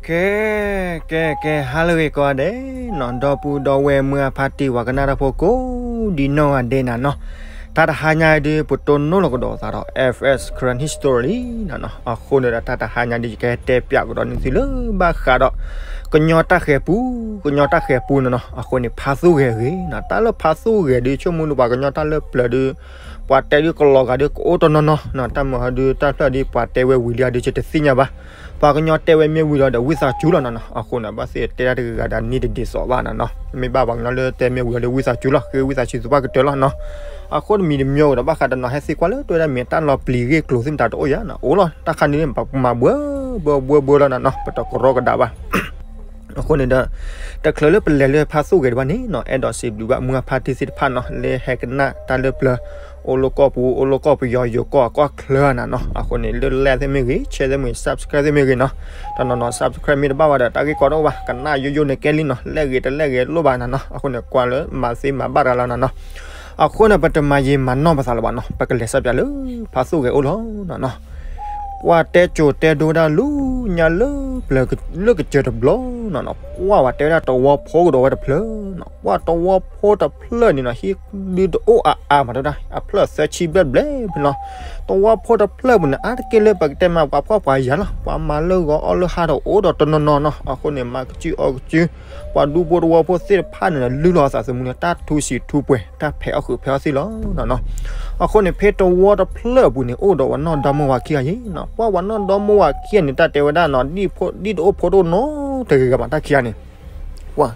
ကဲ ကဲ ကဲ ဟါလၢအဂ့ၤကိးဂၤဒဲးနီၤ, ဒီပုၢ်ဒီဝဲၢ်မုၢ်အဖါတံၢ် ပှၤကနၣ်တၢ်ဖိကိးဒံနီၢ်ဂၤဒဲးနၤနီၤ, တၢ်တဟါညါအံၤဒုး ပတိၢ်နီၣ်လီၤကဒီးသးဒီး F S Karen History နၤနီၤ, အဃိန့ၣ်ဒီး တၢ်တဟါညါဒုး ယကဟဲတဲပၠးကဒီးန့ၢ်သုလၢဘၣ်ဃးဒီး ကညီတၢ်ဃဲၤပူ, ကညီတၢ်ဃဲၤပူနၤနီၤ, အဃိန့ၣ် ဖါသူၣ်ဂဲၤအဂ့ၢ်နီၤ, တၢ်လၢဖါသူၣ်ဂဲၤဒုး ဆိကမိၣ်ဒုး ပှၤကညီတၢ်လၢပျၢၤဒုး ပှၤတဲဒုးကလီၤဂာ်ဒုး ကအိၣ်တနီၤနီၤနီၤ, တၢ်မၤဟီဒုး တၢ်ဖျၢၣ်ဒုး ပှၤတဲဝဲဝံၤလံအဒုး ကတသ့ၣ်ညါဘၣ်, ပှၤကညီတဲဝဲမ့ၢ်ဝံၤဒီး ဝံသးစူၤလီၤနၤနီၤ, အဃိန့ၣ် ဘၣ်သ့ၣ်တဲတၢ်တဂ့ၤဂၤဒီး နံၤတဒ်သိးဘၣ်နၤနီၤ, မ့ၢ်ဘၣ်ပှၤကညီလၢတဲမ့ၢ်ဝံၤဒီး ဝံသးစူၤလီၤ ဃ့ဝံသးစူၤသပှၢ်ကတၢၢ်လီၤနီၤ, အဃိတမံၤတမံၤအိၣ်ဒီး ဘၣ်ဃးတနီၤဟဲသံကွၢ်လၢတဲဝဲဒၣ်မ့ၢ်တၢ်လီၤပျံၤဂ့ၢ်ကျိၤသ့ၣ်မတၤတအိၣ်ယၤနီၤ, အိၣ်လီၤ တၢ်ခါန့ၣ် ပမၤဘှၢဘှၢဘှၢဘှၢလီၤနၤနီၤ, ပတကရီကဒါဘၣ် အဃိန့ၣ်ဒီး တချုးလၢပလဲၤလၢဖါသူၣ်ဂဲၤဒံးဘၣ်န့ၣ်နီၤ, အဲၣ်ဒိးစံးဘျုးဘၣ်မုၢ်အဖါတံၢ်သ့ၣ်တဖၣ်နီၤ, လၢဟဲကနၣ်တၢ်လၢပျၢၤ အိၣ်လၢကီၢ်ပူၤ အိၣ်လၢကီၢ်ပယီၤ ယိၤကီၢ်အကီၢ်ချၢနၤနီၤ, အဃိန့ၣ် လၢ like သ့ၣ်မ့ၢ်ဂ့ၤ share သ့ၣ်မ့ၢ်ဂ့ၤ subscribe သ့ၣ်မ့ၢ်ဂ့ၤနီၤ, တနီၤနီၤ subscribe မ့ၢ်တဘၣ်ဘၣ်ဒီး တၢ်ဂ့ၢ်ကီတအိၣ်ဘၣ်, ကနၣ်ယိယိန့ၣ်ကဲလံနီၤ, like ဂ့ၤတlike ဂ့ၤလိၣ်ဘၣ်နၤနီၤ, အဃိန့ၣ် ကွၢ်လၢမၤသ့မၤဘၣ်တၢ်လီၤနၤနီၤ, အဃိန့ၣ် ပတမၤယံာ်မၤနီၢ်ပသးလၢၤဘၣ်နီၤ, ပကလဲၤစၢ်ပၠးလၢ ဖါသူၣ်ဂဲၤအိၣ်လီၤနၤနီၤ ပှၤတဲကိၤတဲဒိဝဲဒၣ်လၢညါလၢပျၢၤလၢကစၢၢ်တဘျီနီၤနီၤ, ပှၤတဲဝဲဒၣ်တဝီဖိကဒီးဝဲတဖျၢၣ်နီၤ, ပှၤတဝီဖိတဖျၢၣ်န့ၣ်နီၤ, ဟံၣ်ဒုးတအိၣ်အါအါမးတဝဲဒၣ်, အဖျၢၣ်သၢဆံဘျဲၣ်ဘျဲၣ်ဖဲလီၤ, တဝီဖိတဖျၢၣ်ပူၤန့ၣ် အါတက့ၢ်လၢပကတဲမးပှၤဖှီၣ်ပှၤယာ်လီၤ, ပှၤမၤလၢဂီၤအီၣ်လၢဟါဒီးအိၣ်ဒီးတနီၤနီၤနီၤ, အဃိန့ၣ် မၤကစုၣ်အီကစုၣ်, ပှၤဒူဖိတဝီဖိသ့ၣ်တဖၣ်န့ၣ်ဒီး လုၢ်လီၤအသးသမူန့ၣ် တၢ်ထူစံးထူပှဲၤ တၢ်ဖဲးအီၣ်ဃုာ်ဖဲးအီၣ်သ့ၣ်လီၤနီၤနီၤ, အဃိန့ၣ် ဖဲတဝီတဖျၢၣ်အပူၤန့ၣ် အိၣ်ဒီးပှၤနီၢ်ဒီမါဝၤခံဂၤယံၤနီၤ, ပှၤပှၤနီၢ်ဒီမါဝၤခံဂၤန့ၣ် တၢ်တဲဝဲဒၣ်နီၤ, ဒ်ဖိဒ်တအိၣ်ဖိတအိၣ်နီတဂၤဂၤဘၣ်တၢ်ခံဂၤန့ၣ်, ပှၤ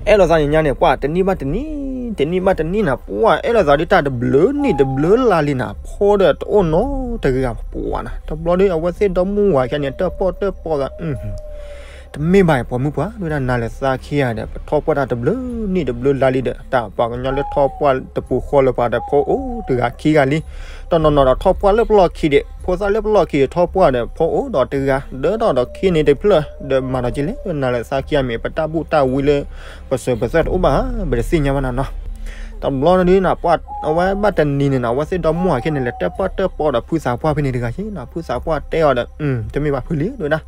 အဲၣ်လိာ်သးန့ၣ်ညါန့ၣ် ပှၤတနံၣ်ဘၣ်တနံၣ်, တနံၣ်ဘၣ်တနံၣ်နၤ, ပှၤအဲၣ်လိာ်သးဒုးတၢ်တဘျုးနံၣ်တဘျုးလါလံနၤ, ဖိဒီးတအိၣ်နီတဂၤဂၤပှၤနၤ, တဘျီဒုး အဝဲသ့ၣ်ဒီမါဝၤခံဂၤန့ၣ် တၢၣ်ပီၣ်တၢၣ်ပီသး တမ့ၢ်ဘၣ်အံၤ ပိာ်မုၣ်ပှၢ် ဒုၣ်ဒါနၤလၢသးခံဂၤဒီး ပထီၣ်ပှၢ်တၢ်တဘျုးနံၣ်တဘျုးလါလံဒီး တၢ်ပှၤကညီလၢထီၣ်ပှၢ်တပူၤဃီလၢပှၤဒီး ဖိအိၣ်တဂၤခံဂၤလံ, တနီၤနီၤဒီးထီၣ်ပှၢ်လၢပလီၢ်ခံဒီး ဖိသၣ်လၢပလီၢ်ခံဒီးထီၣ်ပှၢ်ဒီး ဖိအိၣ်ဒီးတဂၤ ဒၢထီၣ်ဒီးခံန့ၣ်တဖျၢၣ် ဒီးမၤဒီးက့လဲၣ် နၤလၢသးခံဂၤမ့ၢ် ပတၢ်ဘူၣ်တၢ်ဝံလၢ ပစၢၤပသွဲၣ်တအိၣ်ဘၣ်ဧါ ပတသ့ၣ်ညါဘၣ်နၤနီၤ တဘျီန့ၣ်ဒုးနၤ ပှၤအဝဲဘၣ်တနံၤန့ၣ်နၤ အဝဲသ့ၣ်ဒီမါဝၤခံဂၤန့ၣ် လဲၤတၢၣ်ပီၣ်တၢၣ်ပီဒီးဖုသးပှၢ်ဖဲန့ၣ်တဂၤက့နၤ ဖုသးပှၢ်တဲအီၤဒီး တမ့ၢ်ဘၣ်ဖုလံ ဒဝဲဒၣ်, ဒ်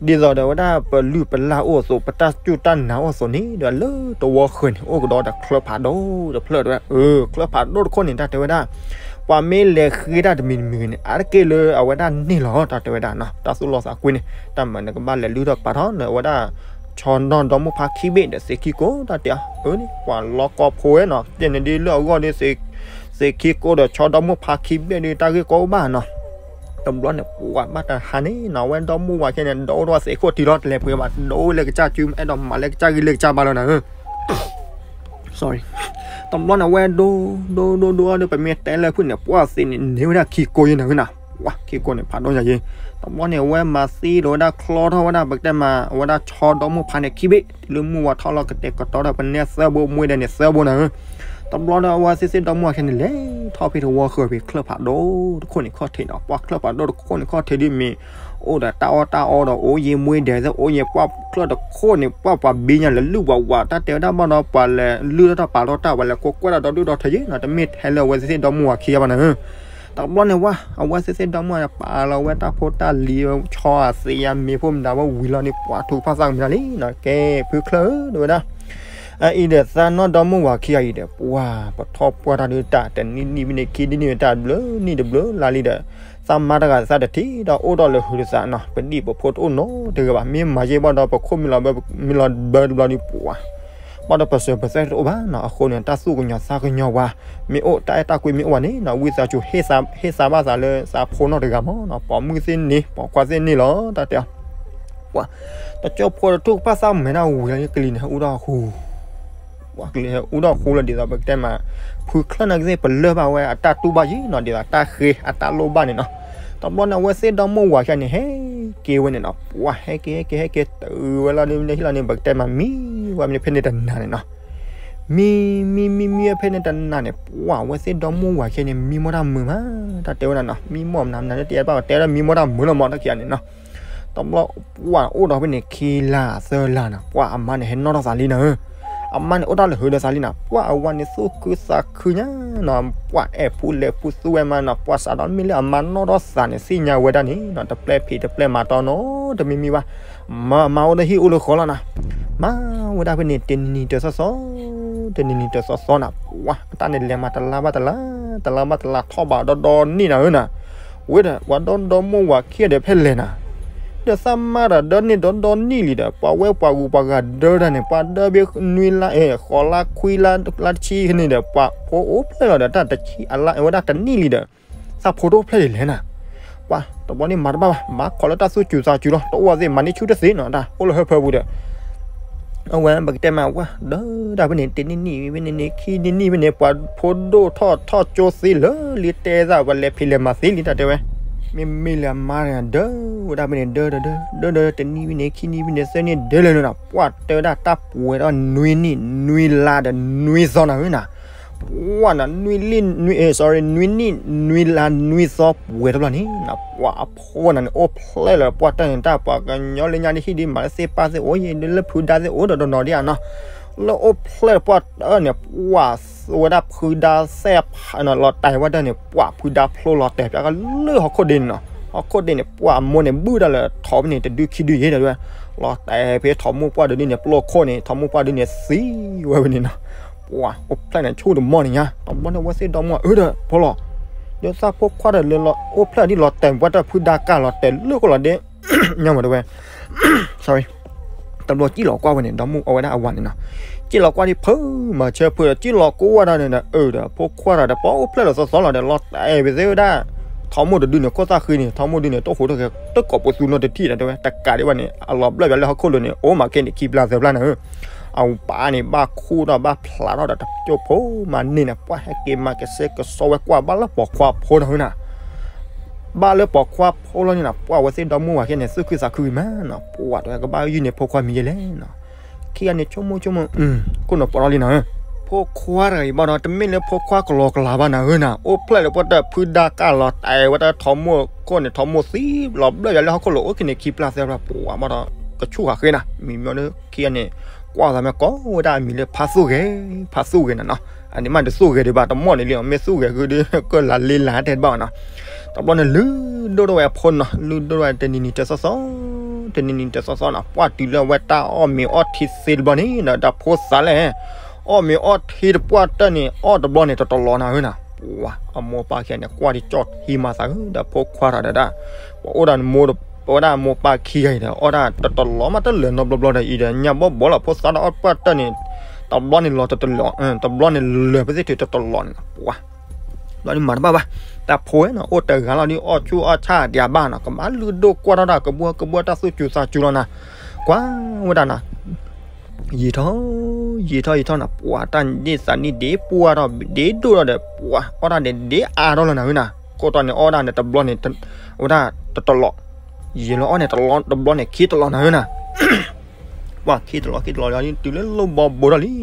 သိးဒီးဝဲဒၣ်ပလုၢ်ပလၢ်အိၣ်အသိး ပတၢ်စူၢ်တၢ်နာ်အိၣ်အသိးန့ၣ် ဒီးလၢတဝီဃၢၤန့ၣ် အိၣ်ကဒီးဒီးချၢဖးဒိၣ်တဖျၢၣ်တဲဝဲ, ချၢဖးဒိၣ်တခိၣ်န့ၣ် တၢ်တဲဝဲဒၣ် ပှၤမ့ၢ်လဲၤဃ့တၢ်တမံၤတမံၤန့ၣ် အါတက့ၢ်လၢအဝဲဒၣ်န့ၢ်လီၤ တၢ်တဲဝဲဒၣ်နီၤ တၢ်သူၣ်လီသးကွံန့ၣ် တၢ်မၤနကဘၣ်လဲၤလုၢ်ထီၣ်ပာ်ထီၣ်န့ၣ် အဝဲဒၣ် ဆီနီၢ်ဒီမါဝၤဖါခံဘ့ၣ်ဒီးသ့ၣ်ခံကိး တၢ်တဲအီၤ အန့ၣ် ပှၤလီၤကီဖိဝဲနီၤ တဲန့ၣ်ဒ်လၢအဂီၢ်ဒ် သ့ၣ်ခံကိးဒီးဆီဒီမါဝၤဖါခံဘ့ၣ်ဒ် တၢ်ဂ့ၢ်ကီအိၣ်ဘၣ်နီၤ တဘျီန့ၣ် ပှၤဘၣ်တဟါန့ၣ်နီၤ အဝဲဒီမါဝၤခဲန့ၣ် ဒိၣ်ထီၣ်သ့ၣ်ခိၣ်ထံလီၤ တလဲၤပှ့ၤဘၣ် ဒိၣ်ဝဲလၢကစၢ်စု အဲၣ်ဒိးမၤလၢကစၢ်ဂံၢ်လၢကစၢ်ဘါလီၤနၤဧၢ တဘျီန့ၣ် အဝဲဒိ ဒိ ဒိ ဒိဒီး ပမ့ၢ်တဲလၢဖုၣ်န့ၣ် ပှၤသ့ၣ်န့ၣ် န့ၢ်ဝဲဒၣ်ခံကိးယဲနၤဧၢနၤ, ပှၤခံကိးန့ၣ် ဖးဒိၣ်ညါယဲ, တဘျီန့ၣ် အဝဲမၤသံဒီးဝဲဒၣ်ချီထီၣ်ဝဲဒၣ် ပကတဲမး အဝဲဒၣ်ဆီဒီမါဝၤဖါန့ၣ်ခံဘ့ၣ် လၢမုၢ်ဝါထီၣ်လီၤကတဲာ်ကတီၤဒီး ပနဲသၢဘိ မွ့ဒဲးန့ၣ်သၢဘိနၤဧၢ, တဘျီဒီး အဝဲသ့ၣ်သ့ၣ်ဒီမါဝၤခဲန့ၣ် လဲၤထီၣ်ဖဲတဝီဃၢၤဖဲချၢဖးဒိၣ်တခိၣ်န့ၣ်ခီၣ်ထံးနီၤ, ပှၤချၢဖးဒိၣ်တခိၣ်န့ၣ်ခီၣ်ထံးဒ်မ့ၢ် အိၣ်ဒီးတၢ်အီၣ်တၢ်အီဒီး အိၣ်ယံာ်မွ့ဒဲးသ့ၣ် အိၣ်ယံာ်ပှၢ်ချၢတခိၣ်န့ၣ် ပှၢ်ပှၤဘံညါလၢလုၢ်ဝးဝး တၢ်တဲဝဲဒၣ်ဘၣ်ဒီး ပှၤလဲၤလုၢ်ထီၣ်တၢ်ပာ်ထီၣ်တၢ် ပှၤလဲၤကိးကွဲၢ်တၢ်ဒီဒူၣ်ဒီထၢယဲနီၤ, တမ့ၢ်ထဲလၢအဝဲသ့ၣ်ဒီမါဝၤခံဂၤဘၣ်နၤဧၢ, တဘျီန့ၣ်ဝဲ အဝဲသ့ၣ်သ့ၣ်ဒီမါဝၤန့ၣ် ပာ်လီၤဝဲတၢ်ဖိတၢ်လံၤ ဆီအသံးအမ့ၤဖိမတၤဝဲဝံၤလီၤန့ၣ် ပှၤထုကဖၣ်သၣ်ကမ့ၢ်ဒၣ်လံနီၤ, ကဲ ဖုချၢဧၢ တဲဝဲဒၣ် အအံၤဒီးသးနီၢ်ဒီမါဝၤခံဂၤအံၤဒီး ပှၤပထီၣ်ပှၢ်တၢ်ဒုးတၢ်တနံၣ်နံၣ်မ့ၢ်န့ၣ် ခံနံၣ်နံၣ်မ့ၢ်တၢ်ဘျုးနံၣ်တဘျုးလါလံဒီး သးမါတဂၤသးတထံၣ်ဒီးအိၣ်ဒီးလၢဟုးတသးနီၤ, ပဒံၣ်ပဖိတအိၣ်နီတဂၤဘၣ်, မ့ၢ်မၤယဲဘၣ်ဒီး ပခိၣ်မံလီၤဘၢ မံလီၤဘၢတဘျီဒုးပှၤ ဘၣ်ဒီးပစၢၤပသွဲၣ်တအိၣ်ဘၣ်နီၤ, အဃိန့ၣ် တၢ်သူၣ်ကညီၤသးကညီၤဝဲ မ့ၢ်အိၣ်တၢ်အဲၣ်တၢ်ကွံမ့ၢ်အိၣ်ဘၣ်န့ၣ်နီၤ, ဝံသးစူၤ ဟ့ၣ်သးဘၣ်သးလၢသးဖိနီတဂၤမးနီၤ, ပိာ်မုၣ်သ့ၣ်န့ၣ် ပိာ်ခွါသ့ၣ်န့ၣ်လီၤ တၢ်တဲအီၤ ပှၤ တကၠိဖိတထူၣ်ကဖၣ်သၣ်မဲာ်ဒၣ်ဝံၤလီၤန့ၣ် ကလံၤန့ၣ် ဟဲအူထီၣ်ဃူ ပှၤကလံၤဟဲအူထီၣ်ဃူလီၤ ဒ်သိးပကတဲမး ဖုချၢၣ်န့ၣ်ကသ့ၣ် ပလၢၢ်ဘၣ်ဝဲအတၢ်တူၢ်ဘၣ်ယံၤနီၤ, ဒ်သိးတၢ်ဃ့အတၢ်လိၣ်ဘၣ်န့ၣ်နီၤ, တဘျီန့ၣ် အဝဲသ့ၣ်ဒီမါဝၤခံဂၤန့ၣ် ဟဲက့ၤဝဲန့ၣ်နီၤ, ပှၤ ဟဲက့ၤဟဲက့ၤဟဲက့ၤတုၤဝဲလီၤန့ၣ် ဟံၣ်လီၤန့ၣ် ပကတဲမး မံဝဲမ့ၢ်ဖဲန့ၣ်တနၤန့ၣ်နီၤ, မံ မံ မံ မံဝဲဖဲန့ၣ်တနၤန့ၣ် ပှၤ အဝဲသ့ၣ်ဒီမါဝၤခံဂၤန့ၣ် မံမီၢ်တၢ်မုာ်မး တၢ်တဲဝဲဒၣ်နီၤ, မံမီၢ်မနုၤမနုၤ တတဲဘၣ် တဲလၢမံမီၢ်တၢ်မုာ်လီၤမး တၢ်ခံဂၤန့ၣ်နီၤ တဘျီ ပှၤအိၣ်ဒီးဖဲန့ၣ် ခံလါသၢလါနီၤ, ပှၤအမါန့ၣ် ဟဲနီၣ်ထီၣ်သးလံနၤဧၢ, အမါန့ၣ်အိၣ်တၢ်လၢဟုးဒီးသးလံနီၤ, ပှၤအဝဲန့ၣ်သူၣ်ခုသးခုညါနီၤ, ပှၤအဲၣ်ပူၤလဲၤပူၤသူဝဲမးနီၤ, ပှၤစးထီၣ်မ့ၢ်လၢအမါနီၣ်ထီၣ်သးန့ၣ် သ့ၣ်ညါဝဲဒၣ်န့ၣ်နီၤ, တပျဲၢ်ဖံးတပျဲၢ်မၤတီနီတမံၤမံၤဘၣ်, မၤမၤအိၣ်ဒီးဟံၣ်အိၣ်လၢဃီလီၤနၤ. မၤဝဲဒၣ်ဖဲန့ၣ် တနံၤနံၤတသီသီ, တနံၤနံၤတသီသီနၤ, ပှၤအတၢ်န့ၣ်လဲၤမၤတလါဘၣ်တလါ, တလါဘၣ်တလါထီၣ်ဘးဒီဒီနံၣ်နၤဧၢနၤ. ဝဲဒီး ပှၤဒီဒီမိၢ်ဝၤခံဂၤဒီးဖဲလဲၣ်နၤ, ဒီးသးမါဒီးဒၢန့ၢ်ဒီဒီနံၣ်လံဒီး ပှၤဝဲပှၤဂုၤပှၤဂၤဒၢတၢ်န့ၣ် ပှၤဒၢဘ့ၣ်နွံလါ, ဃိးလါခွံလါ, လါတဆံန့ၣ်ဒီး ပှၤဖိအိၣ်ဖျဲၣ်လီၤဒီး တၢ်တဆံအလါဝဲဒၣ်တနံၣ်လံဒီး သးဖိတအိၣ်ဖျဲၣ်ဒ်လဲၣ်နၤ. ပှၤတဘျီန့ၣ်မၤတဘၣ်ဘၣ်, မၤခီလၢတၢ်သူၣ်စူၤသးစူၤလီၤ, တအိၣ်ဝဲသ့ၣ် မၤန့ၢ်ဆူၣ်တသ့နီၤ, တၢ်အိၣ်လၢဟၢဖၢပူၤဒီး အဝဲပကတဲမးဝဲ ဒၢတၢ်ဖဲန့ၣ် တနံၣ်နံၣ်ဖဲန့ၣ်န့ၣ် ခံနံၣ်နံၣ်ဖဲန့ၣ် ပှၤဖိဒိၣ်ထီၣ်ထီၣ်ကၠိသ့လၢလံတဲသး ပှၤလဲၤဖံးလဲၤမၤသ့လံ တၢ်တဲဝဲ. မ့မ့ၢ်လၢအမါတဂၤ ဒၢဝဲဒၣ်ဖဲန့ၣ် ဒၢဒၢဒၢ ဒၢဒၢတနံၣ်ဖဲန့ၣ် ခံနံၣ်ဖဲန့ၣ် သၢနံၣ်ဒဲလဲၣ်နၤ, ပှၤတဲဝဲဒၣ်တၢ်ပှဲၤထီၣ်နွံနံၣ် နွံလါဒီးနွံသီနၤဧၢနၤ. ပှၤနၤ နွံလံ, နွံ, sorry, နွံနံၣ် နွံလါ နွံသီပှဲၤတဘျီန့ၣ်နၤ, ပှၤအဖိနၤန့ၣ် အိၣ်ဖျဲၣ်လီၤ ပှၤတၢ်န့ၣ် တၢ်ပှၤကညီလၢညါဒ်ဟံၣ်ဒ်မးလၢသ့ၣ်ပၢ်သ့ၣ်အိၣ်ယံၤ လၢဖုဒါသ့ၣ်အိၣ်ဒီးတနီၤဒ်အနီၤ, လၢအိၣ်ဖျဲၣ်ပှၤတၢ်န့ၣ် ပှၤဝဲဒၣ်ဖုဒါသ့ၣ်ဖးနၤ လီၤတဲာ်ဝဲတၢ်န့ၣ် ပှၤဖုဒါဖျိလီၤတဲာ်ဖျါကလၢဟီၣ်ခိၣ်ဒ့န့ၣ်နီၤ, ဟီၣ်ခိၣ်ဒ့န့ၣ် ပှၤအမိၢ်န့ၣ် ဘုၣ်တၢ်လၢထိးဖဲန့ၣ် တဒုခံဒုယဲၢ်ဒီး လီၤတဲာ်ဖဲထိးမိၢ်ပှၢ်ဒုန့ၣ် ပျိခိၣ်န့ၣ် ထိးမိၢ်ပှၢ်ဒုန့ၣ် သံဝဲဖဲန့ၣ်နီၤ. ပှၤအိၣ်ဖျဲၣ်န့ၣ် ဆိတမီၢ်န့ၣ်ညါ တဘျီန့ၣ် ဝဲသ့ၣ်ဒီမါ အၢဒီးဖိလီၤ, ဒီးသးဖိခွါဒီးလၢအိၣ်ဖျဲၣ်ဒ်လီၤတဲာ် ပှၤတၢ်ဖုဒါကၢ်လီၤတဲာ်လၢကလီၤဒ့ ညါမးတဝဲ sorry, တဘျီစံၣ်လီၤကွၢ်ဝဲန့ၣ် ဒီမါအဝဲဒၣ်အဝၤန့ၣ်နီၤ, စံၣ်လီၤကွၢ်ဒ်ဖုမၤဆၢဖုဒီး စံၣ်လီၤကွၢ်ဝဲဒၣ်န့ၣ်ဒီး အၢဒီး ဖိခွါဒီး ပှၤအိၣ်ဖျဲၣ်လီၤသီသီလီၤဒီး လီၤတဲာ်ဝဲသ့ၣ်ဝဲဒၣ် ထိးမိၢ်တဒုန့ၣ် ခိၣ်သၣ်ဃံန့ၣ် ထိးမိၢ်ဒုန့ၣ် တအိၣ်ဃိးတဂ့ၤ တကိးပသူနီတထံၣ်ဒီးတဲဝဲ တကးဒံးဘၣ်န့ၣ် အလီၤဘျၢၣ်ဘၣ်လၢဟီၣ်ခိၣ်လိၤန့ၣ် အိၣ်မးကဲန့ၣ် ခံပျၢ်သၢပျၢ်နၤဧၢ, အပၢ်န့ၣ် ဘၣ်ခူၣ်ထီၣ်ဘၣ်ဖျးထီၣ်ဒီး တကၠိဖိမၤန့ၢ်န့ၣ် ပှၤဟဲက့ၤမၤကဆှဲကဆှီဝဲကွၢ်ဘၣ်လၢပိာ်ခွါဖိနၤဧၢနၤ, ဘၣ်လၢပိာ်ခွါဖိလီၤန့ၣ်နၤ ပှၤဝဲသ့ၣ်ဒီမါဝၤခဲန့ၣ် သူၣ်ခုသးခုဂ့ၤမးနီၤ, ပှၤတဂၤကဘၣ်ယုၢ်န့ၣ် ဖိခွါမံၤယဲလဲၣ်နီၤ ခံဂၤန့ၣ် ဆိကမိၣ်ဆိကမိၣ် ကိးနီၢ်ပီးထီၣ်လံနၤဧၢ, ဖိခွါတဂၤအံၤဘၣ်ဒီး တမ့ၢ်လၢဖိခွါကလီကလီဘၣ်နၤဧၢနၤ, အိၣ်ဖျဲၣ်လၢပှၤတၢ်ဖုဒါကၢ်လီၤတဲာ်ဝဲတၢ်ထိးမိၢ်ခိၣ်န့ၣ် ထိးမိၢ်သံ လီၤဘျၢၣ်ယၤလၢဟီၣ်ခိၣ်လိၤ အိၣ်က့ၤန့ၣ် ခံပျၢ်သၢပျၢ် ပှၤဘၣ်ဒီး ကဆူၣ်ဃာ်ဃ့နၤ, မံၤမီၢ်လၢခံဂၤန့ၣ် ကွၢ်သးမ့ၢ်ကိးဝဲဒၣ်အမံၤလၢဖါသူၣ်ဂဲၤ, ဖါသူၣ်ဂဲၤနၤနီၤ, အန့ၣ်မးတသူၣ်ဂဲၤဒံးဘၣ် တမီၢ်န့ၣ်လံ မ့ၢ်သူၣ်ဂဲၤဃုဒုး ကလၢလ့လၢတဲတဘၣ်နီၤ, တဘျီန့ၣ် လုၢ်ဒိၣ်ထီၣ်ဝဲအဖိနီၤ, လုၢ်ဒိၣ်ထီၣ်ဝဲတနံၤနံၤတသီသီ တနံၤနံၤတသီသီနီၤ, ပှၤတုၤလၢအဝဲတၢ်အီၣ်မ့ၤအီၣ်ထံသ့တဘျီန့ၣ်ဒီး တၢ်ဖိသၣ်လဲၣ်, အီၣ်မ့ၤအီၣ်ထံတပှၢ်တၢၢ်န့ၣ် အီၣ်တဘျီန့ၣ် တတလီၤနၤဧၢနၤ, ပှၤအမိၢ်ပၢ်ခံဂၤန့ၣ် ကွၢ်ဒံးကၠီၣ်ထံမၤသးဧၢဒီး ဖိခွါထီၣ်ဒီးဒၣ်, ပှၤအိၣ်ဒၣ်မိၢ်, ပဝဲဒၣ်အမိၢ်ပၢ်ခံဂၤအံၤဒီး အီၣ်ဒၣ်တတလီၤမးတလၢာ်နီတဘျီဘျီဒီးအံၤဒီး ညါဘီဘီလီၤ ဖိသၣ်ဒီးအီၣ်တပှၢ်တၢၢ်န့ၣ် တဘျီန့ၣ်လီၤတတလီၤ, တဘျီန့ၣ်လၢာ်ပသ့ၣ်ထုးတတလီၤန့ၣ် ပှၤ ဘျီဒ်မၤတဘၣ်ဘၣ်, တၢ်ဖိဝဲနီၤ အိၣ်တဂၤလီၤဒ်အီၣ်ဆူၣ်အီၣ်ဆၣ်ဒံးအဘၣ်နီၤ, ကဘၣ်လုၢ်ဒိၣ်ကွၢ်ထီၣ်တၢ်ကဘှီကဘှီတၢ်သူၣ်စူၤသးစူၤလီၤနၤ, ကွၢ်ဝဲဒၣ်နၤ, ယံာ်ထီၣ်, ယံာ်ထီၣ်ယံာ်ထီၣ်နၤ, ပှၤတၢ်န့ၣ်ဒ့ၣ်သးန့ၣ်ဒ့ၣ်ပှၢ်ထီၣ်ဒ့ၣ်ဒိၣ်ထီၣ်ဒီး ပှၤအီၣ်တၢ်န့ၣ်ဒ့ၣ်အါထီၣ်လီၤနၤဧၢနၤ, ကိးတီၤန့ၣ်အီၣ်ဒၣ်န့ၣ်တဘျီန့ၣ်, ဝဲဒၣ်တတလီၤ, ယံာ်လီၤအီၣ်န့ၣ်တလီၤတဘျီန့ၣ် ခံတလီၤနၤဧၢနၤ ပှၤခံတလီၤခံတလီၤလီၤ တုၤလၢလိၣ်ဘီဘိထီၣ်လံနီၤ, တုၤလၢလိၣ်ဘ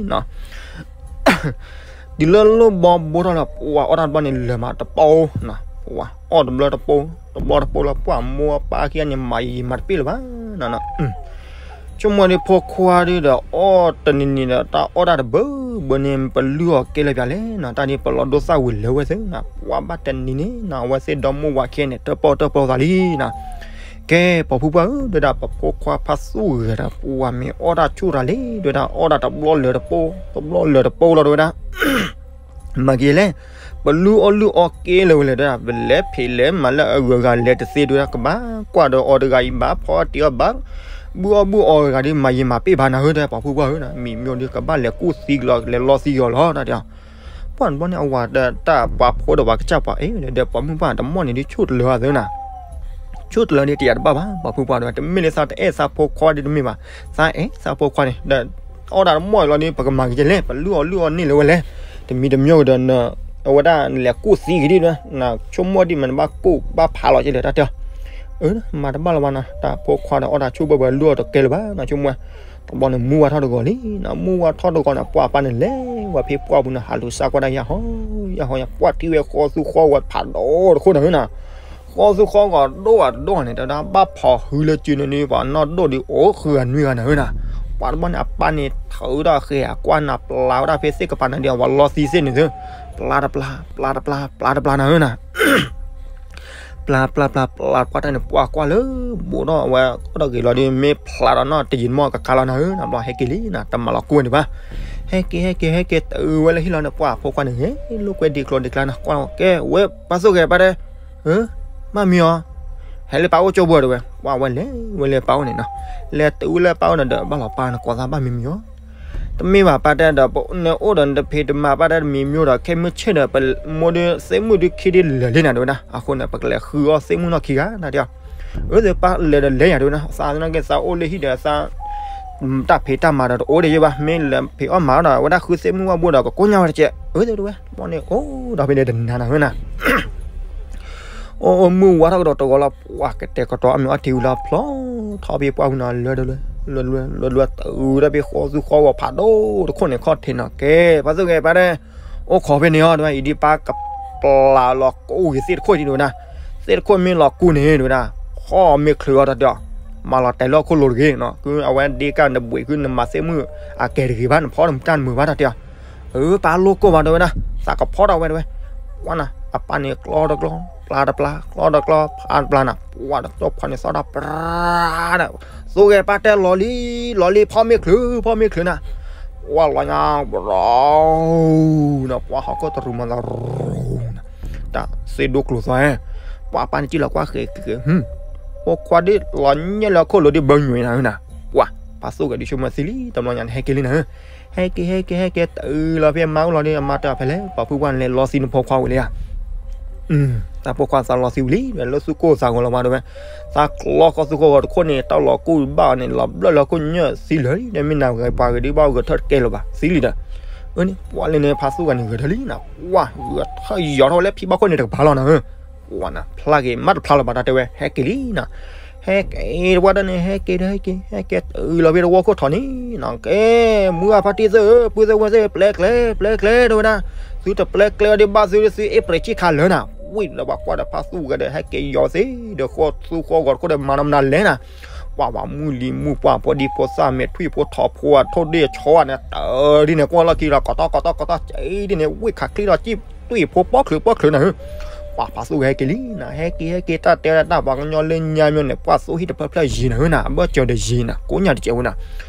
ီဘိထီၣ်လီၤ ပှၤအီၣ်တၢ်တဘျီန့ၣ်လၢာ်မးတပိ, ပှၤအီၣ်တဘျီတပိ, တဘျီတပိလီၤ ပှၤမိၢ်ပၢ်ခံဂၤန့ၣ် မၤယံာ်မၤတပ့ၢ်လၢၤဘၣ်နီၤ, ဆိကမိၣ်ဒ်ဖိခွါဒ်ဒီး အီၣ်တနံၤနံၤဒီး တၢ်အီၣ်တၢ်တဘၢဘၢန့ၣ် ပလုၢ်အီၤကဲလၢပျၢၤလဲၣ်နီၤ, တၢ်ဒ်ပလီၤဒိသၣ်ဝံၤလၢဝဲသ့နီၤ, ပှၤဘၣ်တနံၤန့ၣ်နီၤ အဝဲသ့ၣ်ဒီမါဝၤခံဂၤန့ၣ် တၢၣ်ပီၣ်တၢၣ်ပီၣ်သးလံနီၤ ကဲ ပိာ်ဖုပှၢ်ဧၢ ဒ်ဒၣ်ပဖိခွါဖါသူၣ်ဂဲၤဒီး ပှၤမ့ၢ်အီၣ်တၢ်ဆူၣ်တၢ်လံ ဒ်ဒၣ်အီၣ်ဒၣ်တဘျီလၢာ်တပိ, တဘျီလၢာ်တပိလီၤ ဒ်ဝဲဒၣ် မၤက့ၤလဲၣ်, ပလုၢ်အီၣ်လုၢ်အီကဲလၢာ်ဝဲလဲၣ် ဒ်ဒၣ် ပလဲၤဖံးလဲၤမၤလၢအဂုၤအဂၤလဲၤတသ့ ဒ်ဝဲဒၣ် ကဘၣ်ကွၢ်ဒီးအီၤတဂၤအံၤ ဘၣ်ဖီအီၣ်တံၤအီၣ် ဘၣ် ဘုၣ်အီၣ်ဘုၣ်အီအဂၤဒီး မၤယံာ်မၤပ့ၢ်ဘၣ်နၤဧၢ ဒ်ဒၣ် ပိာ်ဖုပှၢ်ဧၢ မံၤမ့ၢ်ဒ် ကဘၣ်လဲၤကူၣ်သံကလီၤ လဲၤလီသံကလီၤလီၤ တၢ်တဲအီၤ ပှၢ်တဘျီန့ၣ် အဝၤတၢ်ပှၤဖိဒီးပှၤကစၢ်ပှၤအ့ၣ် ဒီးပှၤမုၢ်ပှၢ်တမီၢ်န့ၣ်ဒ် ဆူၣ်တလၢအသၢနၤ, ဆူၣ်တလၢဒ်တယာ်တဘၣ်ဘၣ် ပှၤဖိပှၢ်ဒီး တမ့ၢ်လၢသးတအဲၣ်သးဖိခွါဒ်တမ့ၢ်ဘၣ်, သးအဲၣ်သးဖိခွါန့ၣ် ဒီးအီၣ်ဒၣ်တမီၢ်အံၤလီၤဒ် ပကမၤက့ၤလဲၣ် ပလုၢ်အီၣ်လုၢ်အီန့ၢ်လၢဝဲလဲၣ်, တမံၤတမံၤကဒီး အဝဲဒၣ်နလဲၤကူၣ်သံက့ၤဒ် နဆိကမိၣ်ဒ်မးနဘၣ်ကူၣ်ဘၣ်ဖးလီၤက့ၤလၢတၢ်တဲအီၤ, အၢ မၤတဘၣ်လၢၤဘၣ်နီၤ တၢ်ဖိခွါဒီးအီၣ်တၢ်ဆူၣ်ဘၢဘၢလုၢ်အီၣ်တကဲလၢၤဘၣ်နီၤ ဆိကမိၣ် တဘျီန့ၣ် မူဝါထီၣ်တဂီၤလံနီၤ မူဝါထီၣ်တဂီၤန့ၣ် ပှၢ်ပၢ်န့ၣ်လဲၤဝဲဖဲပှၢ်ပူၤန့ၣ် ဟးလူၤစါကွၢ်ဒၣ်ယဟီ ယဟီ ပှၢ်ထံၣ်ဝဲဃီသူဃီဝဲဖးဒိၣ်တခိၣ်နၤဧၢနၤ, ဃီသူဃီဂီၤဒိၣ်ဂၤတဒိၣ်ဂၤန့ၣ် တဝဲဒၣ်ဘၣ်ဖီၣ်ဟုလၢစုန့ၣ်ဒ် ပှၤနီၢ်ဒိၣ်ဒ်အိၣ်ဃုဂၤနွံဂၤနၤဧၢနၤ, ပှၢ်တဘျီန့ၣ် အပၢ်န့ၣ်ထုးဒီးဃဲၤ အကွၢ်နၤပျါဝဲဒၣ်ဖဲသ့ၣ်ကပၤနၤဒ် အဝၤလီသံသ့ၣ်န့ၣ်သု, ပျါတပျါ ပျါတပျါ ပျါတပျါနၤဧၢနၤ ပ ပျၢ်ပျၢ်ပျၢ်ပျၢ် ပှၢ်တၢ်န့ၣ် ပှၢ်ကွၢ်လၢ ဘူးဒီးဝဲ အိၣ်ဒီးဂ့ၤလီၤဒီး မ့ၢ်ဖျါဒီးနီၢ်တယံာ်မီၢ်ကကါလီၤနၤဧၢ, နဘျီဟဲက့ၤလံနၤ, တမၤလီၤကူၣ်ဝဲဒံးဘၣ်. ဟဲက့ၤ ဟဲက့ၤ ဟဲက့ၤ တုၤဝဲလၢဟံၣ်လီၤန့ၣ် ပှၢ်ဖိခွါန့ၣ် ဂဲၤလိာ်ကွဲဒံးကျိၤဒံးကျါနၤ, ကွၢ်ကဲဝဲ ပၢ်သူၣ်ဂဲၤပၢ်တဲ, မ့ၢ်မံၤအီၤ, ဟဲလၢပၢ်အိၣ်ကၠိဘိဒီးဝဲ, ပှၢ်ဝဲလဲၤဝဲလၢပၢ်အိၣ်န့ၣ်နီၤ, လဲၤတုၤလၢပၢ်အိၣ်န့ၣ်ဒီး ဘၣ်လီၤပၢ်နကိးသးဘၣ်မံၤမံၤအီၤ တမ့ၢ်ဘၣ်ပၢ်တဲဒီး ပနအိၣ်ဒီးနတဖံးတမၤပၢ်တဲတမံၤမံၤဒီး ခဲမုၢ်ဆ့ၣ်ဒီး ပမိၢ်ဒုးသ့ၣ်မုၣ်ဒုးခံဒုးလၢာ်လံနၤတဲဝဲဒၣ်, အဃိန့ၣ် ပကလဲၤဃုအီၣ်သ့ၣ်မုၣ်နီၢ်ခံဂၤနၤတဲအီၤ, အၢ သ့ၣ်ပၢ်လဲၤဒီးလဲၤယၤတဲဝဲဒၣ်, သးသနာ်က့သးအိၣ်လၢဟံၣ်ဒီးသး တၢ်ဖံးတၢ်မၤဒီးတအိၣ်ဒံးယဲဘၣ်, မ့ၢ်လဲၤဖံးအီၣ်မၤအီၣ်ဒီး အဝဲဒၣ်ဃုသ့ၣ်မုၣ်ဝၣ်ဘိဒီး ကကိညါဝဲတကဲး, အၢ တဲဝဲ, ဘီန့ၣ် အိၣ်ဒီးဖဲန့ၣ်တနၤနၤဝဲနၤ အိၣ်အိၣ်မုၢ်ဝါထီၣ်ကဒီးတဂီၤလီၤ, ပှၢ်ကတဲာ်ကတီၤအမ့ၢ်အီထံဝံၤလီၤ ဖျီထီၣ်ဖဲပှၢ်ပူၤနီၤ, လၢ လၢ လၢ လၢ တုၤတၢ်ဖဲဃီသူဃီဂီၤဖးဒိၣ်တခိၣ်န့ၣ် ခီၣ်ထံးနီၤ, ကဲ ပၢ်သူၣ်ဂဲၤပၢ်တဲ, အိၣ်ခိးဖဲန့ၣ်အီၤတဲဝဲ, အံၤဒ်ပၢ်ကပျၢ်လီၤကိၣ်ဂ့ၤသ့ၣ်တခိၣ်ဒံးတဲဝဲဒၣ်, သ့ၣ်တခိၣ်မ့ၢ်လီၤကိၣ်န့ၣ်တဲဝဲဒၣ်, ဃီမ့ၢ်ချုးအီၤတၢ်တဲအီၤ, မၤလီၤတဲာ်လၢဟီၣ်ခိၣ်လိၤတဂ့ၤနီၤ, ခုအဝဲဒ့ကၢ်နဘှံးခုနမၤသ့ၣ်မုၣ်အကဲတဂ့ၤဘၣ်, နဖီတၢ်မုာ်ဘၣ်တၢ်တဲအီၤ, အၢ ပၢ်လိၣ်ကိၣ်ဘၣ်တဲဝဲဒၣ်, သးကဖီထီၣ်ဝဲတဲဝဲ, ပှၢ်နၤ အပၢ်န့ၣ်ကျီတကျီ ပျၢ်တပျၢ် ကျီတကျီ ပျၢ်တပျၢ်နၤ, ပှၢ်တကၠီၣ်ဖီန့ၣ်သီၣ်တၢ်ပြၢ်ဒီး, သူဂဲၤပၢ်တဲလီၤလံ လီၤလံ ဖီမ့ၢ်ချုး ဖီမ့ၢ်ချုးနၤ, ပှၢ်လီၤညါ ပရီနၤ, ပှၢ်ဟီၣ်ခိၣ်တရူးမၤသးရူနၤ, တၢ်သ့ၣ်ဒိၣ်ကျိၤသီဧၢ, ပှၢ်ပၢ်န့ၣ်စံၣ်လီၤကွၢ်ဃဲၤက့ၤက့ၤ, ဖိခွါဒ်လီၤညဲလၢဟီၣ်ခိၣ်လိၤဒ်ဘၢညွံးနၤဧၢနၤ, ပှၢ် ပၢ်သူၣ်ဂဲၤဒုးဆိကမိၣ်သံလံ တဘျီညါန့ၣ် ဟဲက့ၤလံနၤဧၢ ဟဲက့ၤ ဟဲက့ၤ ဟဲက့ၤ တုၤလီၤဖဲမါအိၣ်လီၤဒီး အမါတဲအီၤဖဲလဲၣ် ပှၢ်ဖုပှၢ်န့ၣ်လဲၤလီသံနဖိခွါဝံၤလံဧါ, တၢ်ဖိခွါသးလီသံဝံၤလံ လၢသူကိၢ်သးဂီၤလီၤမးတဲဝဲ, သးကျီဃီသူဃီဂီၤတခိၣ်န့ၣ် တၢ်လီၤကိၢ်ဘၣ်အီၤန့ၣ် လီၤဘျၢၣ်လၢဟီၣ်ခိၣ်ညၢၣ်သံလၢာ်လံ ဒီးမ့ၢ်နၤဂဲၤပှၤဂဲၤဒုးဘၣ်ဂဲၤထၢၣ်တကဲလၢၤဘၣ် သံလံဒီး, အန့ၣ် ပှၢ်လၢန့ၣ် ဖါသူၣ်ဂၤန့ၣ်ဂဲၤထၢၣ်လံနၤ, ပှၢ်ဂဲၤထၢၣ်ယီၤထီၣ်ဝဲလၢဖံဘၣ်ခိၣ်န့ၣ်တကပၤလီၤနၤဧၢ, ပှၢ်နၤ ဖျါက့ၤမးတဖျါလၢၤဘၣ်တၢ်တဲဝဲ ဟဲက့ၤလံနၤ ဟဲက့ၤတဝီတၢ်န့ၣ် ဟဲက့ၤဒီးဟဲက့ၤ ဟဲက့ၤတုၤလီၤဖဲတဝီခိၣ်ထီၣ်န့ၣ်နီၤ ကဲ မုၢ်ဂၢ်ဖါတံၢ်သ့ၣ်ဧၢ ပုၢ်သ့ၣ်ဝဲၢ်သ့ၣ် ပျဲကျဲ ပျဲကျဲ တဲဝဲဒၣ်, သုတပျဲကျဲအီၤဒံးဘၣ်သု သုအ့ၣ်ပြံးဆံၣ်ခါလၢာ်နၤ, ဝံၤဒီးပှၤကွၢ်ဒီးဖါသူၣ်ဂၤဒီး ဟဲက့ၤယီၤသ့ ဒီးဃီသူဃီဂီၤတခိၣ်ဒီး မၤနီၢ်မနုၤလဲၣ်နၤ, ပှၤဝၤမုၢ်လံၤမုၢ်ပှၢ်ဖိဒံဖိသၣ်မဲာ်ထွံၣ်ဖိထိးဖိအထိၣ်ဒ့ၣ်ဆီဝဲန့ၣ် တၢ်ဒ်န့ၣ် ကွၢ်လီၢ်ခံဒီး ကတီၢ်ကတီၢ်ကတီၢ် ကဲဒ်န့ၣ် ဝံၣ်ခးချံဒီး ကံၣ်တွံၣ်ဖိပီချုးပီချုးနၤဧၢ ပှၤဖါသူၣ်ဂၤဟဲက့ၤလံနၤ ဟဲက့ၤဟဲက့ၤ တၢ်တဲတၢ်ပှၤကညီလၢညါမ့ၢ်န့ၣ် ပှၤသူၣ်ဟံၣ်တဖျၢၣ်ဖျၢၣ်ယံၤနၤဧၢနၤ အဘၢၣ်စၢၤဒီးယံၤနၤ ကိးညါတစဲးဝဲနၤ,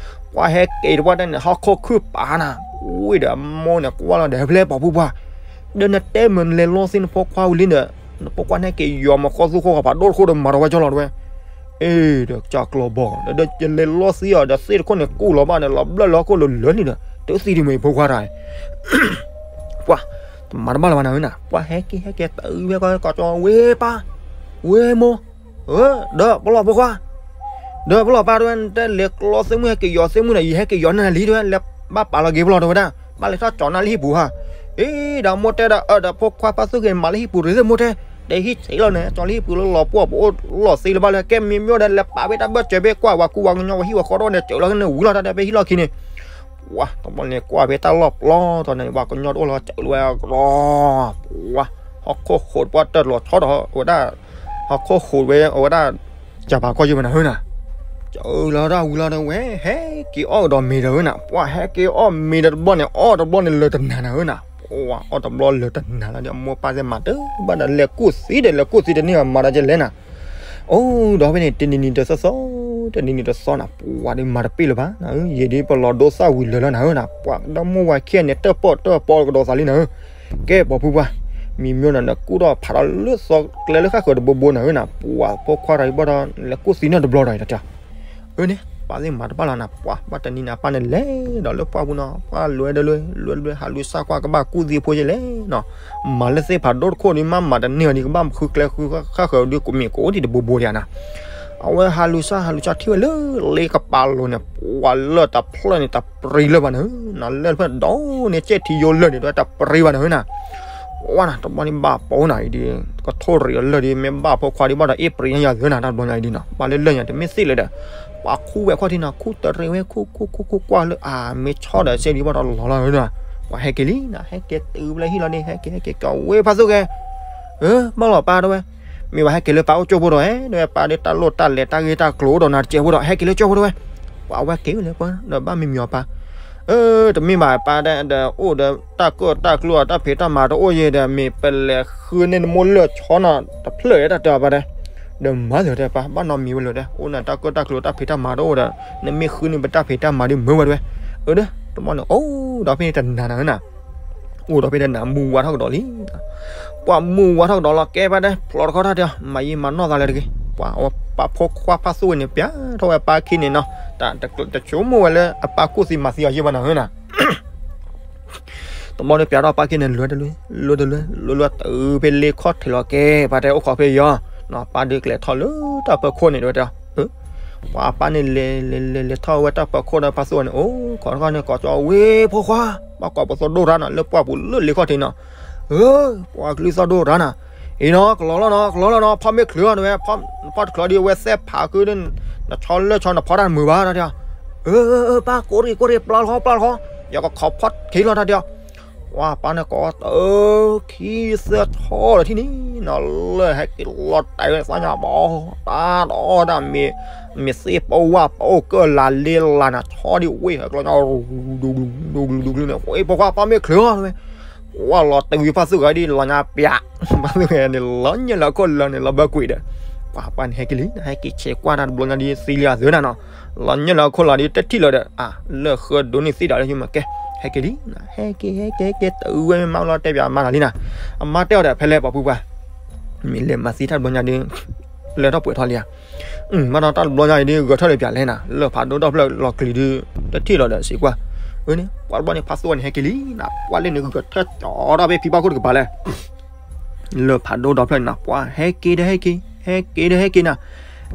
ပှၤဟဲက့ၤတပှၢ်တၢ်န့ၣ် ဟီၣ်ခိၣ်ခုၣ်ပာ်နၤ, ဝံၤဒီးအမိၢ်န့ၣ် ကွၢ်လီၤဒီး ဟဲဖဲလဲၣ်ပှၤဖုပှၢ်, ဒီးနတဲမ့ၢ်နလဲၤလီသံနဖိခွါဝံၤလံဒီး နဖိခွါန့ၣ်က့ၤယီၤမးဃီသူဃီဂီၤဖးဒိၣ်တခိၣ်ဒီးမၤတဝဲကၠီလီၤတဝဲ အ့ ဒီးကၠီကျီဘီ ဒီးယလဲၤလီသံအီၤဒီးသ့ၣ်တခိၣ်န့ၣ် ကူၣ်လီၤဘၣ်န့ၣ် လီၤဘျၢၣ်လၢဟီၣ်ခိၣ်လိၤလၢာ်လံဒီး တုၤသံဒံးမ့ၢ်ယဖိခွါတၢ် ပှၤ တမၤတဘၣ်လၢၤဘၣ်နၤဧၢနၤ ပှၤဟဲက့ၤဟဲက့ၤတၢ်အုးဖဲကီကၠီဝဲပၢ်, ဝဲမိၢ်, ဒီးပလီၢ်ဖိခွါ, ဒီးပလီၢ်ပၢ်တဝဲ နတဲလဲၤကျီသ့ၣ်မုၣ်ဟဲက့ၤယီၤသ့ၣ်မုၣ်န့ၣ် ယဟဲက့ၤယီၤနၤလံတဝဲ လဲၤဘၣ်ပာ်လီၤက့ၤပလီၢ်တဝဲဒၣ် ဘၣ်လဲၤထီၣ်ကၠီနၤလၢဟံၣ်ပူၤဧါ, အ့ ဒီးမိၢ်တဲဒီး အၢ ဒီးဖိခွါပၢ်သူၣ်ဂ့ၤမၤလၢဟံၣ်ပူၤတသ့ၣ်မိၢ်တဲ တဲဟံၣ်ဆံးလီၤန့ၣ် ကၠီလၢဟံၣ်ပူၤလၢလီၤပှီၢ်ပအိၣ်လီၢ်သ့လၢၤဘၣ်လၢ ကဲမံၤမ့ၢ်ဒီး လဲၤပာ်ဝဲတၢ်ဘၢၣ်စၢၤဖဲကွၢ်ဝၤကူဝၤကညီ ဝၤဟံၣ်ဝၤဃီတအိၣ်န့ၣ် စၢးလီၤန့ၣ် ဝံၤလီၤတၢ်ဒီးဖဲဟံၣ်လီၢ်ခံန့ၣ် ပှၤ တဘျီန့ၣ် ကွၢ်ဖဲတၢ်လီၢ်ပျီ တၢ်န့ၣ် ပှၤကညီတအိၣ်လီၤ စၢးလီၤဝဲကရီ ပှၤ ဟီၣ်ခိၣ်ဃိးတပှၢ်တၢၢ်လီၤဆီဒီး အဝဲဒၣ် ဟီၣ်ခိၣ်ဃိးဝဲ အဝဲဒၣ် ကၢ်ပၤကီၢ်ယဲၢ်ဝဲနၤဧၢနၤ စၢးလီၤတၢ်ဝံၤလီၤဒီးဝဲ ဟဲက့ၤအီၣ်ကဒီးမ့ၤဒီးဧၢနၤ ပှၤဟဲက့ၤအီၣ်မ့ၤဒီးတဘျီန့ၣ် အီၣ်တဘျီန့ၣ် လၢာ်တနၤနၤဧၢနၤ ပှၤ အီၣ်တဘျီလၢာ်တနၤလီၤဒီး အမိၢ်ပၢ်သ့ၣ်မၤတဘၣ်ဒီး လဲၤကူၣ်သံဒီး လဲၤကူၣ်သံတန့ၢ်ဘၣ် မၤဒီးကလဲၣ်နၤ အိၣ်ဒီးဖဲန့ၣ် တနံၤနံၤတသီသီ တနံၤနံၤတသီနၤ ပှၤဒ်မၤတပ့ၢ်လၢၤဘၣ်နၤဧၢ ယံာ်ဒ်ပလီၤဒိသၣ်ဝံၤလၢာ်လီၤနၤဧၢနၤ ပှၤဒီမိၢ်ဝၤခံဂၤန့ၣ် တၢၣ်ပီၣ်တၢၣ်ပီကဒီးသးလံနၤဧၢ ကဲပှၤဖုပှၢ် မံၤမ့ၢ်နၤ နကူၣ်ထီၣ်ဖးထီၣ်လၢသီကျဲလၢဃၣ်ဃၢၤတဘိဘိနၤဧၢနၤ ပှၤဖိခွါတၢ်အံၤဘၣ်ဒီး လဲၤကူၣ်သံန့ၢ်တဘျီဒီးတၢ် အၢန့ၣ် ပၢ်သ့ၣ်မၤတဘၣ်လီၤနၤ ပှၤဘၣ်တနံၤနၤ ပၢ်န့ၣ်လဲၤဒီးလၢပှၢ်ပူၤနီၤ ပှၢ်လွဲဒီးလွဲ လွဲလွဲ ဟးလူၤစၢ်ကွၢ်ကဘၣ်ကူၣ်သံဖိယဲလဲၣ်နီၤ မၤလၢသ့ၣ်ဖးဒိၣ်တခိၣ်ဒီး မ့ၢ်မၤတန့ၢ်အီၤဒီး ကဘၣ်ဃုကျဲဃုဃၣ်ဃၢၤဒီး ကမ့ၢ်ကအိၣ်ဒံးတဘိဘိဒံးနၤ အဝဲဟးလူၤစၢ်ဟးလူၤစၢ်ထံၣ်ဝဲလၢ လ့ကပၤလိၤန့ၣ် ပှၤလၢာ်တဖျၢၣ်န့ၣ် တပရံလၢၤဘၣ်နၤဧၢ နၤလၢာ်တဖျၢၣ်ဒီးန့ၣ် ကဲထံယိလၢာ်န့ၣ် တပရံဘၣ်နၤဧၢနၤ ပှၤနၤ တဘျီန့ၣ်ဘၣ်ပိာ်နၤအံၤဒီး ကထိၣ်ရံးအလၢာ်ဒီး မ့ၢ်ဘၣ်ဖိခွါဒီးဘၣ်ဒီး အ့ၣ်ပြံညါယၤသ့နၤ တၢ်တဘျီညါအံၤဒ်နီၤ ဘၣ်လၢလၢာ်ညါတမ့ၢ်သ့လၢၤဒီး ပှၤခူၣ်ဝဲခီၣ်ထံးနၤ ခူၣ်တရံးဝဲ ခူၣ်ခူၣ်ခူၣ်ခူၣ်ကွၢ်လၢအမ့ၢ်ဆီဒီးစဲဒ်ဘၣ်ဒီးလီၤလီၤဧၢနၤ ပှၤဟဲက့ၤလံနၤ ဟဲက့ၤတုၤလၢဟံၣ်လီၤန့ၣ် ဟဲက့ၤဟဲက့ၤကီးဝဲဖါသိၣ်ဂဲၤ အၢ ဘၣ်လီၤပၢ်တဝဲ မ့ၢ်ဘၣ်ဟဲက့ၤလၢပၢ်အိၣ်ကၠိဖိဒီး အဲ တဝဲပၢ်ဒီးတၢ်လိၣ်တၢ်လဲၤတၢ်ဂ့ၢ်တၢ်ကျိၤအိၣ်ဒီးနၤတစဲးဖိဒီး ဟဲက့ၤလၢကၠိဖိတဝဲ ပှၤဝဲက့ၤဝဲလၢပှၤဒီးဘၣ်မံၤမံၤအီၤပၢ် အၢ တမ့ၢ်ဘၣ်ပၢ်တဲ ဒီးအိၣ်ဒီးတၢ်ကၢၣ်တၢ်ကျိၤ တၢ်ဖံးတၢ်မၤတအိၣ်ယဲဒီး မ့ၢ်ပလဲၤဃုန့ၢ်နမိၢ်လၢၢ်ဆီနီၤတဖျၢၣ်ယဲ တၢ်တဲအီၤပၢ်တဲ. ဒီးမၤစၢၤတဲပၢ် ဘၣ်နီတမံၤဝဲလၢၤတဲ အိၣ်န့ၣ်တၢ်ကၢၣ်တၢ်ကျိၤတၢ်ဖံးတၢ်မၤတအိၣ်ဒီး နမ့ၢ်ဃုန့ၢ်ပတၢ်ဖံးတၢ်မၤဒီးမၤဝဲတဝဲ. အၢ ဒီးတမီၢ်န့ၣ် အိၣ်ဒီးဖဲန့ၣ်တနၤနၤနၤ အိၣ်ဒီးဖဲတနၤ မူဝါထီၣ်ကဒီးလံ. ပှၤမူဝါထီၣ်ကဒီးလီၤ ကဲပၢ်တဲ ဖျိးတခီတၢ်တဲအီၤ မၤယံာ်မၤနီၢ်သးလၢတဂ့ၤ. ပှၤအဝဲပၢ်ဖိခွါဖးသိၣ်ဝဲန့ၣ် ပျးထီၣ်ဝဲပၢ်ခံန့ၣ်နီၤ တၢ်တဆိကမိၣ်ဝဲလၢအပၢ်ကူၣ်သံမၤသံအီၤယဲၢ်ဘၣ်နၤဧၢနၤ တမီၢ်ဒီးပျးထီၣ်ပၢ်ခံန့ၣ် လဲၤတလဲၤ လဲၤတလဲၤ လဲၤလဲၤတုၤဖဲလ့ခီၣ်ထံးလီၤ ကဲပၢ်တဲအိၣ်ခိးဖဲယီၤ ပၢ်ဒုးကျဲၤထီၣ်လၢတၢ်ပၢၤခိၣ်န့ၣ်တဝဲတဲ. ပှၤအပၢ်န့ၣ်လဲၤလဲၤလဲၤလဲၤထီၣ်ဝဲတၢ်ပၢၤခိၣ်ဒီးဖးသိၣ်ဝဲန့ၣ် အိၣ်ခိးတခီန့ၣ် ကိးကၠီဝ့ၢ်ဖိခွါ ဘၣ်ကိးပသိၣ်ဒိၣ်ရါနီၤ လၢပှၢ်ပူၤလၢလ့ခီၣ်ထံးနီၤ. ပှၤကလုၢ်သီၣ်ဒိၣ်ရါနီၤ အံၤနီၤ ကလီၤလီၤနီၤ ကလီၤလီၤနီၤ ဖီမ့ၢ်ချုးအီၤတဝဲ ဖီတချုးဒီး အဝဲသဲၣ်ဖးခုဒီး နဆီလၢဆီနဖီတၢ်တမုာ်ဘၣ်တၢ်တဲအီၤ. အၢ ပၢ်ကိးရံၣ်ကိးရံၣ် ပျၢ်လီၤပျၢ်လီၤ ယကခိးဖီခံလီၤတၢ်တဲအီၤ. ပှၤပၢ်န့ၣ်ကိးတၢ် ခံသၢဆီဒီးထံၣ်န့ၣ်နီၤ လၢဟဲက့ၤလီၤတဲာ်ဝဲသးညါဘၣ် တၢ်ဒီးတၢ်မ့ၢ် မ့ၢ်သ့ၣ်ပဝၢ်ပအိၣ်ကၢၢ်လၢလ့လၢနၤ ဆီဒံးဝ့ၢ်ဟဲကျီညါ ဒူဒူဒူဒူဒူန့ၣ် ဝ့ၢ်ဖိခွါ ဖီမ့ၢ်ချုးအီၤတဝဲ ပှၤလီၤတုၤဖးသိၣ်ဂၤဒ်လီၤညါပျး ဖးသိၣ်ဂၤန့ၣ် လီၤညၢၣ်လၢအခိၣ်လၢာ်န့ၣ် လီၤဘၢကွံာ်ဒီး ပှၤပၢ်န့ၣ်ဟဲက့ၤလံ ဟဲက့ၤဆဲးကွၢ်တၢ်တဘျီညါဒ်သံလံအသုးနၤနီၤ လီၤညၢၣ်လၢအခိၣ်လၢာ်ဒ်တထံၣ်လၢၤဒီး အၢ လၢဃၢဒိးန့ၢ်သံဒီးလၢယမၤကဲ ဟဲက့ၤလံ ဟဲက့ၤ ဟဲက့ၤ ဟဲက့ၤ တုၤဝဲမ့ၢ်မါလီၤတဲပၠးမါနၤလံနၤ အမါတဲအီၤဒီး ဖဲလဲၣ်ပှၤဖုပှၢ် မ့ၢ်လဲၤမၤသံတၢ်တဘျီညါဒ် လၢထီၣ်ပှဲၤထီၣ်လံဧါ မ့ၢ်ဒီးတၢ်တဘျီညါအံၤဒ် ဂဲၤထၢၣ်လၢပၠးလဲၣ်နၤ လၢဖးဒိၣ်ဒီဖျၢၣ်လီၤကလံၤဒ် တထံၣ်လီၤဒီးစံးကွၢ် အၢန့ၣ် ပှၤတဘျီန့ၣ် ဖးသိၣ်ဝဲန့ၣ် ဟဲက့ၤလံနၤ ပှၤလၢန့ၣ် ဂဲၤထၢၣ်ကၠီထီၣ်ဖဲဖံဘၣ်ခိၣ်တကပၤလဲၣ် လၢဖးဒိၣ်ဒီဖျၢၣ်န့ၣ်နၤ ပှၤဟဲက့ၤဒီးဟဲက့ၤ ဟဲက့ၤဒီးဟဲက့ၤနၤ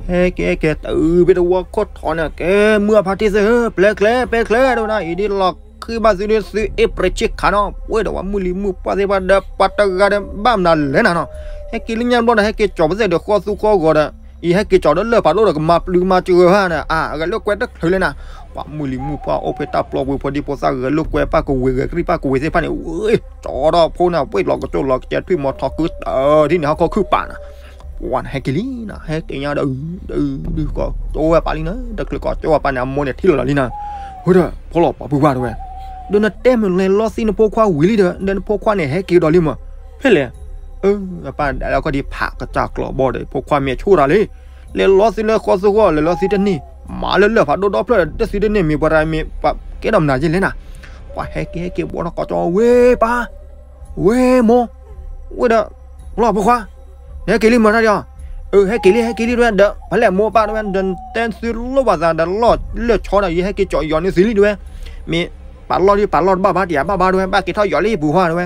ဟဲက့ၤဟဲက့ၤ တုၤဖဲတဝီခိၣ်ထီန့ၣ် ကဲမုၢ်အဖါတံၢ်သ့ၣ်ဧၢ ပျဲကျဲ ပျဲကျဲ တဲဝဲဒၣ် အံၤဒ်လီၤခံဘၣ်သုဒ်သုအ့ၣ်ပြ့းဆ့ခးနီၤ ပှဲၤဒီးပှၤမုၢ်လံၤမုၢ်ပှၢ်သ့ၣ်တဖၣ်ဒီး ပှၤတဂၤဒီးဘၣ်မနုၤလဲၣ်နၤနီၤ ဟဲက့ၤလၢညါတဘျီဒီး ဟဲက့ၤကၠီၤပသ့ၣ်ဒီးဃီသူဃီဂီၤဒီး အံၤဟဲက့ၤကၠီၤဒီးလၢဖးဒိၣ်ဒီးကမၤပျုၤကမၤစၢၤဘၣ်န့ၣ် အါ ဂဲၤလိာ်ကွဲတချုးလဲၣ်နၤ ပှၤမုၢ်လံၤမုၢ်ပှၢ်အိၣ်ဖဲတၢ်ပျီပူၤ ဖိဒံဖိသၣ်ဂဲၤလိာ်ကွဲ ပၢ်ကဝ့ၤဂဲၤကရံၣ် ပၢ်ကဝ့ၤသ့ၣ်တဖၣ်န့ၣ် ဝ့ၢ် ကၠီၤဒီးဖိန့ၣ် ပှ့ၢ်လီၤကစိၤလီၤကစဲးထွံၣ်မီၤထီၣ်ကုတၢ် ဒ်န့ၣ်ဟီၣ်ခိၣ်ခုၣ်ပာ်နၤ ပှၤန့ၣ်ဟဲက့ၤလံနၤ ဟဲက့ၤညါဒီး ဒုးဒုးကိးကၠိဝဲပၢ်လံနၤ တချုးကိးကၠိဝဲပၢ်န့ၣ် အမိၢ်န့ၣ်ထံၣ်လီၤလီၤလံနၤ ဟဲဒီး ဖီလီၤပှၤဖုပှၢ်တဝဲ ဒီးနတဲမ့ၢ်လဲၤလီသံနဖိခွါဝံၤလံဒီး ဒီးနဖိခွါန့ၣ်ဟဲက့ၤဒီးလံမး ဖဲလဲၣ် အၢ အပၢ်ဒၣ်လၢခီၣ်ဒံးဖးကစၢ်ကျီၤဘီဒီး ဖိခွါမ့ၢ်ဆိၣ်တၢ်လံ လဲၤလီသံလၢဃီသူဃီ လဲၤလီသံတန့ၢ် မၤလၢလၢၢ်ဖးဒိၣ်ဒီဖျၢၣ်ဒီး တသံတန့ၢ် မ့ၢ်ပှၤတၢ်မ့ၢ်ပှၤကဲထီၣ်မနုၤယဲလဲၣ်နၤ ပှၤဟဲက့ၤဟဲက့ၤဘီထီၣ်ကိးကၠီဝ့ၢ်ပၢ် ဝ့ၢ်မိၢ် ဝ့ၢ်ဒီး လီၤဖိခွါ နဟဲက့ၤလံမးတၢ်ဒီး အၢ ဟဲက့ၤလံ ဟဲက့ၤလံတဝဲ ဒီးဖဲလဲၣ်မိၢ်ပၢ်တဝဲ ဒီးတဲသုလိၣ်ဘၣ်သးဒီးလီၢ်လၢၢ်ဆီဒီး ယဟဲက့ၤကၠီၤယီၤန့ၢ်သုလံတဝဲ မ့ၢ်ပာ်လီၢ်ဒ်ပာ်လီၢ်တဘၣ်ဘၣ် တယၤဘၣ်ဘၣ်တဝဲ ဘၣ်က့ၤထီၣ်ယီၤလၢဟံၣ်ပူၤဟီတဝဲ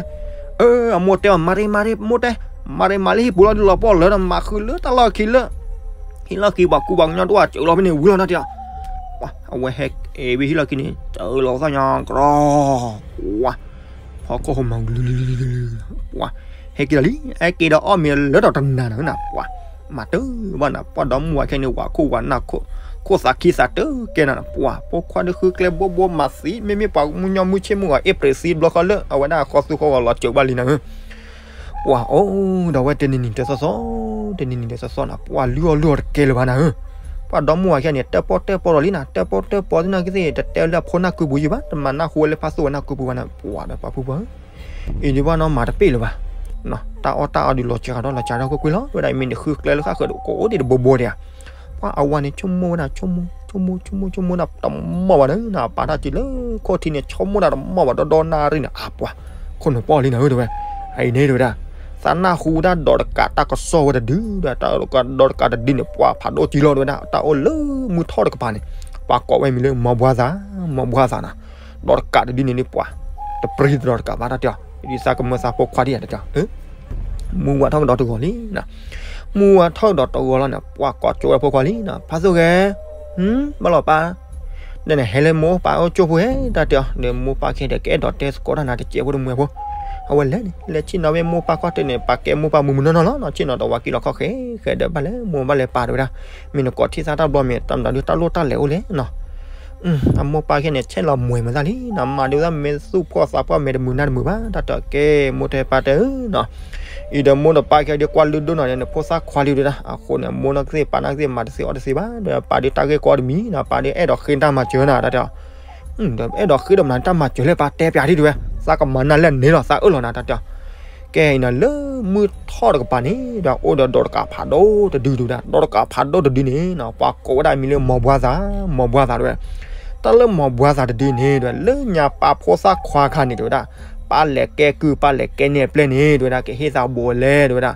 အၢ အမိၢ်တဲအီၤ မၤရ့ မၤရ့ မိၢ်တဲ မၤရ့ မၤလၢဟံၣ်ပူၤလီၤဒ်လီၤပှီၢ်လၢာ်ဒီး မၤဃုာ်လၢတၢ်လီၢ်ခံလၢ ဟံၣ်လီၢ်ခံပှၤကူပှၤကညီတအိၣ် စၢၤလီၤဖဲန့ၣ်ဝံၤလီၤနၤတၢ်ဒီး ပှၤ အဝဲဟဲက့ၤဝဲဟံၣ်လီၢ်ခံန့ၣ် စၢၤလီၤသၣ်ညါကရီ ပှၤ ဖီခိၣ်ဟိမၤကလုာ် ပှၤ ဟဲက့ၤဒီးလံ ဟဲက့ၤဒီးအီၣ်မ့ၤလၢထီၣ်တနၤနၤနၤ ပှၤ မၤတၢ်ဘၣ်နၤ ပှၤဒီမါဝၤခဲန့ၣ် ဝၤခိၣ်ဝၤနၢ် ခိၣ်သးခံသးတကဲနၤ ပှၤ ဖိခွါဒုးဃုကျဲဘိဘိမၤသံ မ့မ့ၢ်ပှၤမုၢ်ညီမုၢ်ဆ့ၣ်မုၢ်ဂီၤ အ့ဖြ့ၣ်သံတဘျီဃီလၢ အဝဲဒၣ်ဃီသူဃီဂီၤလီၤစၢၤဘၣ်လံနၤဧၢ ပှၤအိၣ်ဒီးဝဲတနံၤနံၤတသီသီ တနံၤနံၤတသီသီနၤ ပှၤလုၢ်အီၣ်လုၢ်အီတကဲလၢၤဘၣ်နၤဧၢ ပှၤဒီမါဝၤခဲန့ၣ် တၢၣ်ပီၣ်တၢၣ်ပီဒီးလံနၤ တၢၣ်ပီၣ်တၢၣ်ပီသနာ်က့သ့ၣ် တတဲလၢအဖိနၢ်ကုပူၤယံၤဘၣ် တမၤနၢ်ဟူဝဲလၢဖးသိၣ်ဝဲနၢ်ကုပူၤဘၣ်နၤ ပှၤဒီးပှၤဖုပှၢ်ဧၢ အံၤဒံးဘၣ်နီၤ မၤတပ့ၢ်လၢၤဘၣ် တၢ်အီၣ်တၢ်အီဒုးလီၤစှၤထီၣ်လီၤစှၤထီၣ်ကွ့ၢ်ကွ့ၢ်လီၤ ဝဲဒၣ်အံၤမ့ၢ်နဃုကျဲလၢဃၣ်ဃၢၤဒီး ကအိၣ်ဒံးတဘိဘိဒံးဧါ ပှၤအဝၤန့ၣ် ဆိကမိၣ်ဝဲဒၣ် ဆိကမိၣ် ဆိကမိၣ် ဆိကမိၣ် ဆိကမိၣ်ဒၣ်တမီၢ်ဘၣ်နၤ ပာ်တၢ်စုလၢခိၣ်ထံးန့ၣ် ဆိကမိၣ်ဒၣ်တမီၢ်ဘၣ် ဒီဒီနၣ်ရံၣ်န့ၣ် အပှၤ ခိၣ်နူာ်ပီၢ်လံနၤဧၢတဝဲ အံၤန့ၣ်တဝဲဒၣ် သးနၢ်ဟူဒၣ်ဒီးတကးတၢ်ကစီၣ်ဝဲတဒု ဒီးတကးဒီးတကးတဒုန့ၣ် ပှၤဖးဒိၣ်ကံလီၤတဝဲဒၣ် တၢ်အိၣ်လၢမုၢ်ထီၣ်တကပၤန့ၣ် ပှၤကိးဝဲမံၤလၢ မီဘှါသး မီဘှါသးနၤ ဒီးတကးတဒုန့ၣ်န့ၣ် ပှၤ တပြံတဒီးတကးဘၣ်တၢ်တဲအီၤ ဒ်သးကမၢသးဖိခွါဒ်ယၤတတဲ မူဝါထီၣ်ကဒီးတဂီၤလံနၤ မူဝါထီၣ်ကဒီးတဂီၤလီၤန့ၣ် ပှၤကိးကၠိဝဲဖိခွါလံနၤ ဖးသိၣ်ဂဲၤ ဘၣ်လီၤပၢ် ဒီးန့ၣ်ဟဲလၢမိၢ်ပၢ်အိၣ်ကၠိဖိဟဲ တၢ်တဲအီၤ ဒီးမိၢ်ပၢ်ခဲဒီးကအဲၣ်ဒိးတဲသကိးတၢ်နၤတစဲးဖိတမုာ်ဖိ အဝဲလဲၤန့ၣ် လဲၤဆ့ၣ်နီၤဝဲမိၢ်ပၢ်ခီၣ်တဲာ်န့ၣ် ပာ်ကဲမိၢ်ပၢ်မုာ်မုာ်နီၢ်နီၢ်လီၤနီၤ ဆ့ၣ်နီၤတဝၤကံလီၤခီၣ်ဃဲဃဲဒီး ဘၣ်လဲၤမိၢ်ဘၣ်လဲၤပၢ်တဝဲဒၣ် မ့ၢ်နကိးထံၣ်သးတၢ်ဘျီမ့ၢ်တၢ်မနုၤဒုးတၢ်လိၣ်တၢ်လဲၤအိၣ်လဲၣ်နီၤ အမိၢ်ပၢ်ခဲန့ၣ် ဆဲးလီၤမှဲၤမၤသးလံနီၤ မၤဒုးသးမ့ၢ်သူၣ်ဖှီၣ်သးဖှီၣ်မဲာ်တမုာ်နၢ်တမုာ်ဘၣ် တၢ်တဲအီၤကဲ မိၢ်တဲပၢ်တဲဧၢနီၤ အံၤဒီးမိၢ်ဒီးပၢ်ခဲဒုးကွၢ်လုၢ်ဒိၣ်နီၤ နဖိသၣ်ခွါလံဒုးဒၣ် အဃိန့ၣ် မိၢ်နီၢ်ကသ့ၣ်ပၢ်နီၢ်ကသ့ၣ်မၤတသ့အီၣ်တသ့ဘၣ် ဒီးပၢ်ဒုးတၢ်ဂ့ၢ်ကီတမံၤနီၤ ပၢ်ဒုးအဲၣ်ဒိးဃ့တၢ်မၤစၢၤနၤ တၢ်တဲအီၤ အဲၣ်ဒိးဃ့ဒီးမနုၤတၢ်မၤစၢၤလဲၣ် ပၢ်တဲပၠးဒံးတဲဝဲ, သးကမၤနၢ်လဲၣ်န့ၣ်လီၤ သးအၢၣ်လီၤနၤတၢ်တဲအီၤ. ကဲအံၤန့ၣ် လၢမုၢ်ထီၣ်တကပၤန့ၣ်ဒီး အိၣ်ဒီးဒီးတကးဖးဒိၣ်တဒုဒုဒၣ်, ဒီးတကးဖးဒိၣ်တဒုန့ၣ်နီၤ ပှၤကိးဝဲဒၣ်အမံၤလၢမီၤဘှါသး, မီၤဘှါသးတဲဝဲ. တၢ်လၢမီၤဘှါသးတဒုန့ၣ်ဒီး လၢညါပၢ်ဖိသၣ်ခွါခါန့ၣ်တဲဝဲဒၣ်, ပၢ်လဲၤကဲကုၢ် ပၢ်လဲၤကဲန့ၢ်အပျဲၢ်န့ၣ် တဲဝဲဒၣ် ကဟ့ၣ်သးဘိလဲၣ် တဲဝဲဒၣ်.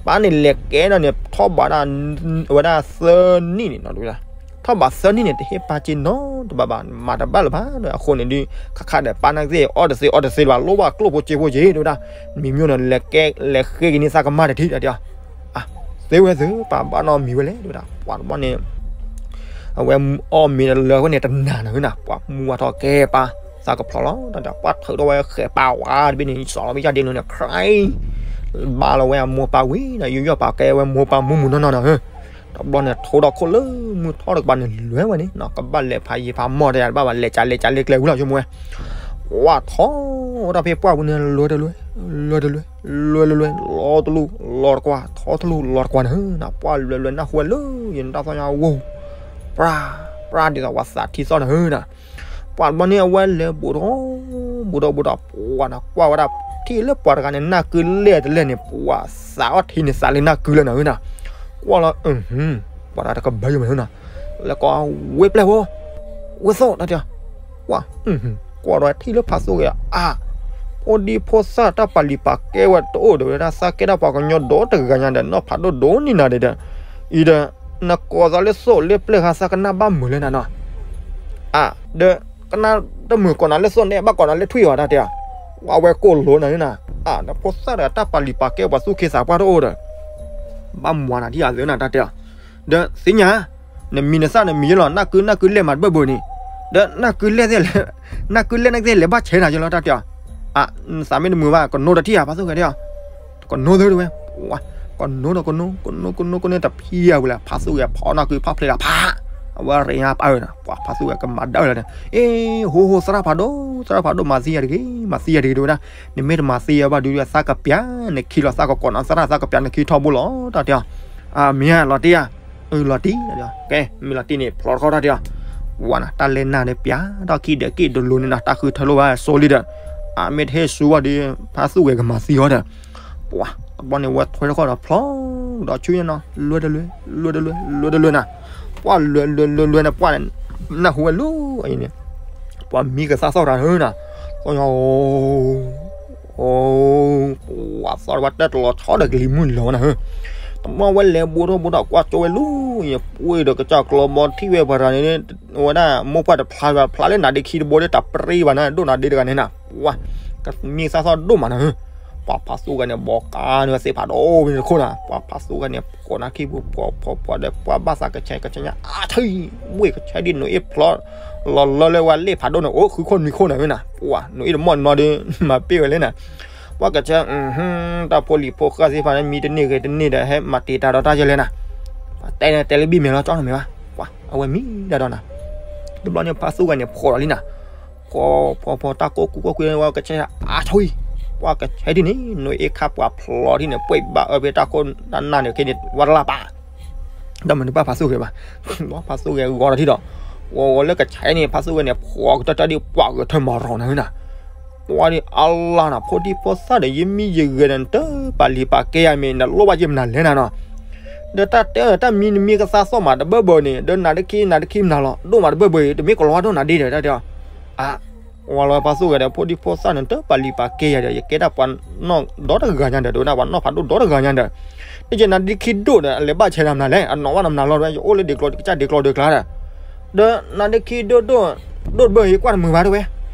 ပၢ်န့ၣ်လဲၤကဲဒီးန့ၣ် ထီၣ်ဘးဒၣ် ဝဲဒၣ်သၢနံၣ်န့ၣ်နီၤ တဲဝဲဒၣ်. ထီၣ်ဘးသၢနံၣ်န့ၣ် တဟ့ၣ်ပၢ်စ့နီတဘၣ်ဘၣ်, မၤတဘၣ်လၢၤဘၣ်ဒီး အဃိန့ၣ်ဒုး ခါခါဒီးပၢ်နာ်က့ အီၣ်တသ့အီတသ့လၢၤဘၣ် လိၣ်ဘၣ်ကျိၣ်ဖိစ့ဖိက့ၤ တဲဝဲဒၣ်. မံၤမံၤန့ၣ် လဲၤကဲ လဲၤဃ့က့ၤန့ၢ်သးကမၣ်တထံၣ်ဒီးတဲအီၤ. အါ, သ့ဝဲသ့ ပၢ်ဘၣ်နီတမံၤဝဲလဲၣ် တဲဝဲဒၣ်. ပှၤတဘျီန့ၣ် အဝဲအီၣ်မ့ၤလၢအဃိန့ၣ် တနာ်နီၤနီၤ, ပှၤမူဝါထီၣ်ကဲပၢ် သးကဖျိးလီၤ တဲဝဲဒၣ်. ပှၤထုးထီၣ်ဝဲဃဲၤပၢ်ဝါတဘ့ၣ်န့ၣ် စီၤလီၤဝဲယၢ်ဒ့လိၤန့ၣ် ခရံာ် ဘၣ်လီၤဝဲအမိၢ်ပၢ်ဝံၤဒီး ယူးယီၣ်ပာ်ကဲဝဲမိၢ်ပၢ်မူမူနီၢ်နီၢ်နီၤဧၢ. တဘျီန့ၣ် ထိဒီးခိၣ်လၢမုၢ်ထီၣ်တကပၤန့ၣ် လဲၤဝဲန့ၣ်နီၤ, ကဘၣ်လဲၤဖးယံၤဖးမီၢ်တယၤတဘၣ်ဘၣ်, လဲၤကးလဲၤကးလဲၤကျဲဝံၤလီၤ ဆိကမိၣ်ဝဲ. ဝါထီၣ်ဝဲဒၣ်ဖဲပှၢ်ပူၤန့ၣ် လွဲတလွဲ, လွဲတလွဲ, လွဲတလွဲ, လီၤတလူၢ်လီၤတကွၢ် ထီတလူၢ်လီၤတကွၢ်န့ၣ်နီၤ, ပှၢ်လွဲလွဲနၢ်ဟူဝဲလၢယတၢ်သီၣ်ညါဝိ ပြၢ် ပြၢ်ဒ်သိးပှၤသးထံသီၣ်န့ၣ်နီၤ. ပှၢ်တဘျီန့ၣ် အဝဲလဲၤဘူးဒီး ဘူးဒီးဘူးဒီး ပှၢ်နီၤ ကွၢ်ဝဲဒၣ် ထံၣ်လၢပှၤတဂၤန့ၣ် နၢ်ကုလဲၢ်တလဲၢ်န့ၣ် ပှၢ်သးအီၣ်ထံန့ၣ် သးလၢနၢ်ကုလၢနၤဧၢနီၤ. ကွၢ်လီၤ ပှၤတဂၤတကဘၢယိၤမးနီၤ, လၢကီဝ့ၢ်ပျဲၢ်ဖိ ဝ့ၢ်သိၣ်တၢ်တဲအီၤ, ကွၢ် ကွၢ်ဒီးထံၣ်လၢဖါသိၣ်ဂဲၤအါ, ဖိဒံဖိသၣ်တၢ်ပာ်လံာ်ပာ်ကဲဝဲတအိၣ်ဒီးဝဲဒၣ် သးကဲဒၣ်ပှၤကညီဒီတဂၤညါဒီး နီၢ်ဖးဒိၣ်ဒိးန့ၢ်နၤဒီး အံၤဒီး နကိးသးလၢသိၣ်လၢပျဲၢ်ဃါ သးကနၣ်ဘၣ်မုာ်လၢနၤနီၤ. အါ ဒီး ကနၣ်တမုာ်ကိးနၤလၢသိၣ်န့ၣ် ဘၣ်ကိးနၤလၢထွံၣ်အီၤတၢ်တဲအီၤ, ဝဲကိၢ်လိာ်နၤန့ၣ်နီၤ. အါ ဒီးဖိသၣ်တဂၤတၢ်ပာ်လံာ်ပာ်ကဲပှၤသူၣ်က့သးပှၢ်တအိၣ်ဒီး ဘၣ်မၤနၤဒ်အံၤသ့နီၤ တၢ်တဲအီၤ. ဒီးသ့ၣ်ညါ နမံၤနသၣ်နမံၤယဲလီၤ နၢ်ကုနၢ်ကုလဲၢ်မးတဘၢၣ်ဘၢၣ်န့ၣ်, ဒီးနၢ်ကုလဲၢ်သ့ၣ်လဲၣ်, နၢ်ကုလဲၢ်နကသ့ၣ်လဲၤဘၣ်ဆဲးနၤယဲလီၤ တၢ်တဲအီၤ. အါ နသးမ့ၢ်တမုာ်ဘၣ် ကနိတထံၣ်ဧါ ဖါသိၣ်ဂဲၤတဲအီၤ. ကနိသ့ၣ်တဝဲ, ကနိဒီးကနိ ကနိ ကနိ ကနိတဖံးအပူၤလဲၣ် ဖါသိၣ်ဂဲၤဖီနၢ်ကုဖီဖျဲးလီၤဖး, အဝဲရ့ညါပၢ်ဧၢနီၤ, ပှၤဖါသိၣ်ဂဲၤကမၤဒၢလီၤန့ၣ်, အ့ ဟိဟိ သရၣ်ဖးဒိၣ် သရၣ်ဖးဒိၣ် မၤသံယၤတဂ့ၤ မၤသံယၤတဂ့ၤ တဲဝဲဒၣ်, နမ့ၢ်တမၤသံယၤဘၣ်ဒုး သးကပျးနခံလီၤ သးကကိးနၤသရၣ် သးကပျးနခံထီဘိလီၤ တၢ်တဲအီၤ. အမ့ၢ်လီၤတံၢ်ဧါ, အၢ လီၤတံၢ်, ကဲ မ့ၢ်လီၤတံၢ်န့ၣ် ဖျိးတခီတၢ်တဲအီၤ. ဝဲန့ၣ် တၢ်လဲၤနၢ်ဒီးပျးထီၣ်ခံဒီးက့ၣ်ဒလိၤန့ၣ်နီၤ တၢ်ဃုထၢလိာ်ဘၣ်စိလံဒီး, အမ့ၢ်တဟ့ၣ်ဆူဝဲဒီး ဖါသိၣ်ဂဲၤကမၤသံအီၤဒီး, ပှၤ တဘျီန့ၣ် ဝဲထွဲတခီဒီးဖျိးဒီးဆူညါနီၤ လွဲတလွဲ လွဲတလွဲ လွဲတလွဲနီၤ, ပှၤလွဲလွဲလွဲလွဲန့ၣ် ပှၤနၢ်ဟူဝဲလၢအံၤန့ၣ်, ပှၤမံကသးသီၣ်တၢ်န့ၣ်နီၤ, သီၣ်ညါ အိ ပှၤသီၣ်တဝဲတၢ်တလီၤဆီဒီးကလံၤမုၢ်လီၤဝဲနၤဧၢ, တဘျီဝဲလဲၤဘူးထီၣ်ဘူးထီၣ်ကွၢ်ကၠိဝဲလူၤအံၤ ပှ့ၤဒီးကစၢ်ကျီဘီထံၣ်ဝဲပှၤတဂၤန့ၣ်, ဝဲဒၣ်မိၢ်ပှၢ်တဖျါဘၣ် ဖျါလၢနၤဒ့ခံတဘိဒီးတၢ်ပြံဘၣ်နၤ ဒိၣ်နၤဒ့တဂၤန့ၣ်နၤ, ပှၤ ကမံကသးသီၣ်ဒိၣ်မးနၤဧၢ, ပှၤဖါသိၣ်ဂဲၤန့ၣ် ဘီကါန့ၣ်ဝဲသ့ၣ်ဖးဒိၣ်ဝဲန့ၣ်တခိၣ်နၤ, ပှၤဖါသိၣ်ဂဲၤန့ၣ် ဖှိးနၤခံပူၤဖှိးဖှိးဖှိးဒီး ပှၤဘၣ်သးကဆဲးကဆဲးညါ အါထံ ဘှ့ၣ်ကဆဲးဒ်နိၤအ့ၣ်ဖျိး လီၤလၢလၢဝဲလ့ၣ်ဖးဒိၣ်န့ၣ် အိၣ်ဃုခိၣ်နွံခိၣ်နၤဧၢနၤ, ပှၤနိၤအ့ၣ်တမီၢ်နီၤဒီး မၤပ့ၢ်ဝဲလဲၣ်နၤ, ပှၤကဆဲး တၢ်ဖိလံၤဖိဃၢ်သ့ၣ်တဖၣ်န့ၣ် မံတန့ၢ်ဂဲၤတန့ၢ်ဒီး ဟဲမၤတ့ၢ်တၢ်ဒီးတၢ်ယဲလဲၣ်နၤ, တဲန့ၣ်တဲလၢဘံၣ်မဲာ်လီၤ ကၠီနီၤမဲာ်ဘၣ်, ပှၤ အဝဲမံတၢ်ဒီးနၤ, တဘျီန့ၣ် ဖါသိၣ်ဂဲၤန့ၣ် ဖှိးဒီးလံနၤ, ဖှိးဖှိးဖှိးတၢ်ကိၢ်ကူကိၢ်ကွံာ်ဝဲကဆဲး အါထံ ပှၤကဆဲးဒ်န့ၣ် နိၤအ့ၣ်ခါပှၤဖျိးဒ်န့ၣ် ပှ့ၤဘၣ်အၢဖဲတၢ်ခိၣ်တၢ်နၢ်န့ၣ် ခဲန့ၣ် ဝဲတလၢ်ပာ် ဒီးမနုၤဘၣ်ဖါသိၣ်ဂဲၤဘၣ်, ဖါသိၣ်ဂဲၤဂီၤဒီးထံၣ်ဒီး, ဂီၤဂီၤလၢကဆဲးန့ၣ် ဖါသိၣ်ဂဲၤန့ၣ် ဖှိးကတၢၢ်တၢၢ်ဒ်ပှၤဂဲၤထၢၣ်မၤရီၤနၤဧၢနၤ, ပှၤဒ်အလါနၤ ဖိဒံဖိသၣ်ဒီး ယမ့ၢ်ယဂဲၤဒီး နတပာ်လံၤပာ်ကဲယၤမ့ၢ် နလိၣ်ဘၣ်ယဲၢ်မနုၤလဲၣ်နၤနီၤ, ဒီးတၢ်တဲတၢ်မံနမံကသးသီၣ်မးတဘၢဘၢန့ၣ် ဒီးနၤတခံနၤတခံမနုၤလီၤ ဒိၣ်မးတဘၢဘၢအံၤ တမ့ၢ်ကလီၤဝါဒိၣ်နၤဒ့ဒီး တၢ်တဲအီၤ, အ ဝဲလီၤဖါသိၣ်ဂဲၤဒီး ဖိဒံဖိသၣ်န့ၣ် တပာ်လံၤပာ်ကဲယၤဒီး ယကဲဒၣ်ပှၤနီၢ်ဒီတဂၤညါဒီး တဝဲဒၣ်ပှၤနီၢ်ဖးဒိၣ်ဒီတဂၤညါဒီး, တယဲၢ်နၤဒ့ခံဒိၣ်ဒီး အလဲၤဘၣ်ဆဲးနၤမနုၤလဲၣ် အနီၢ်ဝဲနၤမနုၤလီၤ တဝဲ ယအိၣ်လၢဒ့ကျိၤကစၢ်ဒ့ကျိၤဒ့ကျါဒီး, ဒီးနၤဒ့ခံဒိၣ်ဒိၣ် ဒိၣ်တဘၢအံၤ ကွၢ်တမုာ်ဘၣ်တဝဲ,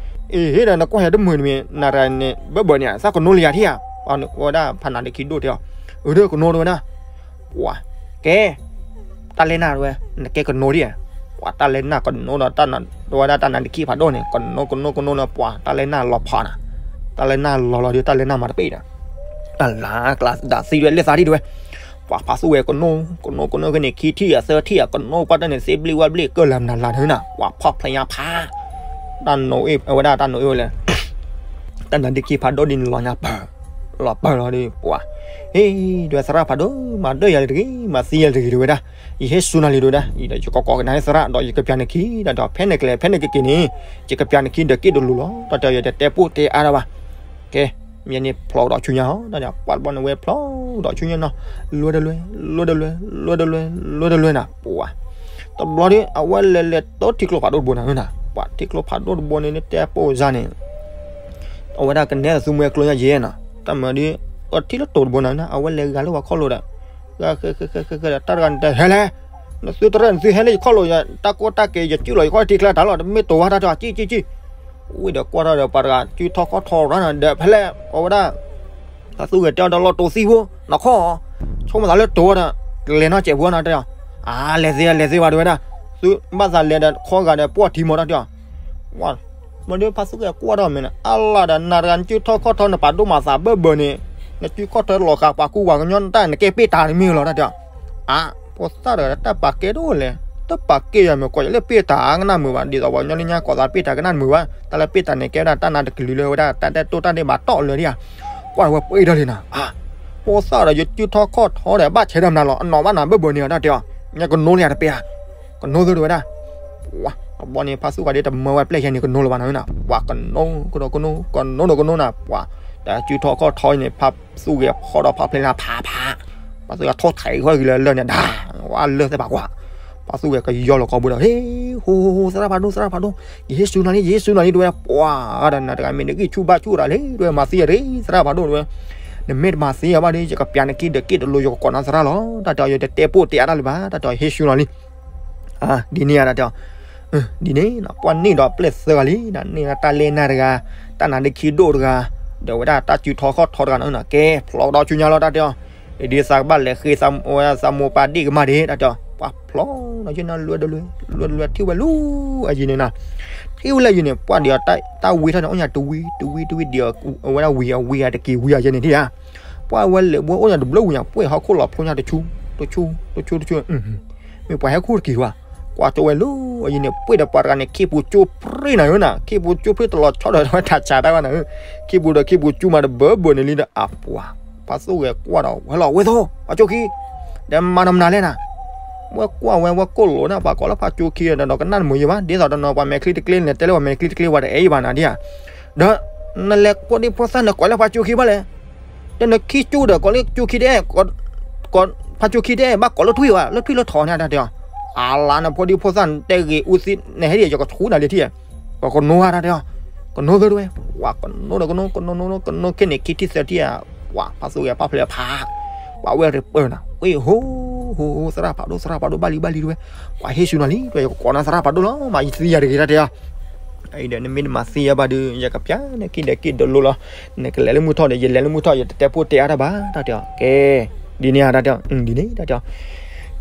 အ့ဟ့ၣ်ဒီး နကွၢ်ယၤတမုာ်တမံၤ နၤတဂၤန့ၣ် ဘၢဘၢန့ၣ် သးကနိလၢယၤထံၣ်ဧါ, ဝဲဒၣ်ဖးနၤဒ့ခံဒိၣ်တဲအီၤ, အၢ ဒီးကနိတဝဲဒၣ် ပှၤ ကဲ တၢ်လဲၢ်နၢ်တဝဲ နကဲကနိဒ်ဧါ, ပှၤတၢ်လဲၢ်နၢ်ကနိဒီး တဝဲဒၣ်တၢ်နၤဒ့ခံဖးဒိၣ်န့ၣ် ကနိကနိကနိန့ၣ် ပှၤတၢ်လဲၢ်နၢ်လီၤဖးနၤ, တၢ်လဲၢ်နၢ်လီၤလီၤဒီး တၢ်လဲၢ်နၢ်မၤတပ့ၢ်ဒီး, တၢ်လၢကျါဒၣ်သံဝဲလဲၣ်သးဒ်တဝဲ, ပှၤဖါသိၣ်ဂဲၤကနိ ကနိကနိကန့ၣ် ခံထံၣ်အသၢထံၣ်အကနိပှၢ်တၢၢ်န့ၣ် သ့ဘျ့ဝဲဘျ့ကၢၢ်လၢမနုၤလၢနၤ, ပှၤဖီၣ်ဖျဲးညါဖး, တၢ်နိအ့ၣ် အဝဲဒၣ်တၢ်နိအ့ၣ်ဝဲလဲၣ် တၢ်နၤဒ့ခံဖးဒိၣ်ဒ်န့ၣ်လီၤညါပၢၢ်, လီၤပၢၢ်လီၤဒီး ပှၤ, ဟ့ၣ်, ဒ်ဝဲသရၣ်ဖးဒိၣ် မၤဒၢၣ်ယၤလၢတဂ့ၤ မၤသံယၤလၢတဂ့ၤ တဲဝဲဒၣ်, ယဟ့ၣ်စူၤနၤလံ တဲဝဲဒၣ်, အံၤဒီးယကကိးကဒါနၤသရၣ် ဒီးယကပျးနခံ တၢ်တဲအီၤ, ဖဲနကလဲၤ ဖဲနကက့ၤန့ၣ် ယကပျးနခံဒီးက့ၣ်တလိၤလီၤ တၢ်တဲအီၤ, ယတတဲပိၢ်တဲအါတၢ်ဘၣ်. ကဲ, မ့ၢ်န့ၣ်ဖျိးဒီးဆူညါဟီ တၢ်တဲအီၤ, ပှၤတဘျီန့ၣ်ဝဲဖျိးဒီးဆူညါနီၤ, လွဲတလွဲ, လွဲတလွဲ, လွဲတလွဲ, လွဲတလွဲနၤ ပှၤ, တဘျီဒီး အဝဲလဲၤလဲၤတထံကျိဖးဒိၣ်တဘိနၤနၤ, ပှၤထံကျိဖးဒိၣ်တဘိန့ၣ် နတဲပိၢ်စါန့ၣ် အဝဲဒၣ်ကနဲသူမှဲကျိညါယဲနၤ, တၢ်မၤဒီး အထံလၢတိၤတဘိနၤနၤ, အဝဲလဲၤဂၤလၢပှၤခီၣ်လိာ်ဒီး, ဃဲဃဲဃဲဃဲဃဲဃဲဒီး တၢ်တဂၤန့ၣ်တဲ ဟဲလဲၣ်, နသုတရဲၣ်နသုဟဲလၢယခီၣ်လိာ်ယၤ, တၢ်ကိၢ်တၢ်ကဲ ယစုၣ်လီၤယခီၣ်ထံကျါတၢ်လီၤ, တမ့ၢ်တိၤဝဲ တၢ်တဲအီၤ, ကံၣ်ကံၣ်ကံၣ်, ဝံၤဒီးကွၢ်ထီၣ်ဒီး ပှၤတဂၤစုထီၣ်ခီၣ်ထီရၤနၤဒီး ဖဲလဲၣ် အဝဲဒၣ် ဖါသူၣ်ဂဲၤတဲအီၤဒီး လီၤတိၤသံဖိ, နခီၣ်, ဆိကမိၣ်သးလၢတိၤဒီး လဲၤနီၢ်စဲးဖိနီၤ တၢ်တဲအီၤ, အါ လဲၤသ့ လဲၤသ့ဘၣ် တဲဝဲဒၣ်, သုဘၣ်သးလဲၤဒီးခီဂာ်ဒီး ပှီၢ်ထံမီၤ တၢ်တဲအီၤ, ဝါ, မ့ၢ်ဒီးဖါသူၣ်ဂဲၤကွၢ်ထီၣ်မဲာ်န့ၣ် အါလၢ်ဒီး နၤတဂၤနစုထီၣ်ခီၣ်ထီန့ၣ် ပာ်ဒိၣ်မၤသးဘၢဘၢန့ၣ်, နစုခီၣ်ထီလီၤဃာ်ပှၤကူပှၤကညီ တၢ်နကဲပ့ၢ်တၢ်တမ့ၢ်လီၤ တၢ်တဲအီၤ, အါ, ဖိသၣ်တဂၤ တၢ်ပာ်ကဲဒိၣ်လဲၣ်, တပာ်ကဲယၤမ့ၢ်ကွၢ်ယၤလၢပ့ၢ်တၢ်ကနၣ်မုာ်ဘၣ်, ဒ်သိးပှၤကညီလၢညါကိးသးပ့ၢ်တၢ်ကနၣ်မုာ်ဘၣ်, တၢ်လၢပ့ၢ်တၢ်န့ၣ် ကဲဝဲဒၣ်တၢ်နါတကလုာ်လၢဝဲဒၣ် တၢ်တဲတိၢ်တၢ်န့ၢ်ဘၣ်တီၢ်လၢဒ်ဧါ, ကွၢ်ဝဲပှဲၤထီၣ်လံနၤ, အါ, ဖိသၣ်ဒီး ယစုထီၣ်ခီၣ်ထီဒီး ဘၣ်ဆဲးဒီးမနုၤလီၤ, အနီၢ်ဘၣ်နၤဘၢဘၢန့ၣ် တၢ်တဲအီၤ, ညါကနိလၢယၤတပဲဧါ, ကနိသု တဲဝဲဒၣ်, ဝါ, တဘျီန့ၣ် ဖါသူၣ်ဂဲၤဒီး တမၢဝဲပျဲၢ်ယဲန့ၣ် ကနိလၢၤဘၣ်နၤနၤ, ပှၤကနိ ကနိ ကနိ ကနိဒီးကနိနၤ ပှၤ, တၢ်စုထီၣ်ခီၣ်ထီန့ၣ် ဖါသူၣ်ဂဲၤဖီဒီးဖးဖျဲးလၢဖးဖး, ဖါသူၣ်ဂဲၤထီၣ်ထဲးဃီဂ့ၤလၢလၢၢ်န့ၣ် ဒၣ်, ဝါလၢၢ်သ့ၣ်ပာ်ကွၢ်, ဖါသူၣ်ဂဲၤကယီလီၤကိာ်ဘိဒီး ဟ့ၣ်, ဟိ ဟိ ဟိ သရၣ်ဖးဒိၣ် သရၣ်ဖးဒိၣ်, ယဟ့ၣ်စူၤနၤလံ ယဟ့ၣ်စူၤနၤလံ တဲဝဲ, ပှၤဒီး နၤတဂၤမ့ၢ်နဂံၢ်ဆူၣ်ဘၣ်ဆူၣ်ဒၣ်လဲၣ် တဲဝဲ, မၤသံယၤတဂ့ၤ သရၣ်ဖးဒိၣ် တဲဝဲ, နမ့ၢ်တမၤသံယၤဘၣ်ဒီး ယကပျးနခံဒီးက့ၣ်တလိၤ ယကကိးနၤသရၣ်လီၤ တၢ်တဲအီၤ, ယတတဲပိၢ်တဲအါတၢ်လၢၤဘၣ် တၢ်တဲအီၤ, ယဟ့ၣ်စူၤနၤလံ ဒ်န့ၣ်ဧါ တၢ်တဲအီၤ, ဒ်န့ၣ် ပှၤန့ၢ်ဒီးပျဲၢ်သၢဂၤလံ, န့ၢ်တၢ်လဲၢ်နၢ်တဂၤ, တၢ်နါဒ့ခံဒိၣ်တဂၤ, ဒီးဝဲဒၣ်တၢ်စုထီၣ်ခီၣ်ထီတဂၤန့ၣ် ကဲဖျိးဒီးဆူညါလီၤ တၢ်တဲအီၤ, ဒ်သးကဘၣ်လဲၤဃ့သးမိၢ်ပၢ်ဒ့ၣ်ကမၢ်ဒ့ၣ် တၢ်တဲအီၤ, ပှၤဖျိးဒီးယဲနၤ လွဲတလွဲ, လွဲတလွဲထံၣ်ဝဲလူၤအယံၤန့ၣ်နၤ, ထံၣ်ဝဲလၢအယံၤန့ၣ် ပှၤဒ်အီၤ တၢ်ဝံထီၣ်န့ၣ် အိၣ်ညါတဝံ တဝံ တဝံ ဒ်အီၤ အဝဲဒၣ်ဝံၤအဝံၤအတကံၤဝံၤအယဲန့ၣ်ဒ်ဧါ, ပှၤဝဲလဲၤဘှီအိၣ်ညါတဘျုးဝံၤညါ ပှဲၤဟီၣ်ခိၣ်လီၤဖျိညါတဆူ, တဆူ, တဆူ တဆူ မ့ၢ်ပှၤဟဲခိၣ်တက့ၤဘၣ်, ကွၢ်ကၠိဝဲလၢအယံၤန့ၣ် ပှ့ၢ်ဒီးပှၤတဂၤန့ၣ် ခ့ပူၤကၠိပြံနၤဧၢနၤ, ခ့ပူၤကၠိပြံတလီၤဆီဒီးဝဲတၢ်ဆးတၢ်ဘၣ်နၤဧၢ, ခ့ပူၤဒီးခ့ပူၤကၠိမးတဘၢဘၢန့ၣ်လံဒီး အပှၤ, ဖါသူၣ်ဂဲၤကွၢ်ဒီး ဝဲလီၤဝဲသိး ဖါကၠိခံ, ဒီးမၤနီၢ်မနုၤလဲၣ်နၤ, ဝဲကွၢ်ဝဲ ဝဲကိၣ်လိာ်န့ၣ် ပှၤကိးလၢဖါကၠိခံဒီး ကနၣ်တမုာ်ယဲဘၣ်, ဒ်သိးတနီၤ ပှၤမဲာ်ချံတကျ့လဲၤတဲလၢပှၤမဲာ်ချံတကျ့ဝဲတအဲၣ်ယဘၣ်နၤဒ်ဧါ, ဒီး နလဲၤဖိဒံဖိသၣ်နကိးလၢဖါကၠိခံဘၣ်လဲၣ် ဒီးနခံကၠိဒီး ကိးလၢကၠိခံဒဲး, ဖါကၠိခံဒဲး ဘၣ်ကိးလၢထွံၣ်ဘၣ် လၢထွံၣ်လၢထီန့ၣ် တၢ်တဲအီၤ, အလါနဖိဒံဖိသၣ်နတဲဂ့ၤအူသံ နဟဲဒ်ယကဆူနၤလံထံၣ်, ပှၤကနိဧါ တၢ်တဲအီၤ, ကနိသု တဲဝဲ, ပှၤကနိဒီးကနိ ကနိ ကနိ ကနိ ခဲန့ၣ်ခံထံၣ်သၢထံၣ်ဧါ, ပှၤဖါသူၣ်ဂဲၤပာ်ဖျဲးဖး, ပှၤဝဲရပၢၢ်နၤ, ဝဲဟိ ဟိ ဟိ သရၣ်ဖးဒိၣ် သရၣ်ဖးဒိၣ် ဘၣ်လံ ဘၣ်လံ တဲဝဲ, ပှၤဟ့ၣ်ဆူနၤလံ တဲဝဲ ယကကိးနၤသရၣ်ဖးဒိၣ်လီၤ မၤယသံယၤတဂ့ၤ တၢ်တဲအီၤ ဒီးနမ့ၢ်တမၤသံယၤဘၣ်ဒီး ယကပျးနခံဒီးက့ၣ်တလိၤလီၤ, နကလဲၤလၢမုၢ်ထီၣ်ဒီး ယလဲၤလၢမုၢ်ထီၣ် ယတတဲပိၢ်တဲအါတၢ်ဘၣ် တၢ်တဲအီၤ, ကဲ, ဒ်န့ၣ်ဧါ တၢ်တဲအီၤ, ဒ်န့ၣ် တၢ်တဲအီၤ,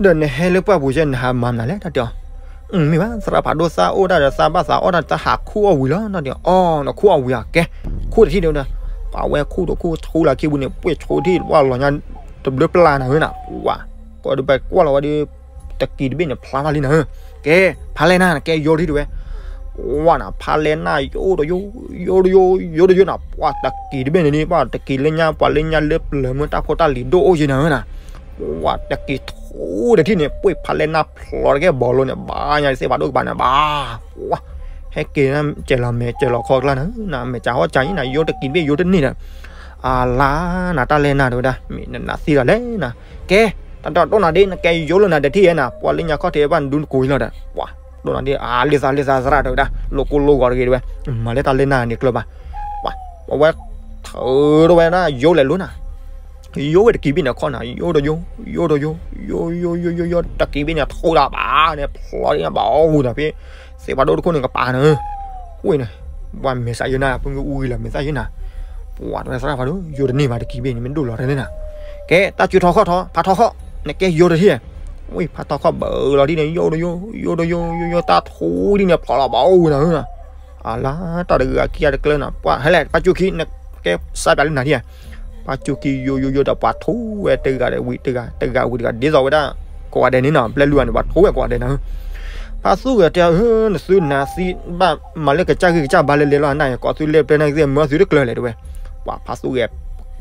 ဒီးနဟဲလၢပှၢ်ပူၤယဲ နဟးမၤမနုၤလဲၣ် တၢ်တဲအီၤ, မ့ၢ်ဘၣ် သရၣ်ဖးဒိၣ် သးအိၣ်တၢ်ဒီးသးဘၣ်သးအီၣ်တၢ် သးဟးခူၣ်အီၣ်ဝံၤလီၤ တၢ်တဲအီၤ, အီ နခူၣ်အီၣ်ဝံၤဧါ ကဲ, ခူၣ်တထံၣ်ဒီး, ပှၤဝဲခူၣ်တခူၣ်ထူလၢခံပူၤန့ၣ် ပှ့ၢ်ဆိထံၣ် ပှၤလီၤညါတဘျုးပျၢ်နၤဧၢနၤ, ဝါ, ကီးဒုးပကွၢ်လီၤဝဲဒီး တကံၤတဘ့ၣ်န့ၣ် ဖျါထီၣ်လံနၤဧၢ, ကဲ, ဖးလဲၢ်နၤ နကဲယိတထံၣ်တဲဝဲ, ဝါနၤ ဖးလဲၢ်နၤ ယိတယိ, ယိတယိ, ယိတယိနၤ, ပှၤတကံၤတဘ့ၣ်န့ၣ်ဒ် ပှၤတကံၤလၢညါ ပှၤလၢညါလၢပျၢၤမ့ၢ်တၢ်ဖိတၢ်လံၤဒိၣ်အိၣ်ယဲနၤဧၢနၤ, ပှၤတကံၤထူတထံၣ်န့ၣ် ပှ့ၢ်ဖးလဲၢ်နၤဖျိးတကဲဘီလိၤန့ၣ် ဘၣ်ညါသ့ၣ်ဖးဒိၣ်ကပၤန့ၣ် ဘၣ်, ဝါ, ဟဲက့ၤနၤ ကဲၤလီၤမဲာ်ကဲၤလီၤခီကျါနၤဧၢနၤ, မဲာ်ကဟီၣ်ကၢ်အံၤနၤ ယိတကံၤတဘ့ၣ် ယိတန့ၢ်ဒီး, အလါနၤ တၢ်လဲၢ်နၤတဲဝဲဒၣ် မ့ၢ်နနးသံဒီးလဲၣ်နၤ, ကဲ, တၢ်တဲအီၤ ဒိၣ်နၤဒ့ နကဲယိလၢနၤတထံၣ်ဧါနၤ, ပှၤလၢညါခီၣ်ထံးဘၣ်နဒူနကိၤအံၤလီၤဒီး, ဝါ, ဒိၣ်နၤဒ့ အလံသးလံသးသရၣ်တဲဝဲဒၣ် လိာ်ကိလိာ်ဂီၤတဂ့ၤတဲဝဲ, မၤလၢတၢ်လဲၢ်နၤန့ၣ်ကျၢၤဘၣ်, ဝါ, ပဝဲထုးတဲဝဲဒၣ် ယိလဲၤလိၤနၤ, ယိဝဲတကံၤဘ့ၣ်န့ၣ်ခီနၤ ယိတယိ, ယိတယိ, ယိ ယိ ယိ ယိ ယိ ယိ တကံၤဘ့ၣ်န့ၣ် ထူးဒၣ်ဘၣ်န့ၣ် ဖျိးဒ်န့ၣ် ဘၣ်အီၣ်ဝံၤဒီးဖဲ သ့ၣ်ဖးဒိၣ်တခိၣ်န့ၣ်ကပၤနၤ, ဝ့ၢ်န့ၣ်, ပှၤမဲာ်ဆှးယိနၤ ဖုကအူဂံၤလီၤမဲာ်ဆှးယိနၤ, ပှၤတဲဝဲသရၣ်ဖးဒိၣ် ယိတန့ၢ်ဘၣ်တကံၤဘ့ၣ်န့ၣ် မ့ၢ်ဒိၣ်လီၤတန့ၢ်နၤ, ကဲ တၢ်စုထီၣ်ခီၣ်ထီ ဖးထီခီၣ် နကဲယိတထံၣ်, ဝ့ၢ် ဖးထီခီၣ်ဘၣ်လီၤဒ်န့ၣ် ယိတယိ, ယိတယိ, ယိယိ တၢ်ထူးဒ်န့ၣ် ဖျိးလီၤဘၣ်အီၣ်ဝံၤနၤဧၢနၤ အလါ တၢ်တဂၤခံဂၤတကျၢၤနၤ ပှၤဟဲလဲၣ် ဖါကၠူခံ နကဲစးပၠးလၢနၤထံၣ်ဧါ, ဖါကၠူခံ ယိယိယိဒီးပှၤထူးဝဲတဂၤဒီးဝံၤတဂၤ တဂၤဝံၤတဂၤ ဒ်သိးဝဲဒၣ်ကိးဂၤဒဲးန့ၣ်နီၤ ပျဲလွံၢ်ဂၤန့ၣ် ပှၤထူးဝဲကိးဂၤဒဲးနၤဧၢ, ဖါသူၣ်ဂဲၤတဲ နသုနၤသံဘၣ်မၤလၢကစၢ်ဂ့ၢ်ကစၢ်ဘါလၢလဲၤလီၤနၤ ကိးသုလၢပျဲနၤဂ့ၢ်မၢသုတကျၢၤလဲၣ်တဲဝဲ, ပှၤဖါသူၣ်ဂဲၤ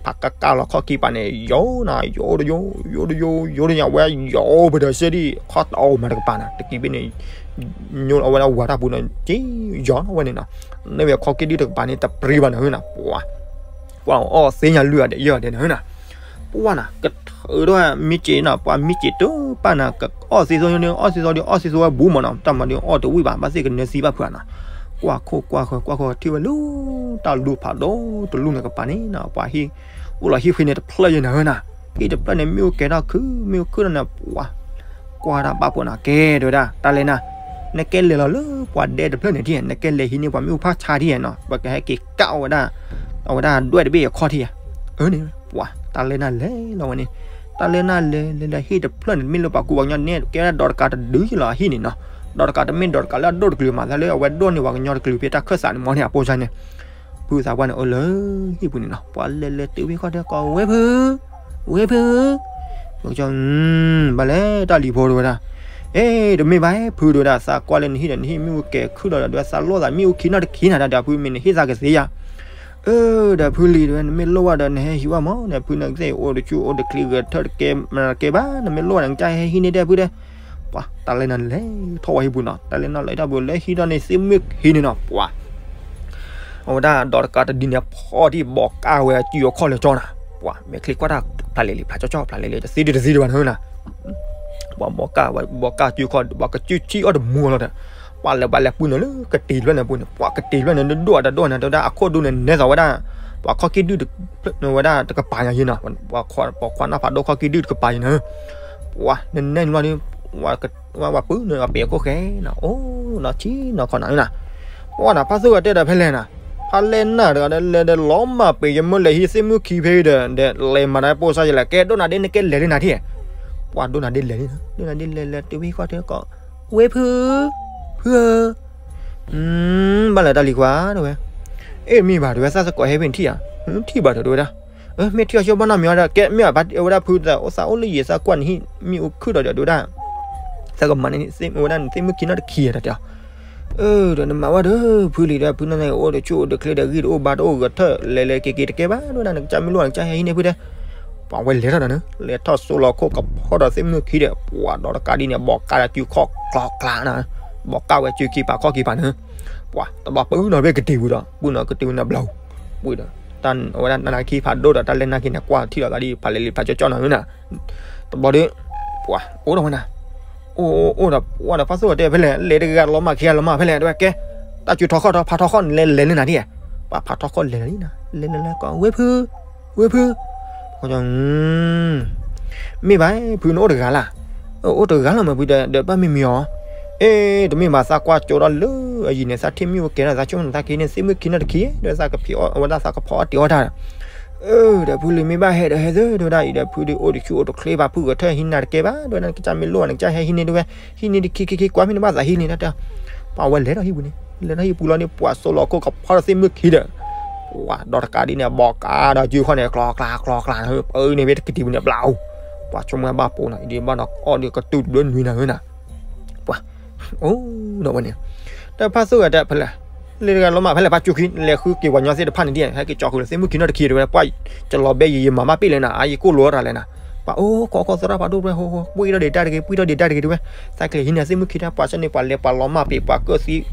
ဖးကကၢ်လီၤခီၣ်ခံပၤန့ၣ် ယိၤနၤ ယိၤတယိၤ ယိၤတယိၤ ယိၤတယိၤ ဝဲယိၤပဒီးစ့ဒံး ခီၣ်တအိၣ်မၤတကပၤနၤ တကံၤဘ့ၣ်န့ၣ် ညိအဝဲဒၣ်ဝၤတၢ်ပူၤန့ၣ် က့ယီၤဝဲန့ၣ်နီၤ န့ၢ်ဝဲခီၣ်ခံဒုၣ်တကပၤန့ၣ် တပြံဘၣ်နၤနၤ ပှၤ ပှၤအီၣ်သ့ၣ်ညါလွံၢ်အီၤဒီးယဲၢ်အီၤဒီးနၤ ပှၤနၤ ကထုးထီၣ်မ့ၢ်စ့နီၤ ပှၤမ့ၢ်စ့တပၣ်နၤ ကအီၣ်သ့သိ အီၣ်သ့သိဒီး အီၣ်သ့သိဝဲဘူးမးနီၤ တၢ်မၤဒီးအီၣ်တဝံၣ်ဘၣ် ဘၣ်သ့ၣ်ကနၢစံဘၣ်ဖုးနၤ ကွၢ်ခိၣ်ကွၢ်ဃၢၤ ကွၢ်ခိၣ်ထံၣ်ဝဲလၢ တၢ်လူၤဖးဒိၣ်တလူၤန့ၣ်ကပၤန့ၣ်နီၤ ပှၤဟံၣ် အိၣ်လီၤဟံၣ်ဃ့န့ၣ်တဖျၢၣ်ယဲၢ်နၤနၤ ဟံၣ်တဖျၢၣ်န့ၣ် မ့ၣ်အူကဲထီၣ်ခု မ့ၣ်အူခုၣ်ထီၣ်န့ၣ် ပှၤ ကွၢ်တၢ်ဘၣ်ဖိနၤ ကဲတဲဝဲဒၣ် တၢ်လဲၢ်နၤ နကဲလဲၤလီၤလၢပှၤဒဲတဖျၢၣ်န့ၣ်ထံၣ် နကဲလဲၤဟံးန့ၢ်ပှၤမ့ၣ်အူဖးဆါထံၣ်နီၤ ပကဟဲက့ၤကၣ်အီၤဝဲဒၣ် အဝဲဒၣ်ဒွဲၣ်တဘ့ၣ်အခီၣ်ထံၣ်ဧါ အၢန့ၣ် ပှၤ တၢ်လဲၢ်နၤလဲၤလီၤဝဲန့ၣ် တၢ်လဲၢ်နၤလဲၤလဲၤလဲၤဟံၣ်တဖျၢၣ်န့ၣ် မ့ၢ်လၢပှၤကူပှၤကညီန့ၣ် ကဲဝဲဒၣ်ဒီးတကးတဒုယလီၤဟံၣ်န့ၣ်နီၤ ဒီးတကးတမ့ၢ်ဒီးတကးလၢအဒိၣ်တကလုာ်မး သးလၢအဝဲဒိၣ်န့ၢ်ပှၤကညီတကလုာ်ဖဲတၢ်ခၢၣ်စးန့ၣ်မ့ၢ်န့ၣ် အပိစါန့ၣ် ဖုသးပှၢ်န့ၣ် အိၣ်လၢဟံၣ်ပူၤန့ၣ်နီၤ ပှၤလဲၤလဲၤတုၤဝဲဃီဒီးကိး ဝဲဖု ဝဲဖု ဘၣ်လဲၣ်တၢ်လံၤဖိတဲဝဲဒၣ် အ့ တမ့ၢ်ဘၣ်ဖုတဲဝဲဒၣ် သးကွၢ်လၢနဟံၣ်ဒီး နဟံၣ်မ့ၣ်အူကဲခုၣ်ဒီးဒီး သးလိၣ်သးမ့ၣ်အူခံနီတခံနၤ ဒီးဖုမ့ၢ်နဟ့ၣ်သးကသ့ဧါ အၢ ဒီးဖုလံၤတဲဝဲ နမ့ၢ်လိၣ်ဘၣ်ဒီး နဟဲဟံးဝဲမး ဒီးဖုနကသ့ၣ်အိၣ်တဆူၣ်အိၣ်တချ့ဂဲၤထၢၣ်တကဲ မၤတကဲဘၣ် နမ့ၢ်လိၣ်ဘၣ်ဒီး နကစၢ်ဟဲဟံးန့ၢ်ဒဲဖုတဲ ပှၤ တၢ်လဲၢ်နၤလဲၤထီၣ်ဝဲဟံၣ်ပူၤနီၤ တၢ်လဲၢ်နၤလဲၤထီၣ်ပူၤ လဲၤဟံးထီၣ်န့ၣ် သ့ၣ်မုၢ်ခံန့ၣ်နီၤ ပှၤ အဝဲဒၣ်ဒီးတကးတဒုန့ၣ် ဖီၣ်ထံၣ်ဘီးကၢ်ဝဲ စုအခီၣ်လၢကၠီနၤ ပှၤ မဲာ်ချံကွၢ်တၢ် ဖျးလဲၤလံ ဖျးကၠီကၠီ ဖျးလဲၤလံ တသ့ဒံးတသ့ဒံးဘၣ်နၤနၤ ပှၤဘီးကၢ်ဝဲ ဘီးကၢ်စုခီၣ် ပှၤကစုဆံၣ်အီၣ်တမူလီၤဒီး ပှၤလဲၤဘၣ်လဲၤပှ့ၤနီၤလၢကတ့ၤဖျၢၣ်န့ၣ်ပူၤန့ၣ် ပှၤကတ့ၤဖျၢၣ်န့ၣ် ဒိၣ်အတဒိၣ်န့ၣ် တဲဝဲဒၣ် အခိၣ်ဒူန့ၣ် နဲသိးဝဲဒၣ် ပှၤခီၣ်ကံၢ်ဒုၣ် ဝဲဒၣ်တကပၤညါယဲၢ်နီၤ ပှၤခွါနၢ်ဖးဒိၣ်ခီၣ်ကံၢ်ဒုၣ်တကပၤယဲၢ်နီၤ ပှၤ နနဲၣ်လီၤဒီး ဝဲပှ့ၤန့ၣ် အပ့ၤအခိၣ်ဃဲနီၤ အိၣ်နီၤဆံနီၤခီနီၤနၤ ပှၤနၤ ဖးသူၣ်ဂၤတဲဒီးဖဲလဲၣ်နၤ ဖးလဲၢ်နၤတဂၤဒီး လဲၤဒီးလီၤမၢ်ပ့ၤယမၢလဲၤဟံးသ့ၣ်မုၢ်ခံဖဲအံၤဒီး ဒီးလဲၤမၤတၢ်ပိၢ်စါယလဲၣ် ကဲဒိၣ်နၤဒ့ နကဲလဲၤလံနၤထံၣ် ပှၤဒိၣ်နၤဒ့လဲၤလံ ဒိၣ်နၤဒ့လဲၤလဲၤတုၤဝဲဃီတဲကိး ဝဲဖု ဖုဧၢ ဘၣ်လဲၤတၢ်လံၤခွါတဲဝဲ အ့ၣ်မ့ၢ်ဘၣ်တဲဝဲ သးသကိးဟဲဖဲနထံၣ်ဧါ ထံၣ်ဘၣ်တဲဝဲဒၣ် မ့ၢ်ထံၣ်အီၤဆၢဘၣ်နီတမံၤဒီး ကဲမ့ၢ်အဝဲဒၣ်ဖုသးအိၣ်သးအိၣ်လၢယံၤသးကွၢ်နဟံၣ် မ့ၣ်အူခုၣ်ဒီးဒီးတဲဝဲဒၣ် သးကမၤန့ၢ်ဝဲဒၣ်နသ့ၣ်မုၢ်ခံနီတခံတဲ အၢ ဒီးနမၤဝဲဒီး ဖုလံၤဒီး ဖုန့ၣ်အိၣ်တဆူၣ်အိၣ်တချ့ဒီး ဂံၢ်တအိၣ်ဘါတအိၣ် ဂဲၤထၢၣ်လဲၤလဲၤက့ၤက့ၤတကဲဘၣ် တဲဝဲဒၣ် နကစၢ်မ့ၢ်လိၣ်ဘၣ် နကစၢ်ဟဲဟံးန့ၢ်ဖုတဲ ပှၤဝဲလဲၤထီၣ်ဒီးန့ၣ် လဲၤထီၣ်စိလီၤခိၣ်ကဖီဒီးသ့ၣ်မုၢ်ခံဒီး ပှၤဒီးတကးဒ်န့ၣ် ဘီးကၢ်ဒီးစုခီၣ်ကျီကျါနၤ ဘီးကၢ်ဝဲစုခံပၤခီၣ်ခံပၤန့ၣ် ပှၤတဘျီပှၤပုၢ်နီၤဖဲကတ့ၤပူၤဒီး ပုၢ်နီၤကတ့ၤပူၤန့ၣ်ဘျီ ပှၤဒီး တၢ်ဝဲဒၣ်နါနါခံဖးဒိၣ်ဒီး တၢ်လဲၢ်နါခံန့ၣ် ကွၢ်ထံၣ်လီၤသးဒ် ဖးလဲၤလံဖးကၠီကၠီနီၤနၤ တဘျီဒီး ပှၤအိၣ်ဒီးဝဲနၤ အိၣ်အိၣ်ဒီး ပှၤဒီးဖးသူၣ်ဂၤတဲဖဲလဲၣ် လဲၤတဂၤလီၤမၢ်ခံဂၤလီၤမၢ်ဖဲလဲၣ် တဲဝဲကဲ တၢ်စုထီခီၣ်ထီ ဖးထီခီၣ်န့ၣ်လဲၤလဲၤန့ၢ်နၤဒ် ပှၤဖးထီခီၣ်လဲၤလံနၤ လဲၤလဲၤလဲၤကိး ဝဲဖု ဝဲဖု မ့ၢ်ဘၣ် ဖုနအိၣ်တဂၤလၢ် အိၣ်တဂၤလီၤမၢ်ဖုတဲ ဒီးဘၣ်မ့ၢ်မ့ၢ်အီၤ အ့ တမ့ၢ်ဘၣ် သးကွၢ်ကၠိဒီးလၢအယံၤန့ၣ် သးထံၣ်မ့ၣ်အူကဲထီၣ်သးဆိကမိၣ်သးကဟံးန့ၢ်သ့ၣ်မုၢ်ခံနီတခံ ဒီးသးကဖံးအီၣ်ဝဲဒၣ်သးကဖီအီၣ်တ့ၢ်အီၣ်တၢ် အၢ ဒီးဖုလံၤမ့ၢ်ဘၣ်ဟဲဒီးဟဲသ့ တဲဝဲဒၣ်အံၤဒီး ဖုဒုးအိၣ်တဆူၣ်အိၣ်တချ့ဘၣ် ဖုဂဲၤထၢၣ်ဟံးန့ၢ်တကဲဘၣ် တဲဝဲဒၣ် နကစၢ်မ့ၢ်လိၣ်ဘၣ် နကစၢ်ဟဲဟံးန့ၢ်တဲဝဲ ဟံးန့ၢ်တခံခံခံ ကွၢ်မ့ၢ်နဘၣ်သးဟံးန့ၢ်တၢ်တဲ ပှၤဝဲလဲၤထီၣ်ဟံၣ်ပူၤန့ၣ် လဲၤထီၣ်ဟံၣ်ပူၤလီၤန့ၣ် ပှၤစိလီၤခိၣ်ကဖီဒီးသ့ၣ်မုၢ်ခံဒီး ပှၤဒီးတကးဒ်န့ၣ် ဘီးကၢ်ဒီးစုခီၣ်န့ၣ် ကျီကျါကျီကျါ ပၢန့ၣ်ဖဲတကတံၤပူၤန့ၣ်ဘျီ ပှၤဆိကမိၣ်ဘၣ်ပိာ်နီၤ အံၤဒ်ဘၣ်နီၤ အီၣ်ဒုးကတူၢ်တဘျုးနွံနၤဧၢနၤ ပှၤ အိၣ်ဒီးဝဲန့ၣ် တၢ်ဖးသူၣ်ဂၤတဲဖဲလဲၣ် လဲၤတဂၤလီၤမၢ်ဖဲလဲၣ် ပှၤကၠိခံ လဲၤဃုက့ၤပှၤညီသ့ၣ်တဖၣ်န့ၣ်ဒ် ဟဲက့ၤကၠီဃုာ်လၢသ့ၣ်မုၢ်ခံနီတခံတဲဝဲ ပှၤ ကလီၤဘဲယံၤယမၤဘၣ်ပ့ၣ်လဲၣ်နၤ အါယကိၣ်လိာ်တၢ်လဲၣ်နၤ ပှၤအိၣ်ခိးခိးသရၣ်ဖးဒိၣ်ဝဲ ပှ့ၢ်ထီၣ်ဒံးတၢ်တဂ့ၤ ပှ့ၢ်ထီၣ်ဒံးတၢ်တဂ့ၤတဲဝဲ သးကလဲၤဟံးန့ၢ်သ့ၣ်မုၢ်ခံတၢ် ပှၤဆၢန့ၣ် ပှၤလဲၤပှၤလီၤမၢ်ပ့ၤ ပှၤကၢၢ်သံ တဲ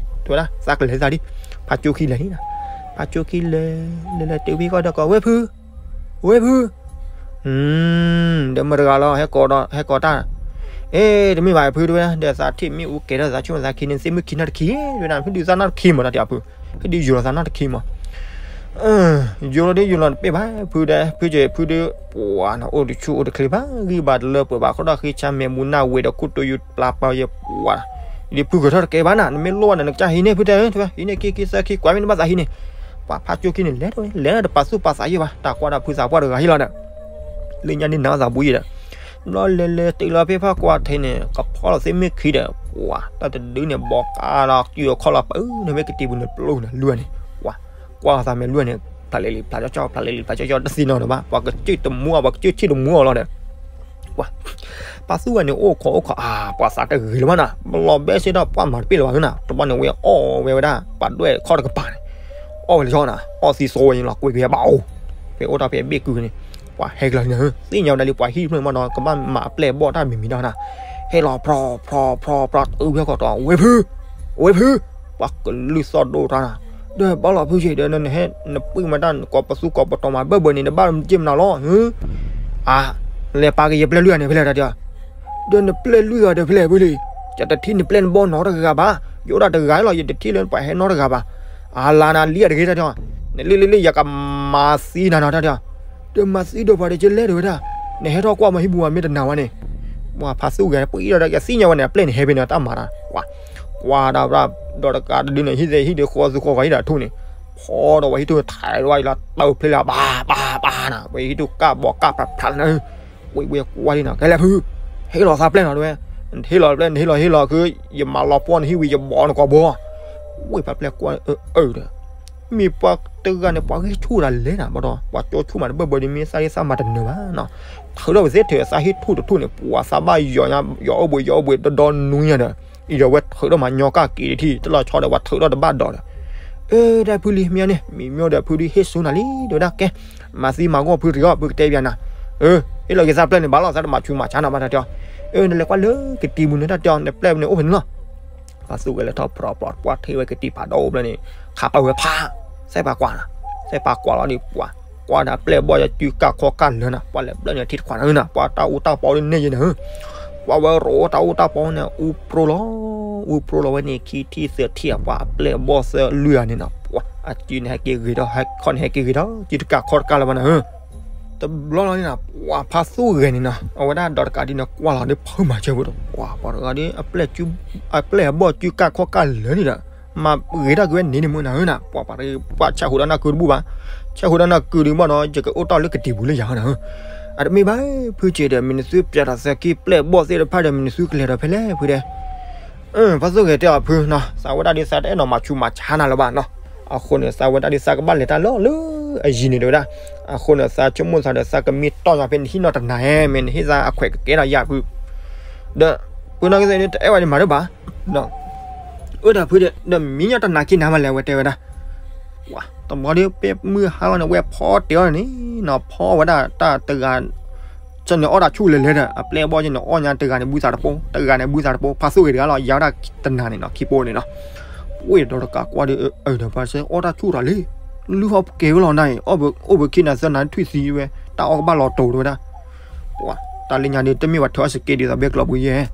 ဝဲဒၣ် သးကလဲၤသးဒ် ဖးကၠိခံလဲၤန့ၣ်နၤ ဖးကၠိခံလဲၤ လဲၤလဲၤတုၤဝဲဃီဒီးကိး ဝဲဖု ဝဲဖု ဒီးမတၤတဂၤလီၤ ဟဲကိးတၢ် အ့ တမ့ၢ်ဘၣ်ဖုတဲဝဲ ဒီးသးထံၣ်မ့ၣ်အူကဲထီၣ်သးဆိကမိၣ်သးကဟံးန့ၢ်သ့ၣ်မုၢ်ခံနီတခံ တဲဝဲဒၣ် ဖုဒုးသးနီတခံမး တၢ်တဲအဖု ဖုဒုးယိၤလီၤသးနီတခံမး ယိၤလီၤဒုးယိၤလီၤတပ့ၢ်ဘၣ် ဖုဒီး ဖုကဲ ဖုဒုး ပှၤနအိၣ်တဆူၣ်အိၣ်တချ့ဘၣ် ဂံၢ်ဘါတလၢပှဲၤဘၣ် ဃိဒီၣ်ဃ့ဆါမဲာ်မူနၢ်ဝဲဒီးခိၣ်တိယိပျါပှၤယဲၢ်ပှၤ ဒ်ဖုဂဲၤထီၣ်တကဲဘၣ်နၤ နမ့ၢ်လိၣ်ဘၣ်ဒီး နကစၢ်ဟံးန့ၢ်ဖုတဲ တဲဝဲ ဟံးန့ၢ်ခံခံသၢခံ ကွၢ်မ့ၢ်နဘၣ်သးဟံးန့ၢ် ပှၤဖးကၠိခံန့ၣ် လဲၤထီၣ်ဝဲ လဲၤတပာ်သူၣ်ပာ်သးယဲၢ်ဘၣ် တၢ်ကွၢ်ဒီးဖုသးပှၢ်တဂၤဟံၣ်လီၤဒီး လၢညါဒ်နၤသးဘှံးယဲၢ်ဒီး ဘျီလဲၤလဲၤတုၤလီၤဖဲဖီကွၢ်ထဲန့ၣ် ကဖီလီၤသ့ၣ်မုၢ်ခံဒီး ပှၤ တၢ်တဒုန့ၣ် ဘီးကၢ်ဒီးစုအခီၣ်လီၤ ပၢန့ၣ်ဖဲကတံၤပူၤန့ၣ် ပျိန့ၣ် လွံၢ်န့ၣ် ပှၤ ကွၢ်သးမဲာ်လွံၢ်န့ၣ် ဖျးလဲၤလံ ဖျးကၠီကၠီ ဖျးလဲၤလံ ဖျးကၠီကၠီ တသ့နီတဘၣ် ပှၤကစၢၢ်တမူအီၤ ပှၤကစၢၢ်ဆံၣ်တမူအီၤလီၤဒီး ပှၤ ပာ်သူၣ်ဝဲန့ၣ် အိၣ်ခိးအိၣ်ခိး အါ ပှၤသးတဂ့ၤလၢၤဘၣ်နၤ ဘျီဘဲစ့ၢ်ဒီးပှၤမၤတပ့ၢ်လၢၤဘၣ်နၤ တဘျီန့ၣ်ဝဲအီၣ်ဝဲဝဲဒၣ် ပှၤဒွဲၣ်ခီၣ်တကပၤန့ၣ် အီၣ်ဝဲလၢကၠီနၤ အီၣ်သံသိဝဲန့ၣ်လီၤ ကွံာ်ဖဲဘၣ်အိၣ် ဖဲအိၣ်တၢ်ဖဲဘ့ၣ်ကုၢ်န့ၣ်, ပှၤဟဲကလီၤန့ၣ်, သ့ၣ်ညါဝဲဒၣ်လံ ပှၤဟံၣ်တဖျၢၣ်န့ၣ်မ့ၢ်နီၤ ကဘၣ်မၤအပျဲၢ်အဘီၣ်တၢ်မံၤမံၤတၢ်နၤ, ဟဲလီၤဖြီဖြီဖြီဖြီ တုၤဖဲကီၢ်တီ ဝဲဖု, ဝဲဖု, ပှၤကလုၢ်သီၣ်ဒိၣ်တၢ်နၤ, ဒီးဘၣ်လီၤဖုက့ၤဒီး နဟဲ နပှံၢ်မတၢ် နကိးပသူကိးပတီၤမၤဘၢၣ်ဘၢၣ်န့ၣ် နဘၣ်မ့ၢ်မနုၤလီၤ, အါ, လဲၤပာ်က့ၤယပျဲၢ်လွံၢ်ဂၤန့ၣ် ဖဲလဲၣ်တၢ်တဲအီၤ, ဒီးနပျဲၢ်လွံၢ်ဂၤဒီးဖဲလဲၣ်ဖုလံ, ယတထံၣ်နပျဲၢ်နဘီၣ်နီတဂၤဘၣ်, ယအိၣ်ဒၣ်တဂၤလီၤ ယတထံၣ်လၢပှၤဟဲနီတဂၤဘၣ်, အါလါနၤလံအတဂ့ၤတၢ်တဲအီၤ, နလံလံလံ ယကမၤသံနၤနီၤတၢ်တဲအီၤ, ဒီးမၤသံဒီးပှၤဒီးကလဲၣ်တဝဲဒၣ်, နဟဲထီၣ်ကွၢ်မဟံၣ်ပူၤမ့ၢ်တနာ်ဝဲန့ၣ်, ပှၤဖါသူၣ်ဂဲၤပှံၢ်ဒီးကသ့ၣ်ညါဝဲန့ၣ် အပျဲၢ်န့ၣ်ဟဲဖဲန့ၣ်တၢ်မၤတၢ်, ကွၢ်, ကွၢ်ဒၣ်ဝဲဒၣ် ဒီးတကးတဒုန့ၣ် ဟံၣ်သ့ၣ်ဟံၣ်ဒီးဃီသူဃီဃီဟံၣ်ဒီးထူၣ်န့ၣ်, ဖီဒီးဝဲဟံၣ်ထူၣ်ထါဝဲလီၤ တၢ်ဖျ့လၢဘၣ်ဘၣ်ဘၣ်နၤ ဝဲဟံၣ်ထူၣ်ကၢ်ဘီးကၢ်ဖျးဖျးနၤ, ဝဲဝဲကွၢ်ဒ်နၤ ကဲလဲၣ်ဖု, ဟ့ၣ်လီၤသးပျဲၢ်နီၤတဝဲ, ဟ့ၣ်လီၤပျဲၢ် နဟ့ၣ်လီၤဟ့ၣ်လီၤခု ယမၤလီၤပှီၢ်နဟံၣ်ဝံၤ ယဘီးနကိးဘီ, ဝဲဖးပျဲၢ်ကွၢ်အၢအၢဒီး မ့ၢ်ပှၤတဂၤန့ၣ် ပှၤဂံၢ်ဆူၣ်တၢ်လဲၣ်နၤ ဘၣ်ဒီး ပှၤကၠိဆူၣ်မးတဘၢၣ်ဘၢၣ်ဒ်မ့ၢ်သးဒ်သးမၤတနၢၤဘၣ်နီၤ, ထုးထီၣ်ဝဲသ့ၣ်ထုးသးဟံၣ်ထူၣ်တထူၣ်န့ၣ် ပှၤသးဘၣ်ယီၤညါ ယီၤအိၣ်ဘှံးယီၤအိၣ်ဘှံးဒီဒီနွံညါဒီး, အံၤဒီးဝဲထုးထီၣ်မၤညီကၢ်က့ၤတထံၣ် တလီၤဆီဒီးပှၤထုးထီၣ်တဘၣ်ဒီးဒီး, အၢ တၢ်ဖုလံမ့ၢ်န့ၣ် မံၤမ့ၢ်ဒီးဖုဒုးဟ့ၣ်ဆူနၤလံ တဲဝဲဒၣ်ကဲ, မၤသံမၤဂီၢ်ဖုတဂ့ၤ ဖုကတဲပၠးနၤ, အၢ ဟ့ၣ်လီၤက့ၤသးပျဲၢ်န့ၣ် ဘၣ်လီၤသးတမၤဆူးမၤဆါနီၤ ဘၣ်တၢ်တဲအီၤ, အၢ နလဲၤကွၢ်လၢကတံၤပူၤန့ၣ် တၢ်တဲအီၤ နပျဲၢ်န့ၣ်အိၣ်ဖဲန့ၣ်လီၤ ပှၤသူၣ်ဂဲၤလဲၤထီၣ်ဖြီးဖြီး ပှၢ်ထံၣ်ဝဲကတံၤဖးဒိၣ်အိၣ်ဖျဲၣ်န့ၣ် ခးပာ်ဝဲဖး, စဲးပာ်ကွၢ်နၤ, စဲးပာ်ကွၢ်လီၤဒီးပှၤ, ကွၢ်ဒၣ်ပျဲၢ်ဘီၣ်ယစုကၢ်ခီၣ်ကၢ်လၢနၤ, ပှၤလဲၤဘျၢၣ်န့ၣ်ထံတခွးနၤနၤ, ပှၤတၢ်အူတၢ်ပီဒ်န့ၣ်ယဲနၤ, ပှၤဝဲရိတၢ်အူတၢ်ပီန့ၣ် အူပြိလီၤ, အူပြိလီၤဝဲန့ၣ် ခံထံၣ်သၢထံၣ်အပှၤအပျဲၢ်အဘီၣ်သၢလွံၢ်ဂၤန့ၣ်နီၤ, ပှၤအစုန့ၣ်ဟဲက့ၤဂ့ၤဒီး ဟဲခီၣ်န့ၣ်ဟဲက့ၤဂ့ၤဒီး စုတကၢ်ခီၣ်တကၢ်လၢၤဘၣ်နၤ တဘျီလီၤန့ၣ်နီၤ ပှၤဖါသူၣ်ဂဲၤန့ၣ်နီၤ အဝဲဒၣ်ဒီးတကးဒ်န့ၣ်ကွၢ်လီၤဒီးဖုမၤစၢၤဝဲဒီး ပှၤပှၤတဂၤဒီး အပျဲၢ်အဘီၣ်စုကၢ်ခီၣ်ကၢ်လၢာ်န့ၣ်ဒီး မၤဂ့ၤထီၣ်က့ၤဝဲန့ၣ်န့ၣ်မ့ၢ်နၤဧၢနၤ ပှၤပှၤတဂၤပှၤဆၢဃုာ်ဒီးနၢ်ကုတဘူၣ်ဘၣ်, ဆၢဃုာ်ဒီးနၢ်ကုဒုးဘၣ်ဒီး ယကအိၣ်တ့ၢ်လၢကတံၤပူၤလၢယၤနၤဧၢ, အတမ့ၢ်ဘၣ် ဖုစ့ၢ်ဒီး မ့ၢ်နသုပျဲတၢ်သၢက့ပျဲၢ်ဘီၣ်သ့ၣ်တဖၣ်ဒီး မ့ၢ်နသုကလဲၤဒီးဖဲလဲၣ်ဖုဒဲး ဖါသူၣ်ဂဲၤတဲအီၤဖုနီၤ သးဝဲဒၣ်ဒ်သးတအဲၣ်ဒိးမၤဆူးမၤဆါနၤလၢၤဘၣ်နီၤ, အဃိန့ၣ် သးဝဲဒၣ်ဒ်သးကဘၣ်လဲၤတၢ်လီၢ်လၢအယံၤန့ၣ်တဲဝဲဒၣ်, အဃိန့ၣ် သးဆိကမိၣ်သးဒီး သးကမ့ၢ်တီၢ်ညါဖဲနဟံၣ်နီၢ်တနၤဧဲ မ့ၢ်နဟ့ၣ်သးအခွဲးကကဲထီၣ်ယၤဖု, ဒီး ဖုနီၢ်ကစၢ်န့ၣ် တအဲၣ်ဝဲဒံးမၤဒိၣ်ဘၣ်, အၢ ဒီးဖုဒီး ဒီးမံညီတနၤခံနၤမးလဲၣ် အဝဲတဲဝဲဒၣ် ပှၤတဘျီဒီး ပမုၢ်ဟါလီၤန့ၣ် ဝဲဖီတဲအီၤန့ၣ်နီၤ ဖီဝဲဒၣ်တၢ်တဂၤ ကန့ၣ်အီၣ်တၢ်ဆူၣ်လဲၤလဲၤဒီး အပျဲၢ်အဘီၣ်ကန့ၣ်အီၣ်ညါတဂၤန့ၣ် ဘုသးတပိ တဂၤန့ၣ် ဘုသးတပိ ဖါသူၣ်ဂဲၤတဂၤလီၤ ယၤဝဲဒၣ်တနၤန့ၣ်နီၤ ခံပိန့ၣ်နီၤ, ဝဲဒီးတကးကွၢ်ဒီး အၢ ဒီးပှၤစဲအီၣ်တၢ်ဆူၣ်ထီၣ်လံ, လုၢ်ဟီၣ်ကဲဝဲလီၤနၤအံၤ အိၣ်ဘၣ်ခံနၤသၢနၤထွံၣ်သံဝဲ တၢ်အီၣ်ကဘၣ်လီၤတိာ်တဲဝဲဒၣ် ပှၤ တၢ်လၢညါဒီး တမ့ၢ်ပှၤထုးအီၣ်စကဲဒ်သိးဘဲကျိးပူၤယဲၢ်,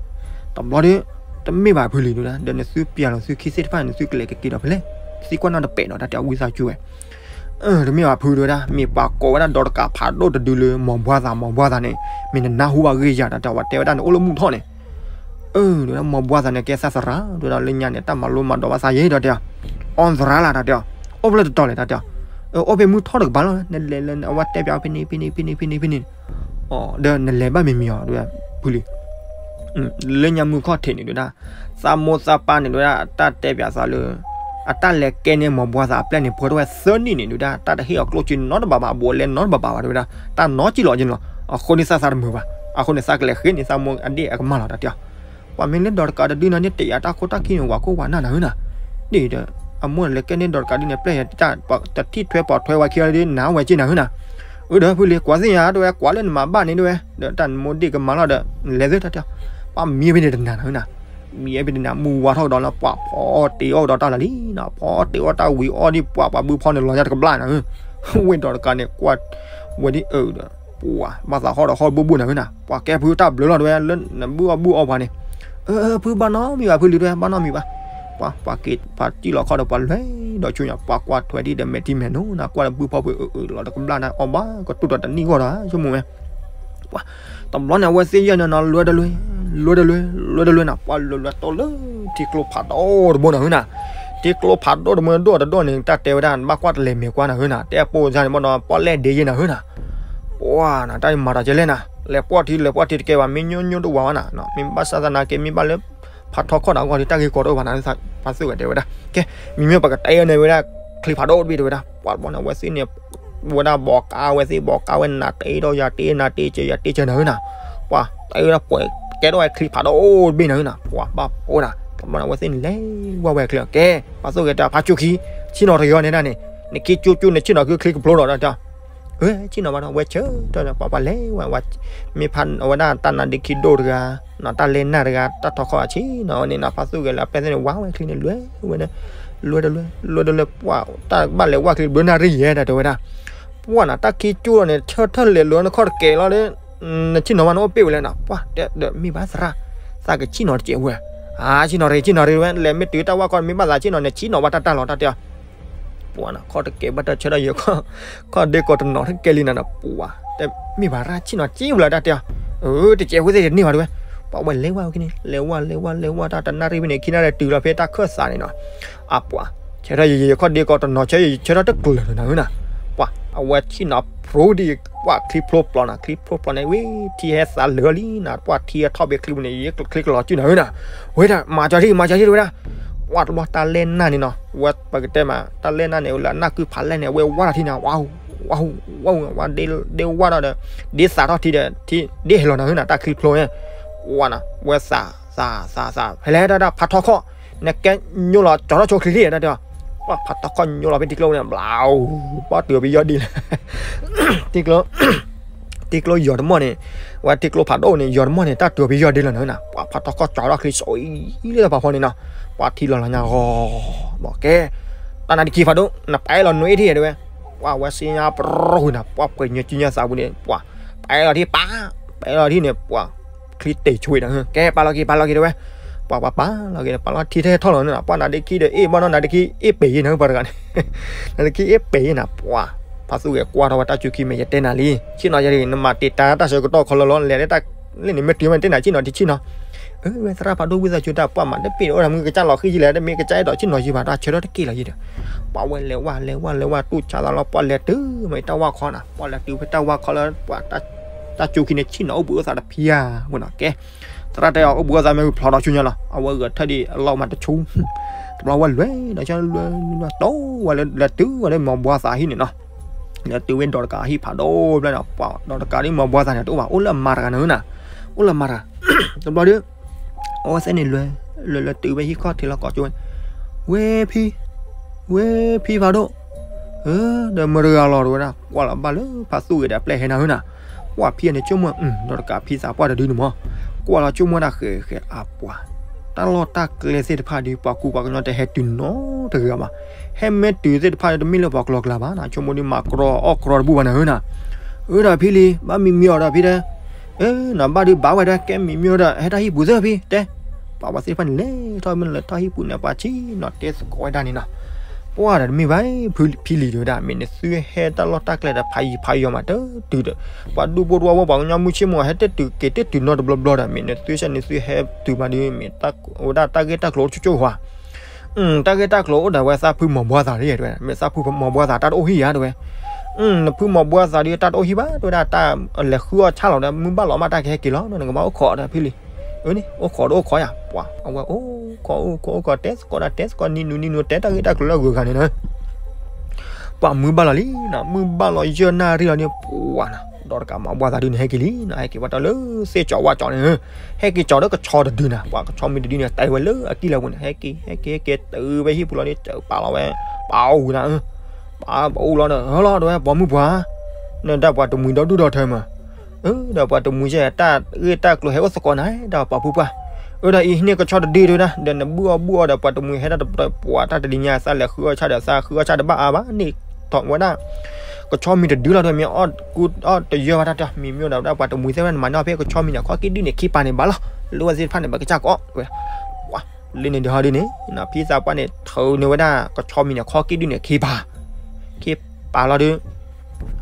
တဘျီဒီး တမ့ၢ်ဘၣ်ဖုလံတဲဝဲဒၣ် ဒီးနသုပျဲလီၤသုခံသ့ၣ်တဖၣ်န့ၣ် နသုကလဲၤကက့ၤဒီးဖဲလဲၣ်, သံကွၢ်နီၣ်တပဲာ်ဒီးတၢ်တဲအီၤဝံသးစူၤဝဲ တမ့ၢ်ဘၣ်ဖုတဲဝဲဒၣ် မ့ၢ်ပှၤကိးဝဲဒၣ်ဒီးတကးဖးဒိၣ်တဒုလၢ မီၤဘှါသး မီၤဘှါသးန့ၣ် မ့ၢ်နနၢ်ဟူဘၣ်ဂ့ၢ်ယၤဒီးတဲဝဲတဲဝဲဒၣ်န့ၣ် အိၣ်လၢမုၢ်ထီၣ်န့ၣ် အၢ တဲဝဲဒၣ် မီၤဘှါသးန့ၣ် ကဲသးသရၣ် တဲဝဲဒၣ် လၢညါန့ၣ် တၢ်မၤလိမၤဒိးဘၣ်သးယဲဒီးတဲအီၤ အီသရၣ်လၢတၢ်တဲအီၤ အိၣ်ဖဲလဲၣ်တတီၤလဲၣ်တၢ်တဲအီၤ အိၣ်ဖဲမုၢ်ထီၣ်တကပၤလီၤ နလဲၤလၢအဝဲတဲပၠးဖဲန့ၣ် ဖဲန့ၣ် ဖဲန့ၣ် ဖဲန့ၣ် ဖဲန့ၣ် ဒီးနလဲၤဘၣ်မံၤမံၤအီၤ တဲဝဲ ဖုလံ လၢညါမုၢ်ခီၣ်ထံးန့ၣ်ဒုဒၣ် သးမိၢ်သးပၢ်န့ၣ်ဒုဒၣ် တၢ်တဲပၠးသးလၢ အတၢ်လဲၤကဲန့ၢ်မီၤဘှါသးအပျဲၢ်န့ၣ် ပှဲၤထီၣ်ဝဲသၢနံၣ်န့ၣ်ဒုဒၣ် တၢ်တဟ့ၣ်အီၤကျိၣ်စ့နီတဘးဘၣ် အဘူးအလဲနီတဘးဘၣ်ဘၣ် တဲဝဲဒၣ် တၢ်နီၢ်ကံၣ်လီၤက့န့ၣ်လီၤ အဃိန့ၣ်သးသးတမုာ်ဘၣ် အဃိန့ၣ်သးကလဲၤဃ့န့ၢ်သးမိၢ်အဒ့ၣ်အကမၢ်လီၤ တၢ်တဲအီၤ ပှၤမ့ၢ်လၢဒီးတကးတဒုန့ၣ် တယာ်တၢ်ခိတၢ်ခံန့ၣ် ဝၤခိၣ်ဝၤနၢ်နၤဧၢနၤ ဒ်ဒီး အမိၢ်န့ၣ်လဲၤကဲန့ၢ်ဒီးတကးဒုန့ၣ် ပျဲၢ်တၢ်တထံၣ်ထွဲပိာ်ထွဲဝဲခံဂၤဒ်နၤဝဲက့နၤဧၢနၤ အၢ ဒီးဖုလံ ကွၢ်သ့ၣ်ညါတဲဝဲ ကွၢ်လၢနမၤဘၣ်န့ၣ်တဲဝဲ ဒီးတၢ်နမိၢ်ဒ့ၣ်ကမၢ်လီၤဒီး နလဲၤသ့တၢ်တဲအီၤ ပှၤမံဖဲန့ၣ်တနၤနၤဧၢနၤ မံဖဲန့ၣ်တနၤ မုၢ်ဝါထီၣ်ကဒီးလၢပှၤဖီအီၣ်တ့ၤအီၣ်ကဒီးတၢ်လီၤလံနၤ ဖီအီၣ်တ့ၤအီၣ်တၢ်ဝံၤအီၣ်ဒ်ပှၤပှၤဘုဖီန့ၣ်လီၤညါတကဘျၣ်နၤဧၢ ဝ့ၢ်ဒီးတကးန့ၣ် ကွၢ်ဝဲဒ်အၢဒီး ပှၤဘၣ်သးဟီၣ်ဒီးဟီၣ်တဘူၣ်ဘူၣ်နၤဧၢနၤ ပှၤကဲဖုတၢ်ဘျုးလီၤတဲဝဲ လၢနဘုၣ်အီၣ်ဘုၣ်အီၣ်ပှၤန့ၣ် အၢ ဖုဘၣ်နီတမံၤဘၣ် ဖုလံတဲဝဲ ဘၣ်နီတမံၤဘၣ် ပှၤ ပှၤက့ၤပှၤစံၣ်လီၤခီဒီးပှၤလွဲၤဒီးဆူညါ ပှၤကွၢ်ထွဲဒ်ဒီးမဲာ်ထံမဲာ်နိနၤ ကွၢ်လၢဘုၣ်ဖီပှ့ၤအၢအၢလီၤတကဘျၣ်နၤ အီၣ်ဘၣ်ကတူၢ်ဒီးတနံၣ်ဂီၢ်ဒီး ဆိကမိၣ်ဝဲ ပှၤ တဘျီန့ၣ် အဝဲသ့ၣ်ယဲၢ်န့ၣ်နီၤ လွဲတလွဲ လွဲတလွဲ လွဲတလွဲနၤ ပှၤလွဲလွဲတိၢ်လၢ ထံကျိဖးဒိၣ်တဘိနၤဧၢနၤ ထံကျိဖးဒိၣ်တဘိဒိၣ်တဒိၣ်န့ၣ် တၢ်တဲဝဲဒၣ် ဘၣ်ကွၢ်တလဲၤမဲာ်ကွၢ်နၤဧၢနၤ တဲအပိၢ်စါန့ၣ်မ့ၢ်နီၤ ပီၣ်လဲၣ်ဒ့ယဲၢ်နၤဧၢနၤ ပှၤနၤ တၢ်မၤတၢ်ကဲလဲၣ်နၤ လဲၤပှီၢ်ထံလဲၤပှီၢ်ထံတကဲဘၣ် မ့ၢ်ညိညိတဝၤဘၣ်နၤ မ့ၢ်ဘၣ်ဆၣ်သနာ်က့ မ့ၢ်ဘၣ်လၢ ဖးထီခီၣ်နၤအဂီၢ်ဒီး တၢ်ဂ့ၢ်ကီတအိၣ်ဘၣ်နၤ ဖါသူၣ်ဂဲၤတဲဝဲဒၣ် ကဲ မ့မ့ၢ်ပကတဲအီၤန့ၣ်ဝဲဒၣ် ချံဖးဒိၣ်တဘ့ၣ်တဲဝဲဒၣ် ပှၤတဘျီန့ၣ် အဝဲသ့ၣ်န့ၣ် ဝဲဒၣ်ဘီးကါဝဲသ့ၣ် ဘီးကါဝဲနၤတ့ဒီးယၤတ့ နၤတ့ကဲယၤတ့ကဲနၤဧၢနၤ ပှၤတၢ်ဝဲဒၣ်ပှဲၤ ကဲထီၣ်ဝဲချံဖးဒိၣ်တဘ့ၣ်နၤဧၢနၤ ပှၤဘၣ်အိၣ်နၤ တဘျီန့ၣ် အဝဲသ့ၣ်န့ၣ် လဲၤဝဲဝဲချံကဲ ဖါသူၣ်ဂဲၤတဲဖါဆူၣ်ခံ ဆ့ၣ်နီၤတဂ့ၤအီၤန့ၣ်ဒၣ်န့ၣ် နခ့ကၠိကၠိန့ၣ် ဆ့ၣ်နီၤကချံကဖျိလီၤဒၣ်တၢ် ဆ့ၣ်နီၤဘၣ်နီၤ ဝဲဆၢထၢၣ်ဒီး ပှၤပှၤလဲၤဝဲ ဝဲ မ့ၢ်ဖးအဝဲဒၣ်တၢ်နါဒ့ခံဒိၣ်တဂၤ နီၤ တၢ်လဲၢ်နၢ်တဂၤ တၢ်ထီခီၣ်အဆ့ၣ်နီၤဝဲန့ၣ်နီၤ ဖါသူၣ်ဂဲၤလၢအပျဲၢ်သ့ၣ်န့ၣ် ဝါဝဲချံန့ၣ် လွဲဝဲန့ၣ် လွဲတလွဲ လွဲတလွဲ ပှၤတၢ်ဘၣ်လဲၤဝါချံဘျၢနၣ်ရံၣ်ယဲတၢ်တဲဝဲဒၣ် ပှၤနီၤ တၢ်ခံကၠိလီၤန့ၣ် ဆၢထၢၣ်လဲၤလၢနခီၣ်တကဲးလီၤဒီး နဆ့ၣ်နီၤဘၣ်န့ၣ်အိၣ်ပ့ၢ်ဝဲလဲၣ်နီၤ ပှၤတဲဒီးမ့ၢ်ဘၣ်သရၣ် သးကဆ့ၣ်နီၤတကဲးဝဲ အါ ဆ့ၣ်နီၤရ့ ဆ့ၣ်နီၤရ့ဝဲ လဲၤမ့ၢ်တုၤတၢ်ဝၣ်ခီ မ့ၢ်ဘၣ်သးဆ့ၣ်နီၤန့ၣ် ဆ့ၣ်နီၤဘၣ်တၢ်တၢ်လီၤတၢ်တဲအီၤ ပှၤနီၤ ခီၣ်တကဲးဘၣ်တၢ်ဆၢထၢၣ်ယဲၤ ခီၣ်ဒ့ကီးတနီၤတကဲလံနီၤ ပှၤ တမ့ၢ်ဘၣ်ရၣ်ဆ့ၣ်နီၤက့ဝဲလၢတၢ်တဲအီၤ အၢ တကဲးဝဲသ့ၣ်တန့ၢ်ဘၣ်တဝဲ ပှၤဝဲလဲၤဝဲခံန့ၣ် လဲၤဝဲလဲၤဝဲလဲၤဝဲတၢ်တနၣ်ရံၣ်ဖဲန့ၣ် ခံနၣ်ရံၣ်တုၤလီၤဖဲတၢ်ခၢၣ်သးန့ၣ်နီၤ အပှၤ ဆၢထၢၣ်ယဲၤယဲၤခီၣ်ဒ့ကီးတနီၤဆၢ ဆၢထၢၣ်တကျၢၤလၢၤနီၤနီၤ ပှၤ အဝဲဆ့ၣ်နီၤဖျိဒံး ပှၤချံဖျိပျီနီၤ ချံဖျိပျီန့ၣ် ဝံၤထံဟဲသးလၢာ်လံနီၤ ပှၤထံဟဲထီၣ်ဘ့ချံပူၤန့ၣ် ယဲကျိချံကလီၤစုနီၤနီၤ ဝဲဒၣ် မၤကၠီထံ မၤကၠီထံတဝဲဒၣ် ပှၤတဘျီတၢ်လဲၢ်နၢ်န့ၣ်နီၤ ဝဲပကတဲမး တၢ်လဲၢ်နၢ်န့ၣ် လၢအနၢ်ကုဖးလဲၢ်န့ၣ် အဝဲဝါထီၣ်ထံန့ၣ် ဝါဟူ ဝါဟူ ဝါဒ့ဝါထီၣ်ဒီး ဒ့သးထီၣ်ထံဒီး ထံဒ့ဟဲလီၤနီၤနီၤ တၢ်ချံဖျိန့ၣ် ဝါနီၤ ဝဲသး သး သး သး ဖဲလဲၣ်ဒၣ်ဒၣ်ဖးထီခီၣ် နကဲညိလီၤကၠီထီၣ်ဆိချံလံတၢ်တဲအီၤ ပှၤဖးထီခီၣ်ညိလီၤဖဲထံကျိန့ၣ် ဘျါ ပှၤတုၤအီၤဖဲယီၢ်ဒ့လၢ ထံကျိ ထံကျိယီၤတမီၢ်န့ၣ် ဝဲထံကျိဖးဒိၣ်န့ၣ် ယီၤတမီၢ်န့ၣ် တၢ်တုၤအီၤဖဲယီၢ်ဒ့လီၤနီၤနီၤ ပှၤဖးထီခီၣ်ကၠီထီၣ်ချံဆိအံၤလၢတၢ်ဖးဖီန့ၣ်နီၤ ပှၤထံလီၤလီၤညါဂီၤ ဘၣ်ကဲ တၢ်နါဒ့ခံဖးဒိၣ် နပာ်လီၤနွံအ့ၣ်ထံၣ်တဝဲ ပှၤဝဲစ့ညါပရူၤဝံၤနီၤ ပှၤပှ့ၤညါစုညါသးပူၤန့ၣ် ပှၤ ပာ်လီၤထံၣ်ပာ် ပာ်လီၤထံၣ်န့ၣ် ပှၤ ချံတ့ၢ်ဆွံးနီၤ ကဲပာ်လီၤက့ၤ ပာ်လီၤက့ၤတဝဲ ပှၤပှၤပာ်လီၤက့ၤ ပာ်လီၤထံၣ်ထဲထီၣ်လီၤနီၤ ပှၤနါဒ့ခံဒီးအ့ၣ်ဘၣ်နီၤ နါဒ့ခံအ့ၣ်ပ့ၤယဲနီၤ ပှၤတဂၤန့ၣ် နါဒ့ခံအ့ၣ်ပ့ၤယဲနီၤ ပှၤ ဖါသူၣ်ဂဲၤကွၢ်ထီၣ်ဝဲတၢ်စူၤခံမ့ၢ်ယတဲနၤလံ ဆ့ၣ်နီၤယဲဒၣ် နမၤတ့ၢ်တၢ်တၢ်ဆၢကတီၢ်ခီလီၤလီၤ လဲၤလၢတၢ် လၢန့ၣ်မ့ၢ်တုၤမ့ၢ်တဲနၤဆ့ၣ်နီၤတဆ့ၣ်နီၤ အဝဲသရၣ်ဖးဒိၣ်ဝံသးစူၤတၢ်ပှၤမၤတပ့ၢ်ဒီးအိၣ်ဒီးမုၢ်ကစၢ်လီၤဃံယံၤလဲၣ် တမ့ၢ်ကစၢ်အဲၣ်ဒိးဆ့ၣ်နီၤယံၤဘၣ် တၢ်ဆၢထီၣ်တက့ၢ်လီၤယံၤဒီး ပှၤဝဲလဲၤဝဲလဲၤဝဲလဲၤဝဲတူၢ်ဆါသးလီၤ ပှၤလဲၤတုၤမ့ၢ်တၢ်ဝၣ်ခီနီၤ ပှၤလဲၤတုၤဖဲတၢ်ဝၣ်ခီလၢ ပှၤ တၢ်စူၤခံန့ၣ် ဆ့ၣ်နီၤအိၣ်ဘှံးအိၣ်သးတဖံးဧါ ဝဲနီၤ ကဲ သရၣ်တဲအီၤအိၣ်ဘှံးအိၣ်သးမ့ၢ်ဝံၤဖျိးဒီးဆူညါလီၤ အဝဲဂဲၤထၢၣ်ဒံးအလီၢ်မၤတဆူ တဘျီဝဲလဲၤဒီးဆၢလွဲလွဲတိဝဲလၢ လဲၤတုၤဝဲလၢမီၤဘှါသးဟံၣ်န့ၣ်နီၤ လဲၤတုၤဝဲဒီးတကးဟံၣ်ဖးဒိၣ်ဘျီနီၤ ပှၤဒီးတကးဒ်မီၤဘှါသးန့ၣ် တအိၣ်ဘၣ် အိၣ်လၢအမါတဂၤန့ၣ်နီၤ အိၣ်လၢအမါတဂၤ တဘျီဒီး အဝဲသ့ၣ်န့ၣ်လွဲ လဲၤလဲၤတုၤဝဲဟံၣ်ခီၣ်ထံးလီၤကီးကၠိဝဲ ဝဲဖံ ဝဲဖံဖးဒိၣ် ဒီးမတၤတဂၤလီၤတဝဲဒၣ် ကွၢ်လီၤဘၣ်လၢဖါသူၣ်ဂ့ၤဒီးအပျဲၢ်ဟဲနၤဧၢနီၤ ကွၢ်ဖံန့ၣ်ဆိကမိၣ် ဒီးတကးဖံသးပှၢ်တဒုန့ၣ်မး ကွၢ်လီၤဆိကမိၣ်ဒၣ်ဃဲးဃဲးအပှၤ တၢ်လီၢ်တၢ်ကျဲသ့ၣ်တဖၣ်ဒီး ပှၤကူပှၤကညီတဟဲတုၤနီတဂၤဘၣ် ဟဲမ့ၢ်တုၤသ့ၣ်တဖၣ်ဒီးတမ့ၢ်လၢပှၤကျီၤကျါဘၣ်နီၤ ဆိကမိၣ်ဒ်မၤကြီအီၣ်ကြီတဘူၣ်ဘၣ်နၤဧၢနီၤ အၢဒီးဖံလံ ဘၣ်မံမံအီၤဒီးဖံတဲ နဘၣ်ဒုးဘၣ်ဝဲဒၣ် ကဲမံမံအီၤဒီး ဟဲတၢ်ဟံၣ်ပူၤသ့ၣ်ဖံတဲ ပှၤဝဲသ့ၣ်တဖၣ်န့ၣ်လဲၤထီၣ်မ့ၢ်လၢတၢ်ဟံၣ်ပူၤန့ၣ် ပှၤဆ့ၣ်နီၤတဲသကိးဝဲဒၣ်န့ၣ်နီၤ ပှၤဒီးတမ့ၢ်ဘၣ် ဖံလံၤတဲဝဲဒၣ် မ့ၢ်နသုဟဲတၢ်လီၢ်တၢ်ကျဲဒီးဖးယံၤဖးယီၤမးတတုၤဒီး ပှၤဒူဖိတဝီဖိပှၤကညီမုၢ်ဆ့ၣ်မုၢ်ဂီၤဟဲတတုၤက့ၤတတုၤနီတဘျီဘျီဒီး မ့ၢ်နသုဆဲးနသုဟဲတုၤမးဒီး မ့ၢ်ဝဲဒၣ်တၢ်ဂ့ၢ်တၢ်ကျိၤအိၣ်ကၠိကၠိဝါ တၢ်ဂ့ၢ်တၢ်ကျိၤအိၣ်ဒၣ်ဝဲသးဖုမီၤဘှါသးတဝဲ မ့ၢ်သးဖုမီၤဘှါသးတၢ်တအိၣ်ဟံၣ်ဧါတဝဲ နဖုမီၤဘှါသးဒီးတၢ်တအိၣ်ဟံၣ်ဘၣ် တဝဲဒၣ်တၢ်လဲၤဃုအီၣ်ဆၣ်လီၤဒီး မုၢ်ဘၣ်လီၤမးတၢ်ကဟဲက့ၤလီၤ နကဘၣ်အိၣ်ခိးဒီးဖံလံၤ အၢန့ၣ် အိၣ်ခိးတအိၣ်ခိးယၤ ပှၤအဝဲအိၣ်ခိးအိၣ်ခိးအိၣ်ခိးတဲသကိးဒၣ်တဲသကိးနံၤနူၤနံၤနူၤတဲတၢ်ဂ့ၢ်တၢ်ကျိၤလၢအဂုၤအဂၤန့ၣ်နီၤ ပှၤမုၢ်ဘၣ်လီၤလံနီၤ မုၢ်ဘၣ်လီၤယဲၢ်နၣ်ရံၣ်လီၤန့ၣ် ပှၤနီၤ ဒီးတကးမီၤဘှါသးဒုန့ၣ် ဟဲက့ၤလံနီၤ ဟဲက့ၤဝဲတၢ်လၢသ့ၣ်ကၠီၤဝါကၠီၤန့ၣ် ဟဲက့ၤကၠီၤဒီးကဆီတဒုနီၤ ပှၤကဆီမံၤတဒုန့ၣ် တဲဝဲလၢအကံၢ်လၢပူၤန့ၣ် ဟဲက့ၤ ဟဲက့ၤ ဟဲက့ၤတုၤဝဲဟံၣ်ပူၤလီၤန့ၣ် တုၤပာ်လီၤဝဲ ပာ်အိၣ်ဝံၤနၤ ပာ်ပာ်အိၣ်လီၤဒီး ဟဲလီၤတဝဲ ပိာ်မုၣ်ပှၤ နဒၣ်ပှၤတမှံၤဒီဒူၣ်ဒီထၢမး ဒီးပှၤတမှံၤကဲ တၢ်ဂ့ၢ်တၢ်ကျိၤဟဲအိၣ်သကိးနၤ ဒီးပှၤဖုပှၢ် အၢဒီးအံၤန့ၣ်ကဆီတဒုတဲဝဲဒၣ် ဒီးနဘုၣ်အီၣ်ဘုၣ်အီဒီးပှၤတမှံၤဟဲတၢ်တပှၤတၢ်တလံၤညါသးလဲၤဃုအီၣ်ဆၣ်ဒီးသးဃုအီၣ်ဆၣ်တဘၣ်အါဘၣ်န့ၣ် ထီၣ်ဝဲဒၣ် ကဆီမံၤတဒုလီၤဒီး မ့ၢ်အီၣ်ကူအီၣ်တယၢၢ်ဘၣ်တၢ်တမံၤမ့ၢ်ဒီးဝဲဒၣ်ပှၤတမှံၤသ့ၣ်ဝဲဒၣ် နမၤန့ၢ်အီၣ်ဖဲကဆီမံၤန့ၣ် ခီက့ဒုန့ၣ်ခံပၤန့ၣ်ဘၣ်လီၤ လိၣ်ဝဲသ့ၣ်တဖၣ်န့ၣ် ပကစၢ်ကအီၣ်ဝဲ ပှၤ လၢန့ၣ်ဒုးဟီဒုန့ၣ် ဖံသးပှၢ်န့ၣ် ထုးန့ၢ်ဝဲဒၣ်ကဆီမံၤန့ၣ် ခီက့ဒုန့ၣ်ခံပၤ ခံပၤလီၤဒီး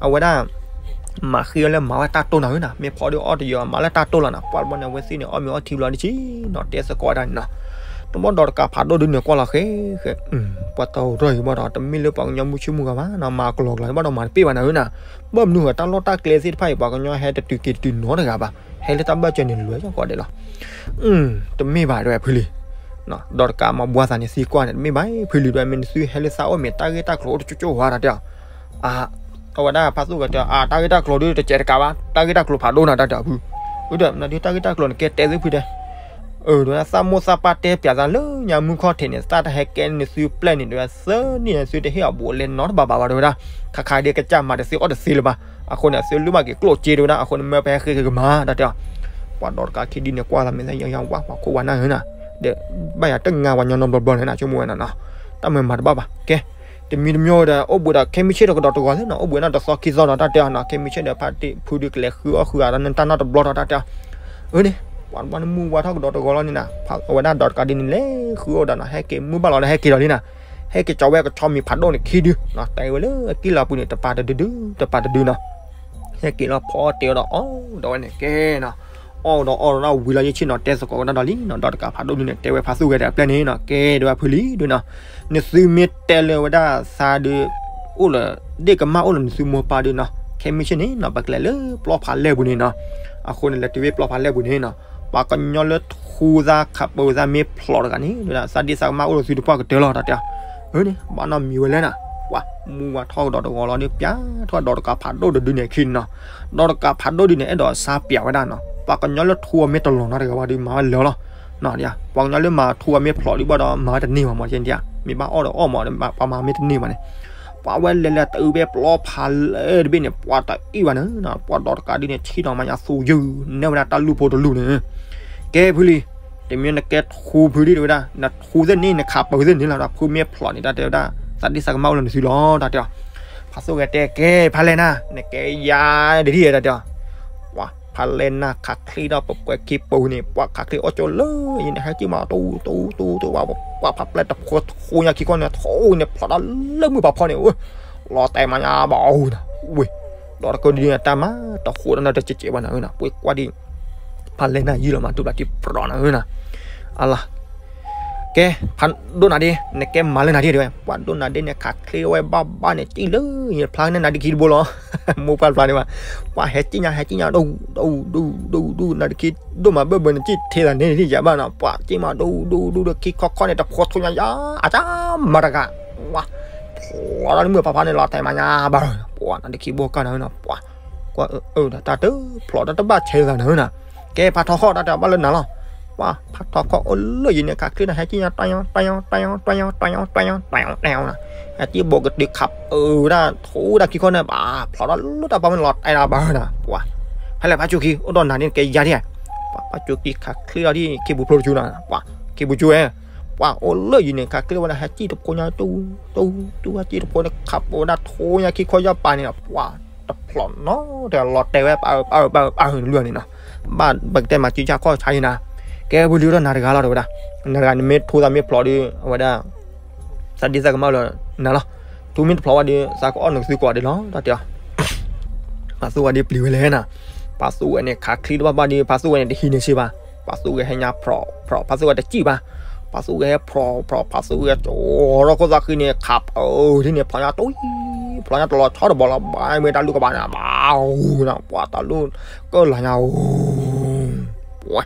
အဝဲဒၣ် မၤဃ့အီၣ်လၢမၤဝဲတၢ်တိၢ်နီၤဧၢနီၤ မ့ၢ်ဖီဒီးအီၣ်တယၢၢ်မၤလၢတၢ်တိၢ်လီၤနီၤ ပှၤတဘျီန့ၣ် အဝဲသ့ၣ်န့ၣ် အီၣ်မ့ၤအီထံဘျီဒ်ဆံနီၤ တဲသကိးဝဲဒၣ်န့ၣ်နီၤ တဘျီဒီးတကးဖးဒိၣ်ဒုန့ၣ်ကွၢ်လီၤဃဲ ဃဲ ပှၤတရီၢ်အံၤဘၣ်ဒီး တမ့ၢ်လၢပှၤကညီမုၢ်ဆ့ၣ်မုၢ်ဂီၤဘၣ်နီၤ မၤကလီၤကလီၤဘၣ်ဒီးမၤတပ့ၢ်ဘၣ်နၤဧၢနီၤ ဘၣ်မနုၤဃိတၢ်လီၢ်တၢ်ကျဲသ့ၣ်တဖၣ်အံၤ ပှၤကညီဟဲတတုၤက့ၤတတုၤနီတဂၤဘၣ် ဟဲလၢတၢ်ဘၢၣ်စၢၤန့ၣ်လွဲၢ်ကီးဒဲးလီၤ တမ့ၢ်ဘၣ်တဲဝဲဖုလံၤ ဒီးတကးမီၤဘှါသးန့ၣ်သံကွၢ်န့ၣ် တမ့ၢ်ဘၣ်ဖုလံၤဒွဲမ့ၢ်နသုဟဲလၢသးအိၣ်မ့ၢ်တၢ်ဂ့ၢ်တၢ်ကျိၤအိၣ်တကၠိကၠိဝါတၢ်တဲအီၤ အဝဲဒၣ်ဖါသူၣ်ကတဲ အတၢ်ဂ့ၢ်တၢ်ကျိၤဒုတကဲးတကးဘၣ် တၢ်ဂ့ၢ်တၢ်ကျိၤဖးဒိၣ်နၤတၢ်တဲအီၤဖု အၢဒီးမနုၤဒုတၢ်ဂ့ၢ်တၢ်ကျိၤန့ၣ်ကဲတဲသုဖုတဲ အၢ တဲဝဲဒၣ် သးမိၢ်သးပၢ်တဲပျးသးလၢညါမုၢ်ခီၣ်ထံးန့ၣ် သးတဟဲကဲန့ၢ်သုပျဲၢ်န့ၣ် တဲဝဲဒၣ် သၢနံၣ်န့ၣ် သုတဟ့ၣ်အီၤဘူးအလဲနီတဘျီဘၣ်ဘၣ် တဲဝဲဒၣ်. ခါခါဒ်ကစၢ်မၤတသ့အီၣ်တသ့လၢၤဘၣ်. အဃိန့ၣ် သုလူၢ်ဘၣ်က့ၤကျိၣ်စ့ တဲဝဲဒၣ်. အဃိန့ၣ် မၢပဟဲဃ့ကမၤ တၢ်တဲအီၤ. ပှၤဒီးတကးခံဒုန့ၣ် ကွၢ်သးမ့ၢ်သးယီယီဝါ ပှၤခိၣ်ဝါနၢ်ဧၢနၤ, ဒီးဘၣ်ယၤတငါဝဲညီနီဘျီဘျီန့ၣ် နဆိကမိၣ်ဝဲနၤနီၤ, တၢ်မၤမၤတဘၣ်ဘၣ်. ကဲ တမံၤတမံၤဒီး အိၣ်ဘှံးဒီး ခဲမုၢ်ဆ့ၣ်ဒီးကဒီးတဂီၤလၢနီၤ, အိၣ်ဘှံးနီၤတသီခံသီနီၤ တၢ်တဲအီၤနီၤ, ခဲမုၢ်ဆ့ၣ်ဒီး ဖါတံၢ်ဖုဒုးကလဲၤဃုအီၣ်ဃုအီဒီးနတၢ်နီတဘျီဒီး တၢ်တဲအီၤ. အၢန့ၣ် ပှၤတဘျီန့ၣ်မုၢ်ဝါထီၣ်ကဒီးတဂီၤလီၤန့ၣ်နၤ, အဝဲဒၣ်ဒီးတကးဒ်န့ၣ် လဲၤဃုအီၣ်ဒီးနီၤ, ဟဲက့ၤမုၢ်ဘၣ်လီၤဒီး ဟဲက့ၤဒီးလံနၤ, ဟဲက့ၤကၠီဝဲကဆီမံၤဖးဒိၣ်န့ၣ်ခံဒုနီၤ, တဲဝဲလၢအကံၣ်လီၤပူၤန့ၣ် တပၤတဒုဒု တပၤတဒုနီၤ. ဟဲက့ၤလီၤဖီတဲာ်ဒီးအီၣ်ဒီးဝဲန့ၣ် ကဲနီၤ, အီၣ်ဒီးအီၣ်ဒီးဝံၤလီၤယဆ့ၣ်နီၤ တဲသကိးကဒါဒီးလံနီၤ, ဒီးတကးဖးဒိၣ်ဒုန့ၣ် တဲဝဲဖါသူၣ်ဂဲၤဒီးအပျဲၢ်န့ၣ်နီၤ, ကဲဒဝဲဖုလံဒုနီၤ, နသုမ့ၢ်တဲလၢဝဲဒၣ်သးဒုး အိၣ်လၢ ဒ့ၣ်ကမၢ်အိၣ်လၢနသုမိၢ်ပၢ်ဒုနီၤ, ခဲမုၢ်ဆ့ၣ်န့ၣ်နီၤ ပကလဲၤလၢပျီဖးလဲၢ်ပူၤန့ၣ်နီၤ, အဃိန့ၣ် လဲၤတုၤဝဲပျီဖးလဲၢ်ပူၤန့ၣ်နီၤ, ပှၤကညီလၢထူသးခးပၢသးမ့ၢ်ဖျိးတဂၤန့ၣ် ဒဝဲဒၣ် သးဒ့ၣ်သးကမၢ်အိၣ်လၢသုတပှၢ်ကတၢၢ်လီၤ တၢ်တဲအီၤ. အၢန့ၣ် ဘၣ်နီတမံၤဝဲလဲၣ်နၤ, ပှၤမုၢ်ဝါထီၣ်ကဒီးတဂီၤလီၤန့ၣ် ပျးထီၣ်ဒီးတကးဖးဒိၣ်တဒုန့ၣ်ခံန့ၣ်နီၤ, ဒီးတကးဖးဒိၣ်ဒုန့ၣ် အဲၣ်ဒိးစါပျးဝဲဒၣ်နီၤ, ပှၤကညီလၢထူအီၤမ့ၢ်တလီၤနီတဂၤဘၣ်ဒီး မၤဝဲလၢာ်လီၤ. ပှၤကညီလၢမၤထူအီၤမ့ၢ်ဖျိးဒုဘၣ်ဒီး မၤဝဲတန့ၢ်ဘၣ်မး, မ့ၢ်ဘၣ်အီၣ်ဒီးအီၣ်မး, ပှၤမၤမ့ၢ်တန့ၢ်ဘၣ်န့ၣ်, ပှၤဝဲလဲၤလဲၤတုၤဖဲပျီဖးလဲၢ်တဘ့ၣ်န့ၣ် ပှၤတအံၣ်ဘၣ်န့ၣ်, ပှၤဒီးတကးဒုန့ၣ် ထံၣ်ဒီးမၤညါသူယုၢ် နဲၣ်ဝဲဒၣ်တၢ်လူၢ်ဖိတလူၢ်န့ၣ်, ကဲဖုလံ, တမ့ၢ်နကဲထူဖုဒု တဲဝဲဒၣ်, နထူသ့ၣ်န့ၣ် နခးပၢသ့ၣ်န့ၣ်လီၤ, ဒီးဖုမ့ၢ်ဖျိးန့ၣ် တၢ်တဲဝဲဒၣ် သးဒ့ၣ်သးကမၢ်အိၣ်လၢနသုလီၤ တၢ်တဲအီၤ. ဖါသူၣ်ဂဲၤတဲ ကဲဖါလဲၢ်နၤ, နကဲယၤဒ်ဒ် တၢ်တဲအီၤ. ပှၤဖါလဲၢ်နၤခးချ့ဒီးပပှဲၤခံပူၤန့ၣ် ပှၤခးချ့အီၣ်ကၠိလၢအံၤန့ၣ် ဟဲက့ၤမး တူတူတူတူ ပှၤဖးပျဲၢ်တဖိထိညါခံခီန့ၣ် ထိန့ၣ်ဖျိးဒီးလၢမုၢ်ပာ်ဖီန့ၣ်, လီၤတဲာ်မးညါဘၣ်အီၤနၤ, ဝ့ၢ်, ဒီးတကးဒ်န့ၣ် တၢ်မၤတဃိးဒီးနတကဲးဘၣ်နၤဧၢနၤ, ပှၤကွၢ်ဒ် ဖါလဲၢ်နၤယံာ်လီၤမး တူၢ်ဘျးထံဖြီနၤဧၢနၤ, အလၤ ကဲ ဖးဒိၣ်နၤဒ့ နကဲမၤလၢနၤဒ့ တဲဝဲ, ပှၤဒိၣ်နၤဒ့န့ၣ် ခးချ့ဝဲဘၣ်ဘၣ်န့ၣ် ကံၣ်လၢယဖျါန့ၢ်နၤဒ့ခံတဘိလီၤ. မိၢ်ပှၢ်ဖျါန့ၣ်ဘၣ်, ပှၤဟဲကံၣ်ညါ ဟဲကံၣ်ညါ ဒူၣ်ဒူၣ်ဒူၣ်ဒူၣ်ဒူၣ် နၤဒ့ခံ ဒိၣ်မးဘၢၣ်ဘၢၣ်န့ၣ် ကံၣ်ထဲလၢန့ၣ်ဒ့ယၤဘၣ်နီၤ, ပှၤကံၣ်မး ဒူၣ်ဒူၣ်ဒူၣ်ဒူၣ် ခံခီခီန့ၣ် တဖိထိညါယၤ အတၢ်မၤတဂၤ, ဝါ ဖျိးဒီးမုၢ်ပာ်ဖီန့ၣ် လီၤတဲာ်မးညါဘၣ်, ပှၤနၤဒ့ခံဘိကၢ်နၤဧၢနၤ, ပှၤ ကွၢ်အၢ တၢ်တဖျိးတၢ်တဘၣ်ဆဲးသးနၤဧၢနၤ, ကဲဖးထီခီၣ် တၢ်တဲဘၣ်လၢနၤလီၤ, ပှၤဖးထီခီၣ်အိၣ်လၢယံၤန့ၣ် ခးချ့နၤ ဟဲကံၣ်ညါ တၢ်ယီ တၢ်ယီ တၢ်ယီ တၢ်ယီ တၢ်ယီ တၢ်ယီ တၢ်ယီနၤ, ဟဲကံၣ်ဘိးကတုၤခးအၢဝဲဒၣ် ထိဝဲဒၣ်ခံခီန့ၣ် ဘၣ်ဖျိးဒီးလၢတၢ်ပာ်မ့ၢ်လီၤတဲာ် တၢ်ဘၣ်နၤ, ပှၤ ဖဲလဲၣ်ဖးစူၤခံ အိၣ်ဒီးနၤဒ့ နကဲယၤဒ့, ပှၤဖးစူၤခံ ခးချ့လီၤဒ် ခ့ပူၤဖျိတစူၤနၤ, ပှၤ ခ့ပူၤစူၤဝဲ ပှၤအိၣ်လၢယံၤန့ၣ် ခးချ့ဝဲဒၣ် ဟဲကံၣ်တဖိညါ တူၢ် တူၢ် တူၢ် ဟဲကံၣ်တဖိန့ၣ် ခးပဝဲဒၣ်ထိညါခံခီယီၢ်ပာ်န့ၣ်, ပှၤတဖျိးနီတဂၤ လီၤတဲာ်ဝဲ ပာ်အၢ ပာ်အၢ ပာ်အၢ တလုၢ်န့ၣ်နီၤ, ဘၣ်ပကတဲမၤစုကၢ်ခီၣ်ဆါအံၤနၤ, ကဲပူၤလုၢ်ထီၣ်နၤတဂၤလီၤ တဲဝဲဒၣ်, နၤတဂၤနမ့ၢ်ထိသးမ့ၢ်ဖျိးဒီး အဝဲဒၣ် သးဒ့သးကမၢလၢနၤလီၤ, ထိမ့ၢ်တဖျိးဝဲဒီး သးကအီၣ်နကသုကိးဂၤဒဲးလီၤ တၢ်တဲအီၤ, ဖးသူၣ်ဝဲဒၣ်ပျံၤဝဲလဲၣ်နၤ, ဖးသူၣ်ဝဲန့ၣ် ခးချ့တဘၣ်ဘၣ်ဒီး ဖးသူၣ်ဝဲန့ၣ် တဟံးန့ၢ်စ့ဘၣ်, ဖးသူၣ်ဝဲဟဲညါဖျိးဖျိး ဖးသူၣ်ဝဲတစံၣ်ဘၣ်, ဖးသူၣ်ဝဲဟဲဖျိးဖျိး ဖးသူၣ်ဝဲကၠီထီၣ်ခိၣ်သးဃံန့ၣ် ခးပၢဒ်န့ၣ် ဖျိးညါတူၢ် ဖျိးညါတလီၤဆီတဘီလီၤ ဘၣ်မ့ၢ်တၢ်လူၢ်ကဘၣ်န့ၣ် ဘၣ်အူနၤ ပှၤတၢ်လူၢ်ကၢၢ်လီၤညါအူ ပှၤ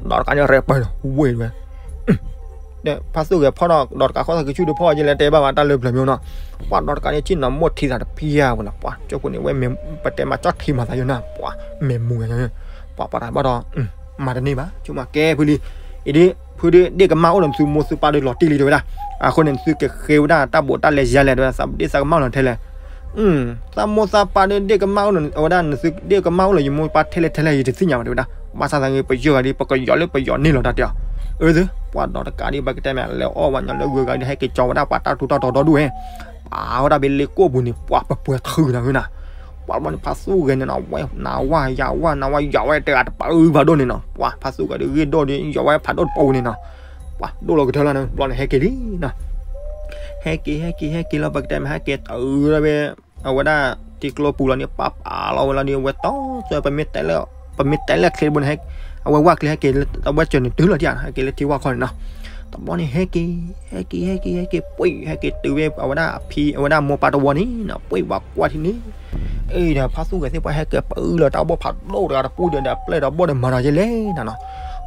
ဒီးတကးန့ၣ်ရဲၣ်ပၢၢ်န့ၣ် ဝ့ၢ်ဝဲ ဒီးဖးသူၣ်ဂဲၤဖီၣ်ဒီး ဒီးတကးခီၣ်သးကဆူၣ်ဒုးဖီၣ်ယလဲၤတဲဘၣ်ဝဲတၢ်လၢပျၢၤမ့ၢ်နီၤ, ပှၤဒီးတကးန့ၣ် ဆ့ၣ်နီၤမိၢ်ထံသးတဖျၢၣ်ဝဲနီၤ, ပှၤကၠိဖိန့ၣ် ဝဲမ့ၢ်ပတဲမၤ ကၠီထံမၤသးယိာ်နၤ ပှၤ မဲာ်မူၤညါ ပှၤပှၤတၢ်ဘၣ်ဒီး မၤတန့ၢ်ဘၣ် ဆိကမိၣ်ကဲဖုလံ, အံၤဒ် ဖုဒုး ဒ့ၣ်ကမၢ်အိၣ်ဒီးနသုမိၢ်သုပၢ်ဒုးလီၤတံၢ်လံတဲဝဲဒၣ်, အဃိန့ၣ် နသုကဃ့ဝဲဒၣ်တၢ်ဘိးတၢ်လဲၤယါလဲၣ်တဲဝဲဒၣ်, သးဒ့ၣ်သးကမၢ်အိၣ်လၢထဲလဲၣ် သးမိၢ်သးပၢ်ဒီး ဒ့ၣ်ကမၢ်အိၣ်လၢ အဝဲဒၣ် နသုဒ့ၣ်ကမၢ်အိၣ်လၢယမိၢ်ပၢ်ထဲလဲၣ်ထဲလဲၣ် ယတသ့ၣ်ညါဘၣ်တဲဝဲဒၣ်, ဘၣ်ဆၣ်သနာ်က့ ပယီၤဂၤဒ် ပကယီၤလၢပယီၤန့ၣ်လီၤတၢ်တဲအီၤ, အၢ ပှၤဒီးတကးဒ် ပကတဲမ့ၢ်လဲၤအီၣ်ဝဲညီလၢဂုၤဂၤဒ် ဟဲက့ၤကၠီဝဲဒၣ်ပှၤတၢ်ထူးတၢ်တီၤဒီဒူၣ်ဝဲ, ပာ်ဝဲဒၣ်ဖဲလ့ကိၣ်ပူၤန့ၣ် ပှၤပပှဲၤထုးနၤဝဲနၤ, ပှၤဘျီန့ၣ် ဖးသူၣ်ဂဲၤန့ၣ်နီၤ ဝဲနၤဝါယၤဝါ နၤဝါယၤဝဲတဂၤတပၢၢ်ဖးဒိၣ်န့ၣ်နီၤ, ပှၤဖးသူၣ်ဂဲၤဒုးဂ့ၢ်ဒိၣ်ဒီး ယီၤဝဲဖးဒိၣ်တပူၤန့ၣ်နီၤ, ပှၤဒိၣ်လီၤကထၢလီၤန့ၣ် ဘျီန့ၣ်ဟဲက့ၤလံနီၤ ဟဲက့ၤ ဟဲက့ၤ ဟဲက့ၤလီၤ ပကတဲမ့ၢ်ဟဲက့ၤတုၤလီၤဖဲ အဝဲဒၣ်ထံကျိပူၤလီၤန့ၣ် ပာ်ပာ်လီၤဝဲလီၤဒီး အဝဲတီဆၢ ပမ့ၢ်တဲလၢ ပမ့ၢ်တဲလၢချ့တဘိန့ၣ် အဝဲဝၣ်ချ့ဟဲက့ၤလၢ အဝဲစၢၤန့ၣ်တုၤလီၤတံၢ် ဟဲက့ၤလၢထံဝၣ်ခီန့ၣ်နီၤ, တဘျီန့ၣ် ဟဲက့ၤ ဟဲက့ၤ ဟဲက့ၤ ဟဲက့ၤ ပှ့ၤ ဟဲက့ၤတုၤဖဲအဝဲဒၣ်အဖံ အဝဲဒၣ်မိၢ်ပၢ်တဝီန့ၣ်နီၤ ပှ့ၤ ပှၤကွၢ်ထံန့ၣ် အံၤဒီး ဖးသူၣ်ဂဲၤသ့ၣ်ပှၤဟဲက့ၤပၢလီၤတၢ်ဘီၣ်ဖးဒိၣ်တဂၤတပူၤဒီး အပျဲၢ်ဒီးဘီၣ်ဒီးမၤဒီးယဲလဲၣ်နၤနီၤ,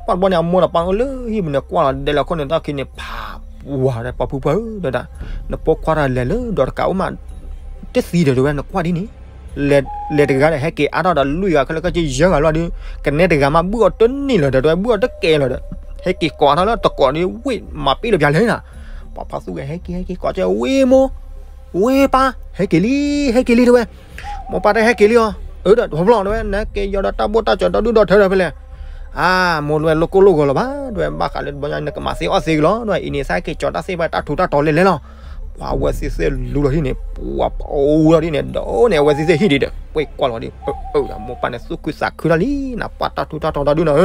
ပှၤတဘျီန့ၣ် အမိၢ်ဒီးပၢ်အိၣ်လၢဟံၣ်ပူၤန့ၣ် ကွၢ်လီၤဒဲးလီၤခိၣ်န့ၣ် တၢ်ခံန့ၣ် ဖးဝါဒီးပှၤဖုပၢဒီး နဖိခွါတၢ်လဲၤလၢဒီးတကးအိၣ်မး တသံဒီးတဲဝဲ နကွၢ်ဒ်န့ၣ် လဲၤတဂၤဒီးဟဲက့ၤအါထီၣ်ဒီးလွံၢ်ဂၤခဲလၢာ်ခဲဆ့ယဲၢ်ဂၤလီၤဒီး ကနဲတဂၤမးဘုၣ်အီၤတန့ၢ်လၢၤဒီး တဲဝဲဘုၣ်အီၤတကဲလၢၤဒီး ဟဲက့ၤကိးထီၣ်လၢတကိးဒီး ဝ့ၢ်မၤပ့ၣ်လီၤပၠးလဲၣ်နီၤ. ပှၤဖါသူဝဲဟဲက့ၤ ဟဲက့ၤကိးကဲ ဝ့ၢ်မိၢ်, ဝ့ၢ်ပၢ်, ဟဲက့ၤလံ, ဟဲက့ၤလံတဲဝဲ. မိၢ်ပၢ်တဲဟဲက့ၤလံအီၤ, အၢဒီးတဖျီတဲဝဲ နက့ၤယီၤဒီးတၢ်ဘိၣ်တၢ်စၢၤဒီဒူၣ်ဒီထၢဒီးဖဲလဲၣ်. အါ, မိၢ်တဲဝဲ လိၣ်ကိၢ်လိၣ်ဂီၤလီၤဘၣ်, တဲဝဲ ဘၣ်ဃးလၢတဘျီညါနကမၤသ့အီၣ်သ့ကလီၤ, တဲဝဲ အံၤန့ၣ် သးက့ၤကၠီၤတၢ်သ့ၣ်တဖၣ်တၢ်ထူးတၢ်တီၤလဲၣ်လဲၣ်လီၤ. ပှၤအဝဲသ့ၣ်သ့ၣ်လူလီၤဒ်န့ၣ်, ပှၤပအိၣ်လီၤဒ်န့ၣ်, ဒီးန့ၣ် အဝဲသ့ၣ်သ့ၣ်ဟံၣ်ဒံးဒီး ပှဲၤကွၢ်လီၤဒံး, အၢ ဒီးမိၢ်ပၢ်န့ၣ် သူၣ်ခုသးခုထီၣ်လံနီၤ, ပှၤတၢ်ထူးတၢ်တီၤဒီဒူၣ်နီၤ, အၢ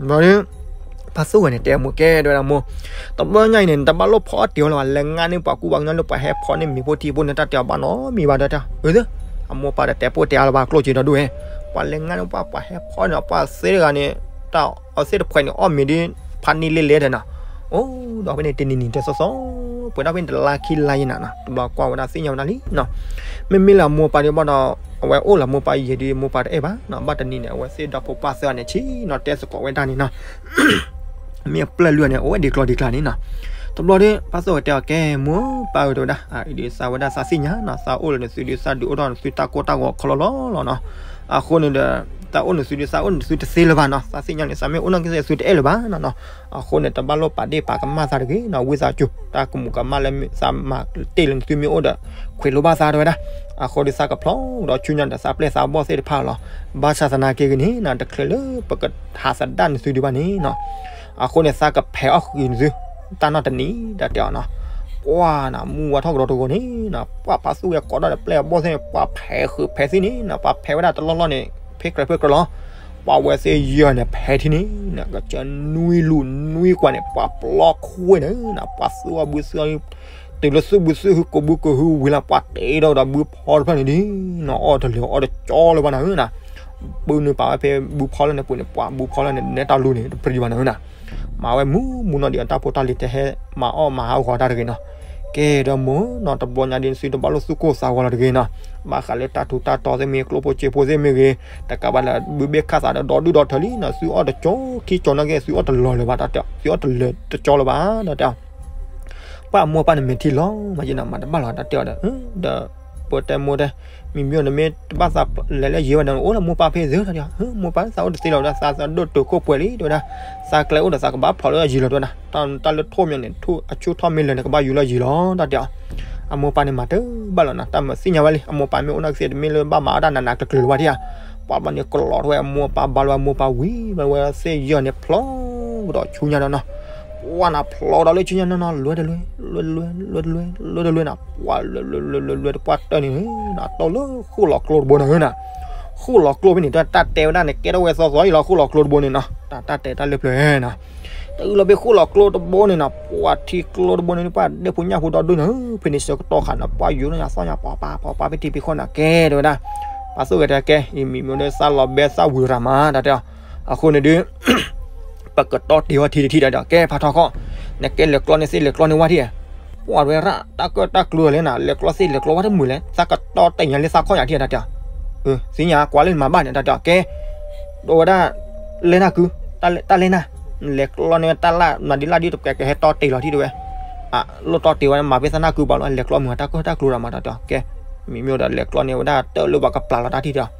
ဘျီဒီး ဖါသူဝဲန့ၣ် တဲမိၢ်ကဲ တဲဝဲဒၣ်မိၢ်, တဘျီညါအံၤန့ၣ် နတဘၣ်လိၣ်ဖီအီၣ်တ့ၢ်အီၤလၢၤဘၣ်, လဲၤငါန့ၢ်ပှၤကူပှၤကညီလၢပှၤဟဲဖီန့ၢ်မ့ၤဖိထံဖိန့ၣ် တၢ်တဲအီၤဘၣ်နီတမံၤဘၣ်ဒီးတဲ, အၢ, အမိၢ်ပၢ်ဒီးတဲပိၢ်တဲအါလၢၤဘၣ် ကျိၣ်စ့ဒီဒူၣ်ဧဲ, ပှၤလဲၤငါန့ၢ်ပှၤ ပှၤဟဲဖီန့ၣ် ပှၤသ့တဂၤန့ၣ် တၢ်အီၣ်သ့ၣ်တဖှဲးန့ၣ် အီၣ်မ့ၤဒ်ဖးနံၣ်လ့လဲၣ်ဒီးနီၤ, အိၣ်ဒီးဖဲန့ၣ်တနံၤနံၤတစီစီ, ပှဲၤဒၣ်ဖဲန့ၣ်တလါခံလါယံၤနၤနီၤ, တဘျီကွၢ်ဝဲဒၣ်သ့ၣ်ညါဝဲဒၣ်လံနီၤ, မ့မ့ၢ်လၢအမိၢ်ပၢ်ဒ်ဘၣ်ဒီး အဝဲအိၣ်လၢမိၢ်ပၢ်ယံၤဒ်မိၢ်ပၢ်တအဲၣ်ဘၣ်နီၤ, ဘၣ်တနံၤန့ၣ် အဝဲသ့ၣ်ဒီဖိပၢ်သၢဂၤန့ၣ် ဆံးနီၤတဲသကိးဝဲဒၣ်န့ၣ်နီၤ မ့ၢ်အပျဲၢ်လွံၢ်န့ၣ် အိၣ်ဝဲဒ်ကျီဒ်ကျါန့ၣ်နီၤ, တဘျီဒီး ဖါသူဝဲတဲအီၤကဲ မိၢ်ပၢ်ဧၢ တဲဝဲဒၣ်, အံၤဒ်သးဝဲဒၣ်သးသ့ၣ်ညါနီၤ, သးအိၣ်လၢနသုဒ်သးဒုးအိၣ်ထီၣ်နသုတၢ်ကိၢ်တၢ်ဂီၤ ခီလီလီလီၤနီၤ, အဃိန့ၣ်ဒီး သးအိၣ်နသုဒ်သးအိၣ်နသုတသ့လၢၤဘၣ်နီၤ, သးသ့ၣ်ညါန့ၣ် သးမ့ၢ်အိၣ်နီၢ်ကစၢ်သုတအဲၣ်လၢၤဘၣ်နီၤ, အဃိန့ၣ် တဘၣ်လိၣ်ပာ်ဒ့ၣ်ပာ်ကမၣ်သးတဂ့ၤနီၤ, ဝံသးစူၤ တၢ်ကမူးကမၣ်လၢသးမၤတ့ၢ်လၢနသုမ့ၢ်အိၣ်ဒီး ခွဲးလိဘၣ်သးတဲဝဲဒၣ်, အဃိဒီးသးကဖျီဒီးဆူညါဒီးသးပျဲၢ်သးဘီၣ်သ့ၣ်တဖၣ်လီၤ, ဘၣ်ဆၣ်သနာ်က့ဂ့ၤန့ၣ်နီၤ တချုးလၢပကဟးသဒၣ်နသုဒံးဘၣ်န့ၣ်နီၤ, အဃိန့ၣ် သးကဖဲးအီၣ်ဃုာ်နသု တၢ်နီၢ်တနံၤ တၢ်တဲအီၤနီၤ, ပှၤနီၤ မုၢ်ဝါထီၣ်ကဒီးတဂီၤန့ၣ်နီၤ ပှၤဖါသူဝဲကိးထီၣ်ဒီးပျဲၢ်အဘီၣ်သ့ၣ်န့ၣ် ပှၤဖဲးဃုာ်ဖဲးသ့ၣ်န့ၣ်နီၤ ပှၤဖဲးဝဲဒၣ်တလီၢ်လီၢ်န့ၣ် ဖဲကြၢးဖဲကြၢးလီၤ, ပှၤဝဲသ့ၣ်ယဲၢ်န့ၣ် ဖဲထံန့ၣ်နီၤ ကစၢၢ်နွံလူၤနွံကွၢ်န့ၣ် ပှၤပျီခိၣ်ဝဲန့ၣ်နီၤ ပှၤသူအီၣ်ဘုသူအီၣ် တုၤလၢသူၣ်ဘုသူၣ်ဟုကိးဘုကိးဟုဝံၤလီၤ ပှၤတ့ထီၣ်ဒီးဘုဖီတဖျၢၣ်န့ၣ်ဒ်နီၤ အီၣ်တလၢာ်အီၣ်တကၠီလၢၤဘၣ်နၤဧၢနီၤ, ဘုန့ၣ်ပာ်ဝဲဖဲဘုဖီလၢန့ၣ်ပူၤန့ၣ် ပှၤဘုဖီလၢန့ၣ် နဲတၢ်လူၤန့ၣ် တပြံၤဘၣ်နၤဧၢနီၤ, မၤဝဲမူမူနီၤဒ်အတၢ်ဖိတၢ်လံၤတဟဲ မၤအီၣ်မၤဟးဂီၤတၢ်တဂ့ၤနီၤ, ကဲဒီးမိၢ်နီၤ တဘျီညါဒ်နသုတဘၣ်လိၣ်သူၣ်ကိၢ်သးဂီၤလီၤတဂ့ၤနီၤ, ဘၣ်ဃးလၢတၢ်ထူးတၢ်တီၤသ့ၣ်မ့ၢ် ကျိဖိစ့ဖိသ့ၣ်မ့ၢ်ဂ့ၤ, တကးဘၣ်လၢဘုဘ့ၣ်ခၣ်သးဒီးဒီဒူၣ်ဒီထၢလံနီၤ သုအီၣ်တကၠီခံကၠီနာ်က့ သုအီၣ်တလီၤလၢၤဘၣ်တၢ်တဲ သုအီၣ်တလၢာ်တကၠီလၢၤဘၣ်တၢ်တဲ ပှၤအမိၢ်ပၢ်န့ၣ်မဲာ်ထံလီၤ မၤယဲန့ၣ်မၤတဘၣ်လီၤတၢ်တဲအီၤဒီး ဒီး ပတဲမိၢ်တဲ မံမံၢ်နမ့ၢ်တဘၣ်သးလဲၤလၢယံၤဘၣ်ဒီး အိၣ်လၢမိၢ်ပၢ်ဖဲသ့တၢ်တဲ မိၢ်ပၢ်သးအိၣ်တသ့လီၤဝဲဒၣ် သးသးဒိၣ်တုာ်ခိၣ်ပှဲၤလံတဲဝဲဒၣ် သးကျဲအိၣ်ဒီးသးကဘၣ်ဖျိးလၢယံၤလီၤတဲဝဲဒၣ် တၢ်လၢထိၣ်မံၤန့ၣ် အဆူၣ်ထီၣ်မ့ၢ်လၢာ်န့ၣ် ကဘၣ်ယူၤလၢယံၤလီၤတၢ်တဲအီၤ အမိၢ်ပၢ်န့ၣ်မၤတဘၣ်လီၤနီၤ တၢ်မၤသ့ၣ်ညါဝဲလံ အမိၢ်ပၢ်မ့ၢ်အိၣ်နီၢ်ကစၢ်တမ့ၢ်လၢဘၣ်မၤအီၣ်တၢ်နးနးကျၢၤကျၢၤလၢၤဘၣ်ထံၣ်ဧါ ပှၤဘျီန့ၣ်ကလီၤထီၣ်ဝဲအမိၢ်ပၢ်ဘါလီၤဝဲအမိၢ်ပၢ်ဝံၤဘျီဝဲသ့ၣ်ယဲၢ်န့ၣ် ဖျိကဒီးဆူညါဒီးနီၤ ပှၤနၤဖျိဒီးလၢဆူညါနီၤနီၤ လွဲတလွဲ လွဲတလွဲ လွဲတလွဲ လွဲတလွဲနီၤ ပှၤလွဲလွဲလွဲလွဲလွဲတပှၢ်တၢၢ်န့ၣ်နီၤ တိၢ်လၢဃိၣ်လီၤကျိတဘိနီၤနီၤ ဃိၣ်လီၤကျိဖဲန့ၣ် တၢ်တဲဝဲဒၣ်န့ၣ် ကဲထီၣ်ဝဲသီသီအံၤလီၤ ဃိၣ်လီၤကျိတဘိန့ၣ်နီၤ တၢ်တၢ်တဲတၢ်လၢပျၢၤနီၤ တအုလီၤဖဲဃိၣ်လီၤကျိတဘိန့ၣ်နီၤ ပှၤထံကျိတဘိန့ၣ် ပှၤဒဲဖိညၣ်ဖိဒီဒူၣ်နီၤ ဖဲန့ၣ်ဆၢကတီၢ်ခါနီၤ ပှၤယူၤနီၤ ယၤသီၣ်ညါ ပှၤပာ် ပှၤပာ်ဖဲထံဖဲဃီနီၤ ကဲတဲဝဲဒၣ် ပှၤသိၣ်ဂဲၤတဲကဲ အံၤမံမံၢ်ဒီးသးလီၤဘဲသးဝံၤရၤမး တၢ်တဲအီၤ အဃိန့ၣ်ဒုး ပကတီၢ်တ့ၢ်ဝဲထံတထံၣ်ဒီး ကဲဖးထီခီၣ် နကဲလဲၤကျီန့ၢ်သ့ၣ်လဲၤကျီန့ၢ်ဝဲထံၣ် ပှၤဝဲရၣ်တၢ်ကၢၣ်တၢ်ကျူလဲၣ်နၤ လဲၤကျီသ့ၣ်လဲၤကျီဝဲတမုာ်လဲၣ် သးကတီၢ်တ့ၢ်ညါလၢသးခီၣ်ညါထံၣ်တၢ်တဲအီၤ သ့ၣ်ညါကွၢ်လၢနမၤဘၣ်န့ၣ် တၢ်တဲအီၤ ကဲ ဒိဝဲဒၣ် လဲၤနၢ်ကု တၢ်လဲၤနၢ် လဲၤကျီန့ၢ်တၢ်လၢ် မၤဒ်လၢ်ဒ်တကဲကဟဲတီၢ်တ့ၢ်လီၤထံၣ်တဝဲ လိၣ်တီၢ်တ့ၢ်ဝဲ မၤဖဲသးနၢ်ကုဘၣ်လီၤ လဲၤကျီမုာ်တၢ်ကၢၣ်တၢ်ကျူဒီးမၤတၢ်တဲအီၤ ကဲ မံမံၢ်ဒီးလဲၤကျီန့ၢ်ဝဲဒၣ် တၢ်လၢပှၤကပျၢ်လီၤတၢ်ထံၣ်တဲအီၤ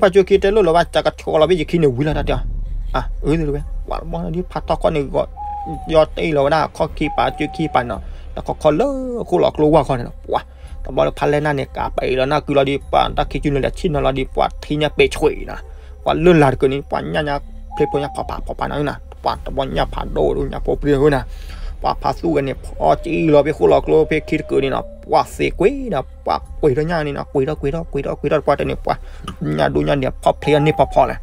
ပာ်စူၤခံလဲၤဒံး ပာ်စူၤခံတဲလိၣ်လၢၤဘၣ် ကကဆီလီၤဘ့ၣ်ယခံန့ၣ်ဝံၤလီၤတၢ်တဲအီၤ အၢ တဝဲ ပှၤတဘီန့ၣ်ဒ်ဖးထီခီၣ်န့ၣ် ဂီၤ ယီၤတ့ၢ်လီၤဝဲဒၣ် ခီၣ်ခံပာ်စူၤခံပာ်နီၤ တခီခီလၢဃိၣ်လီၤကျိဝၢ်ခီန့ၣ်နီၤ ပှၤ တဘျီလၢဖးလဲၢ်နၢ်န့ၣ် ကးပံးလီၤနၢ်ကုလီၤဒီး ပှၤတၢ်ခံစုန့ၣ်လဲၤဆံၣ်နီၤလီၤဒီး ပှၤထံညါပဲာ်ဆွံးနီၤ ပှၤလၢလၢ်တကုာ်န့ၣ် ပှၤညၣ်ညါ ဖျ့ဖျိညါဖးဖးဖးဖးနီၤ ပှၤတဘျီညၣ်ဖးဒိၣ်ဒိၣ်ညၣ်ဖိပြံၢ်ဝဲနီၤ ပှၤဖးသူၣ်ဂဲၤန့ၣ် ဖီကံလီၤဖဲဃိၣ်လီၤကျိဖဲခံတကုာ်န့ၣ်နီၤ ပှၤသ့ကွံာ်နီၤ ပှၤကွံာ်ထီၣ်ညၣ်န့ၣ်နီၤ ကွံာ်ထီၣ်ကွံာ်ထီၣ်ကွံာ်ထီၣ်ကွံာ်ထီၣ်ကွံာ်ထီၣ်တပှၢ်တၢၢ်န့ၣ် ပှၤညၣ်ဒိၣ်ညၣ်ဒဲးဖီၣ်ဖျ့အီၤန့ၣ်ဖီၣ်ဖီၣ်လဲၣ်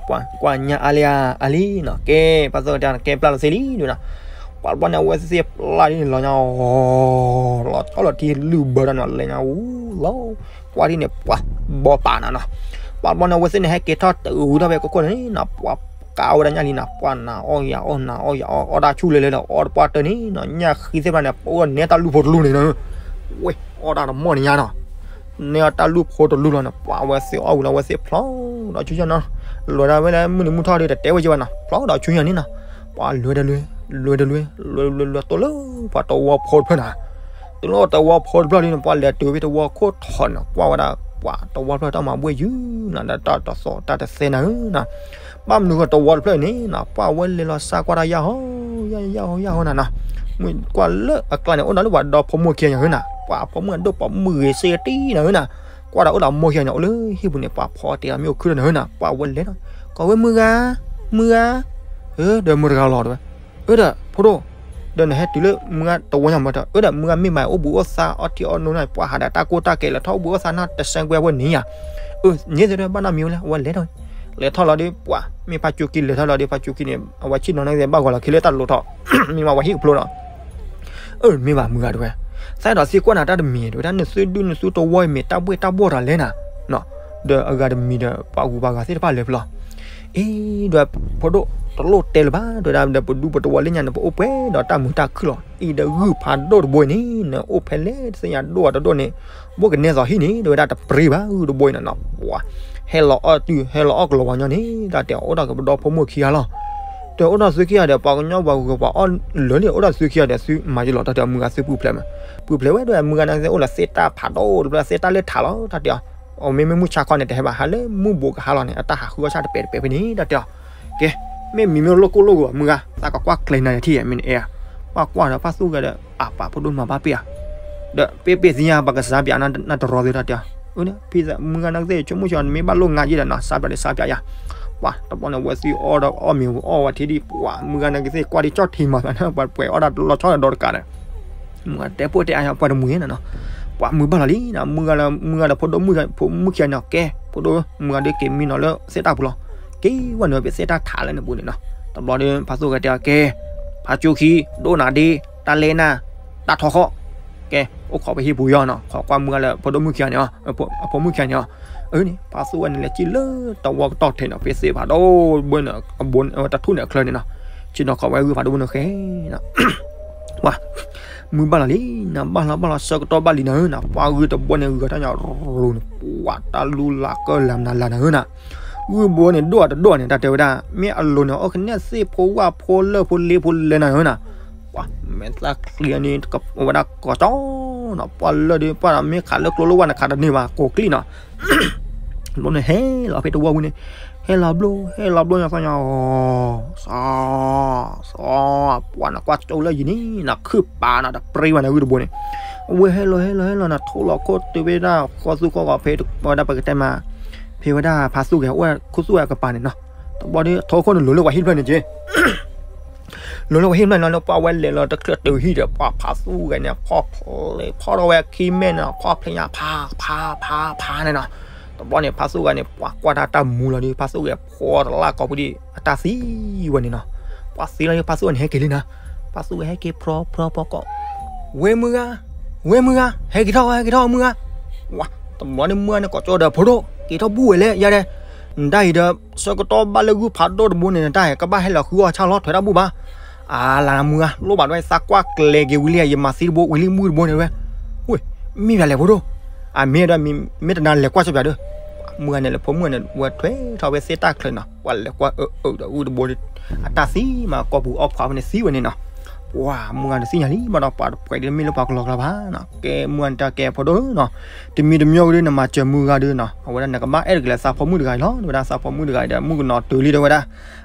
ပှၤကွၢ်ညၣ်အါလံအါလံနီၤ ကဲ ပှၤသိၣ်ကတဲကဲပျၢ်လီၤသ့လံဒ်နီၤ ပှၤတဘျီန့ၣ် အဝဲသ့ၣ်ပျၢ်ဒ်န့ၣ်လီၤညါအီၤ လီၤဆီလီၤထံလုၢ်ဘၢတၢ်နီၤ လဲၤညါအူလီၤ ပှၤဒ်န့ၣ် ပှၤဘီပာ်နၤနီၤ ပှၤတဘျီန့ၣ် အဝဲသ့ၣ်န့ၣ် ဟဲက့ၤထီၣ်တအုးထီၣ်ဖဲကခိၣ်န့ၣ်နီၤ ပှၤကးဝဲဒၣ်ညၣ်လံနီၤ ပှၤနၤအီၣ်ယၤအီၣ်နၤအီၣ်ယၤအီၣ် အီၣ်တၢ်ဆူၣ်လဲၤလဲၤဒီး အီၣ်တပှၢ်တၢၢ်န့ၣ်နီၤ ညၣ်ဃံသ့ၣ်တဖၣ်န့ၣ် ပအိၣ်ဒီးနဲတၢ်လူၢ်ဖိတလူၢ်န့ၣ်နီၤ ဝဲ အီၣ်တၢ်တမီၢ်န့ၣ်ညါနီၤ နဲအီၣ်တၢ်လူၢ်ဖိတလူၢ်လီၤန့ၣ် ပှၤအဝဲသ့ၣ်အီၣ်ဝံၤလီၤ အဝဲသ့ၣ်ဖျီဒီးဆူညါနီၤ လဲၤဒၣ်ဝဲလၢမုၢ်နံၤမုၢ်ထီၣ်ဒီး တတဲဝဲက့ၤဘၣ်နီၤ ဖျီဒီးဆူညါန့ၣ်နီၤ ပှၤလွဲတလွဲ လွဲတလွဲ လွဲတလွဲ တိၢ်လၢပှၤတဝီဖိတဖျၢၣ်နီၤ တုၤလၢတဝီဖိတဖျၢၣ်လံန့ၣ် ပှၤလဲၤတုၤဖဲတဝီခိၣ်ထီၣ်န့ၣ် ကွၢ်ဝဲဒၣ် ပှၤတဝီဖျၢၣ်တၢ်မၤဘှ့ၣ်ယုာ်နီၤ ဒီးတၢ်တသီၣ်တၢ်တသဲနၤဧၢနီၤ ဘၣ်မနုၤဃိတဝီတဖျၢၣ်န့ၣ်နီၤ ပှၢ်ဝဲလဲၤလီၤစါကွၢ်တၢ်ယၢ်ဟီ ယၢ်ဟီ ယၢ်ဟီ ယၢ်ဟီနၤနီၤ, မ့ၢ်ကွၢ်လၢအကျါန့ၣ် အိၣ်ဒီးလၢပှၤဒီဖိမိၢ်ခံဂၤညါဧၢနၤ, ပှၤအဖိမုၣ်အဒိၣ်ပိာ်မုၣ်ဂ့ၤစ့ကတံၢ်နၤဧၢနၤ, ကွၢ်ဒီးအိၣ်ဒီးမိၢ်ခံဂၤညါ အိၣ်လၢဟံၣ်ပူၤန့ၣ် ပှၤဖီတ့ၢ်အီၤမ့ၢ်အိၣ်ခုၣ်ဒီးနၤဧၢနၤ, ပှၢ်ဝဲလဲၤဒီး ကိးဝဲမုၢ်ဂၤ, မုၢ်ဂၤ, ဧၢ ဒီးမုၢ်တဂၤလီၤတဲဝဲ, အၢဒီးဖိဒိၣ်, ဒီးနဟဲတုၤလၢမုၢ်ဂၤတဝီညါမၢ်ဒီး အၢဒီးမုၢ်ဂၤမ့ၢ်မၤအိၣ်ဘှံးအိၣ်သါအီထံအီနိန့ၣ် ပှၤဟးဒီးတၢ်ကိၢ်တၢ်ကဲးလဲၤထီၣ်အိၣ်ဘှံးအိၣ်သါနီၢ်တစဲးကွဲဝဲန့ၣ်ယါ, အၢ န့ၣ်သ့ၣ်တဖၣ်ဘၣ်နီတမံၤဝဲလဲၣ် အဝဲလဲၤထီၣ် လဲၤထီၣ်လီၤဒီးပှၤ မ့ၢ်ဖါကၠိခံလဲၤထီၣ်လီၤဒီး ဖါကၠိခံန့ၣ် အဝဲဆ့ၣ်နီၤန့ၣ်ဘၣ်ဂီၤလီၤခံလၢတၢ်လိၤထီၣ်, မ့ၢ်မးဝဲဟံၣ်ကဖျိလီၤ, အၢ မ့ၢ်ဘၣ်မုၢ်ဂၤတဲဝဲ, သးဒီးသံကွၢ်နၤတၢ်တမံၤတဲဝဲဒၣ် နသုဒုၣ်နသုတဝီအံၤမ့ၢ်တၢ်ဘှ့ၣ်တၢ်ဘှီၣ်တၢ်လဲၣ်နၤ, ဒီးအဂၤတမံၤဒီး ပှၤဂုၤပှၤဂၤသ့ၣ်တဖၣ်လဲၤဖဲလဲၣ် အ့ ဒီးဖိဒိၣ် တလိၣ်တဲလၢၤဘၣ် တဲဝဲဒၣ်ဒီး ပဒူပတဝီလၢညါန့ၣ် ပအိၣ်ပှဲၤဒီးတၢ်မုာ်တၢ်ခုၣ်လီၤ. အံၤဒီးဂုၢ်ဖးဒိၣ်တဘိအံၤန့ၣ် နအိၣ်ဖဲလဲၣ်တသ့ၣ်ညါ ဒိၣ်အတဒိၣ်န့ၣ် ဘိၣ်ကနဲသိးဟံၣ်န့ၣ် တဲဝဲဒၣ်တပြံဘၣ် ဂုၢ်တဘိအံၤန့ၣ်နီၤ ပှၤ ဟဲလီၤအီၣ်တုၤ ဟဲလီၤအီၣ်ကလီၤဝါညီန့ၣ် တၢ်တဲအီၤ အိၣ်ဒီးကပဒီဖိမိၢ်ခံဂၤလီၤ. တဲအိၣ်ဒီးသုခံဂၤဒီး ပှၤကညီပှၤဂုၤပှၤအီၣ်လၢာ်န့ၣ် အိၣ်ဒီးသုခံဂၤဒီး သုမၤယလီၤ တၢ်တဲအီၤ မုၢ်ဂၤသုပူၤဖျဲးမး ပူၤဖျဲးဝဲဒီး မုၢ်ဂၤန့ၣ်သ့ၣ်အိၣ်လၢသ့ၣ်တၢ်ဖးဒိၣ်တဖျၢၣ် သ့ၣ်တၢ်လၢထးလီၤ တၢ်တဲအီၤ အမ့မ့ၢ်မုၢ်ဆါခီန့ၣ် တဟဲဘၣ် ဟးလၢမုၢ်ဘိးကဟါလီၤန့ၣ် အတၢ်ဟးဃုအီၣ်ဆၣ်တပဲာ်တပဲာ်ဖဲန့ၣ် တၢ်တဲအီၤ ကဲ မ့ၢ်မံၤမ့ၢ်လိၣ်ကိၢ်လိၣ်ဂီၤ မုၢ်ဂၤ သးကကွၢ်ကျဲၤနၤယထံၣ် မ့ၢ်နအဲၣ် ကွၢ်ကွၢ်ဒီးဖါသူၣ်ဂဲၤဒီး အပာ်ဖိဒိၣ်မၤဘၣ်ပ့ၢ်ဧါ ဒီးပ့ၢ်ပ့ၢ်သ့ၣ်ညါ ပကစးပၠးနတရီသ့ၣ် တၢ်တဲအီၤ ဖံသး မုၢ်ဂၤနကသ့ၣ် ဆိကမိၣ်ဆံးအီၤ နမ့ၢ်ဘၣ်လိၣ်ငါယ့ၢ်ဒီးနီၤ စးပၠးဒီးစးပၠးယၤ ပှၤတဘျီန့ၣ် ဝဲသံအီၣ်ဒီးအီၣ်မ့ၤအီၣ်ဝဲထံဒံး ပှၤ မုၢ်ဂၤနကသ့ၣ် ကွၢ်ဒံးကၠီၣ်ထံမၤသးန့ၣ် ပှၤပှဲၤအီၣ်ဒၣ်တလီၤဆီဒီးတကးဒီး မုၢ်ဂၤတဲပိၢ်တဲအါ ပှၤတမှံၤနီၤနီၤ ပှၤမုၢ်ဘၣ်လီၤလံနီၤ မုၢ်ဂၤလၢ မုၢ်ဂၤဒီးဖိဒိၣ်မုၣ် ဖိမုၣ်ခံဂၤန့ၣ် ကဲ ဖိဒိၣ် မုၢ်ဂၤဒီးက့ၤမံနီၤလၢသ့ၣ်တၢ်ပူၤလီၤ က့ၤဝဲန့ၣ် ပသ့ၣ်တၢ်ထးလၢန့ၣ်ပူၤန့ၣ်နီၤ တဘျီဒီး ဖါသူၣ်ဂဲၤတဲအီၤ ကဲ ဖါကၠိခံဒိၣ်နၤဒ့ တၢ်လဲနၢ် တၢ်ထီဃီၣ် ကဲ အိၣ်ခိးပဟံၣ်ပူၤယီၤနီၤ ခိးကွၢ်မုၢ်ဂၤလၢ ဖိဒိၣ်မုၣ်ခံဂၤန့ၣ် အဖိမုၣ်ခံဂၤန့ၣ် အန့ၣ် ဖါသူၣ်ဝဲန့ၣ် လဲၤစံၣ်လၢတဝီကတီၢ်ထဲနီၤ ဖဲသ့ၣ်ဖးဒိၣ်ဘိန့ၣ် အဘိ တၢ်ထူၣ်န့ၣ်အချၢန့ၣ်နီၤ စံၣ်နီၤခိးဝဲဂုၢ်ဖးဒိၣ်ဘိန့ၣ်ဃဲနီၤ ပှၤ မုၢ်ဘၣ်လီၤလံနီၤ ဘၣ်လီၤဘၣ်လီၤ ဆၢကတီၢ်ဘၣ်လံနီၤဧၢနီၤ ပှၤဂုၢ်တဘိန့ၣ် ဂုၢ်ထီၣ်ညါရူၤန့ၣ် ပှၤတၢ်လူလၤကၢၢ်လၤမနုၤလၤနၤဧၢနီၤ ဂုၢ်ဘိန့ၣ် ဒိၣ်အတဒိၣ်န့ၣ် တၢ်တဲဝဲဒၣ် မ့ၢ်အလိၤန့ၣ် အိၣ်ကနဲၣ်သ့ၣ်ဖိဝၣ်ဖိလၢၢ်ဖိလ့ဖိလဲနၤဧၢနီၤ ပှၤ မဲာ်သၣ်ချံန့ၣ် ဝဲဒၣ်ကီၤကၠီနီၤ ပှၤလၢာ်ဒီး ပှၤမ့ၢ်ခးလၢကျိလၢဝၣ်န့ၣ် ခးတန့ၢ်ဘၣ် ကိးကျံၣ်နီၤ ဘျီန့ၣ် ဟဲလီၤဖဲတဝီဝံၤန့ၣ် ဟဲလီၤဘျိ ဟဲလီၤဘျိညါသီညါအီၤ စီၤ စီၤ ပှၤနကွၢ်ကၠိလၢယံၤန့ၣ် နခုၣ်ပာ်နီၤ တပြံဝဲန့ၣ် ဂုၢ်တဘိန့ၣ် အဝဲဟဲလီၤ ဟဲလီၤ ဟဲလီၤနီၤ ထိလီၤခိၣ်တုၤဖဲဒၣ်ဃီသူဃီဂီၤဖဲ ဝဲဒၣ်ပကတဲမး ဖဲဝဲဒၣ်ဖါသူၣ်ဂဲၤအိၣ်ခူသူၣ်ဝဲအကပၤန့ၣ်နီၤ တဘျီဒီး ထိခိၣ်န့ၣ် လိၤလၢပှၤဟံၣ်ဖျၢၣ်န့ၣ်က့ လိၤလၢပှၤဟံၣ်ဖျၢၣ်န့ၣ်လီၤ ပှၤဝဲလဲၤလီၤတချုးတုၤဟံၣ်ဒီး ပှၤဖါသူၣ်ဂဲၤန့ၣ် ဖီၣ်ဖျဲး ဖီၣ်ထီၣ်ဝဲခံမဲာ်န့ၣ် ဖီၣ်ဖျဲးညါ ဖး ဖး ဖး ဖးန့ၣ်နီၤ တဘျီန့ၣ် ဖါသူၣ်ဂဲၤန့ၣ် ပှၤကွၢ်တၢ်တၢ်မူလီၤဒီး ဖါသူၣ်ဂဲၤဖီၣ်တလၢ်ကိးပူၤဒီး အတၢ်သံဝဲန့ၣ်နီၤ ပှၤသံလီၤဒီး ဖါသူၣ်ဂဲၤန့ၣ် ဟဲက့ၤလံနီၤ ဖါသူၣ်ဂဲၤဟဲက့ၤဖြီဖြီဖီကိး ဝဲမုၢ်ဂၤ ဝဲမုၢ်ဂၤ ဟဲက့ၤထီၣ်ဝဲ ဟဲက့ၤထီၣ်မုၢ်ဂၤ ဝဲ တဘျီန့ၣ်မုၢ်ဂၤန့ၣ် ကိးကၠီဒီး ဖိဒိၣ် က့ၤထီၣ်ဘူၣ်ဝဲလဲၣ် ယၤဒဲး နတၢ်အံၤဒီး ဆၢကတီၢ်ဘၣ်လၢဂုၢ်ဖးဒိၣ်တဘိန့ၣ် နတၢ်အံၤ ကဘၣ်ဟဲလီၤဃုအီၣ်ဆၣ်လီၤ ထွဲတၢ်ဘူၣ်ဘၣ် အါလါမုၢ်ဂၤ လိၣ်ဘၣ်ဒွဲၣ် သးကွၢ်ကျဲၤက့ၤဝံၤလံ ယမၤသံတဘိ ဝံၤလံမုၢ်တဘိန့ၣ်ဝဲ ဝ့ၢ် မ့ၢ်ပၠးလဲၣ်ဖိဒိၣ် အမ့ၢ်ဒီး မ့ၢ်တနာ်လဲၤကွၢ်စၢ်ပၠးဒီး မုၢ်ဂၤန့ၣ်လၢဖိမုၣ်ဂၤန့ၣ် ဝဲထွဲထီၣ်ဝဲသ့ၣ်တၢ်ချၢနီၤ ပှၤလဲၤကွၢ်အၢအၢဒီးဂုၢ်တဘိ အတၢ်သံမး ကိးပူၤအီၣ်ဖှးဖဲန့ၣ်သံဝဲန့ၣ်နီၤ ပှၤမုၢ်ဂၤန့ၣ်သ့ၣ်ညါလံ ဘၣ်ဒီးပှၤတပှဲၤဒ်မ့ၢ်လၢပှၤကလီကလီဘၣ်နီၤ ကဲမုၢ်ဂၤန့ၣ်တၢ်ကဲဖိဒိၣ်နီၤ တမံၤတမံၤဝဲဒ်နမၤစၢၤမုၢ်ဂၤဒ်နီၤ အဝဲဒၣ်နကဘၣ်အဲၣ်တက့ၤလၢသးဖိမုၣ်တဂၤအံၤလီၤ တဲဝဲဒၣ်သးဖိမုၣ်တဂၤအံၤဒီး မုၣ်ကနီၤတုၤလံတဲဝဲဒၣ်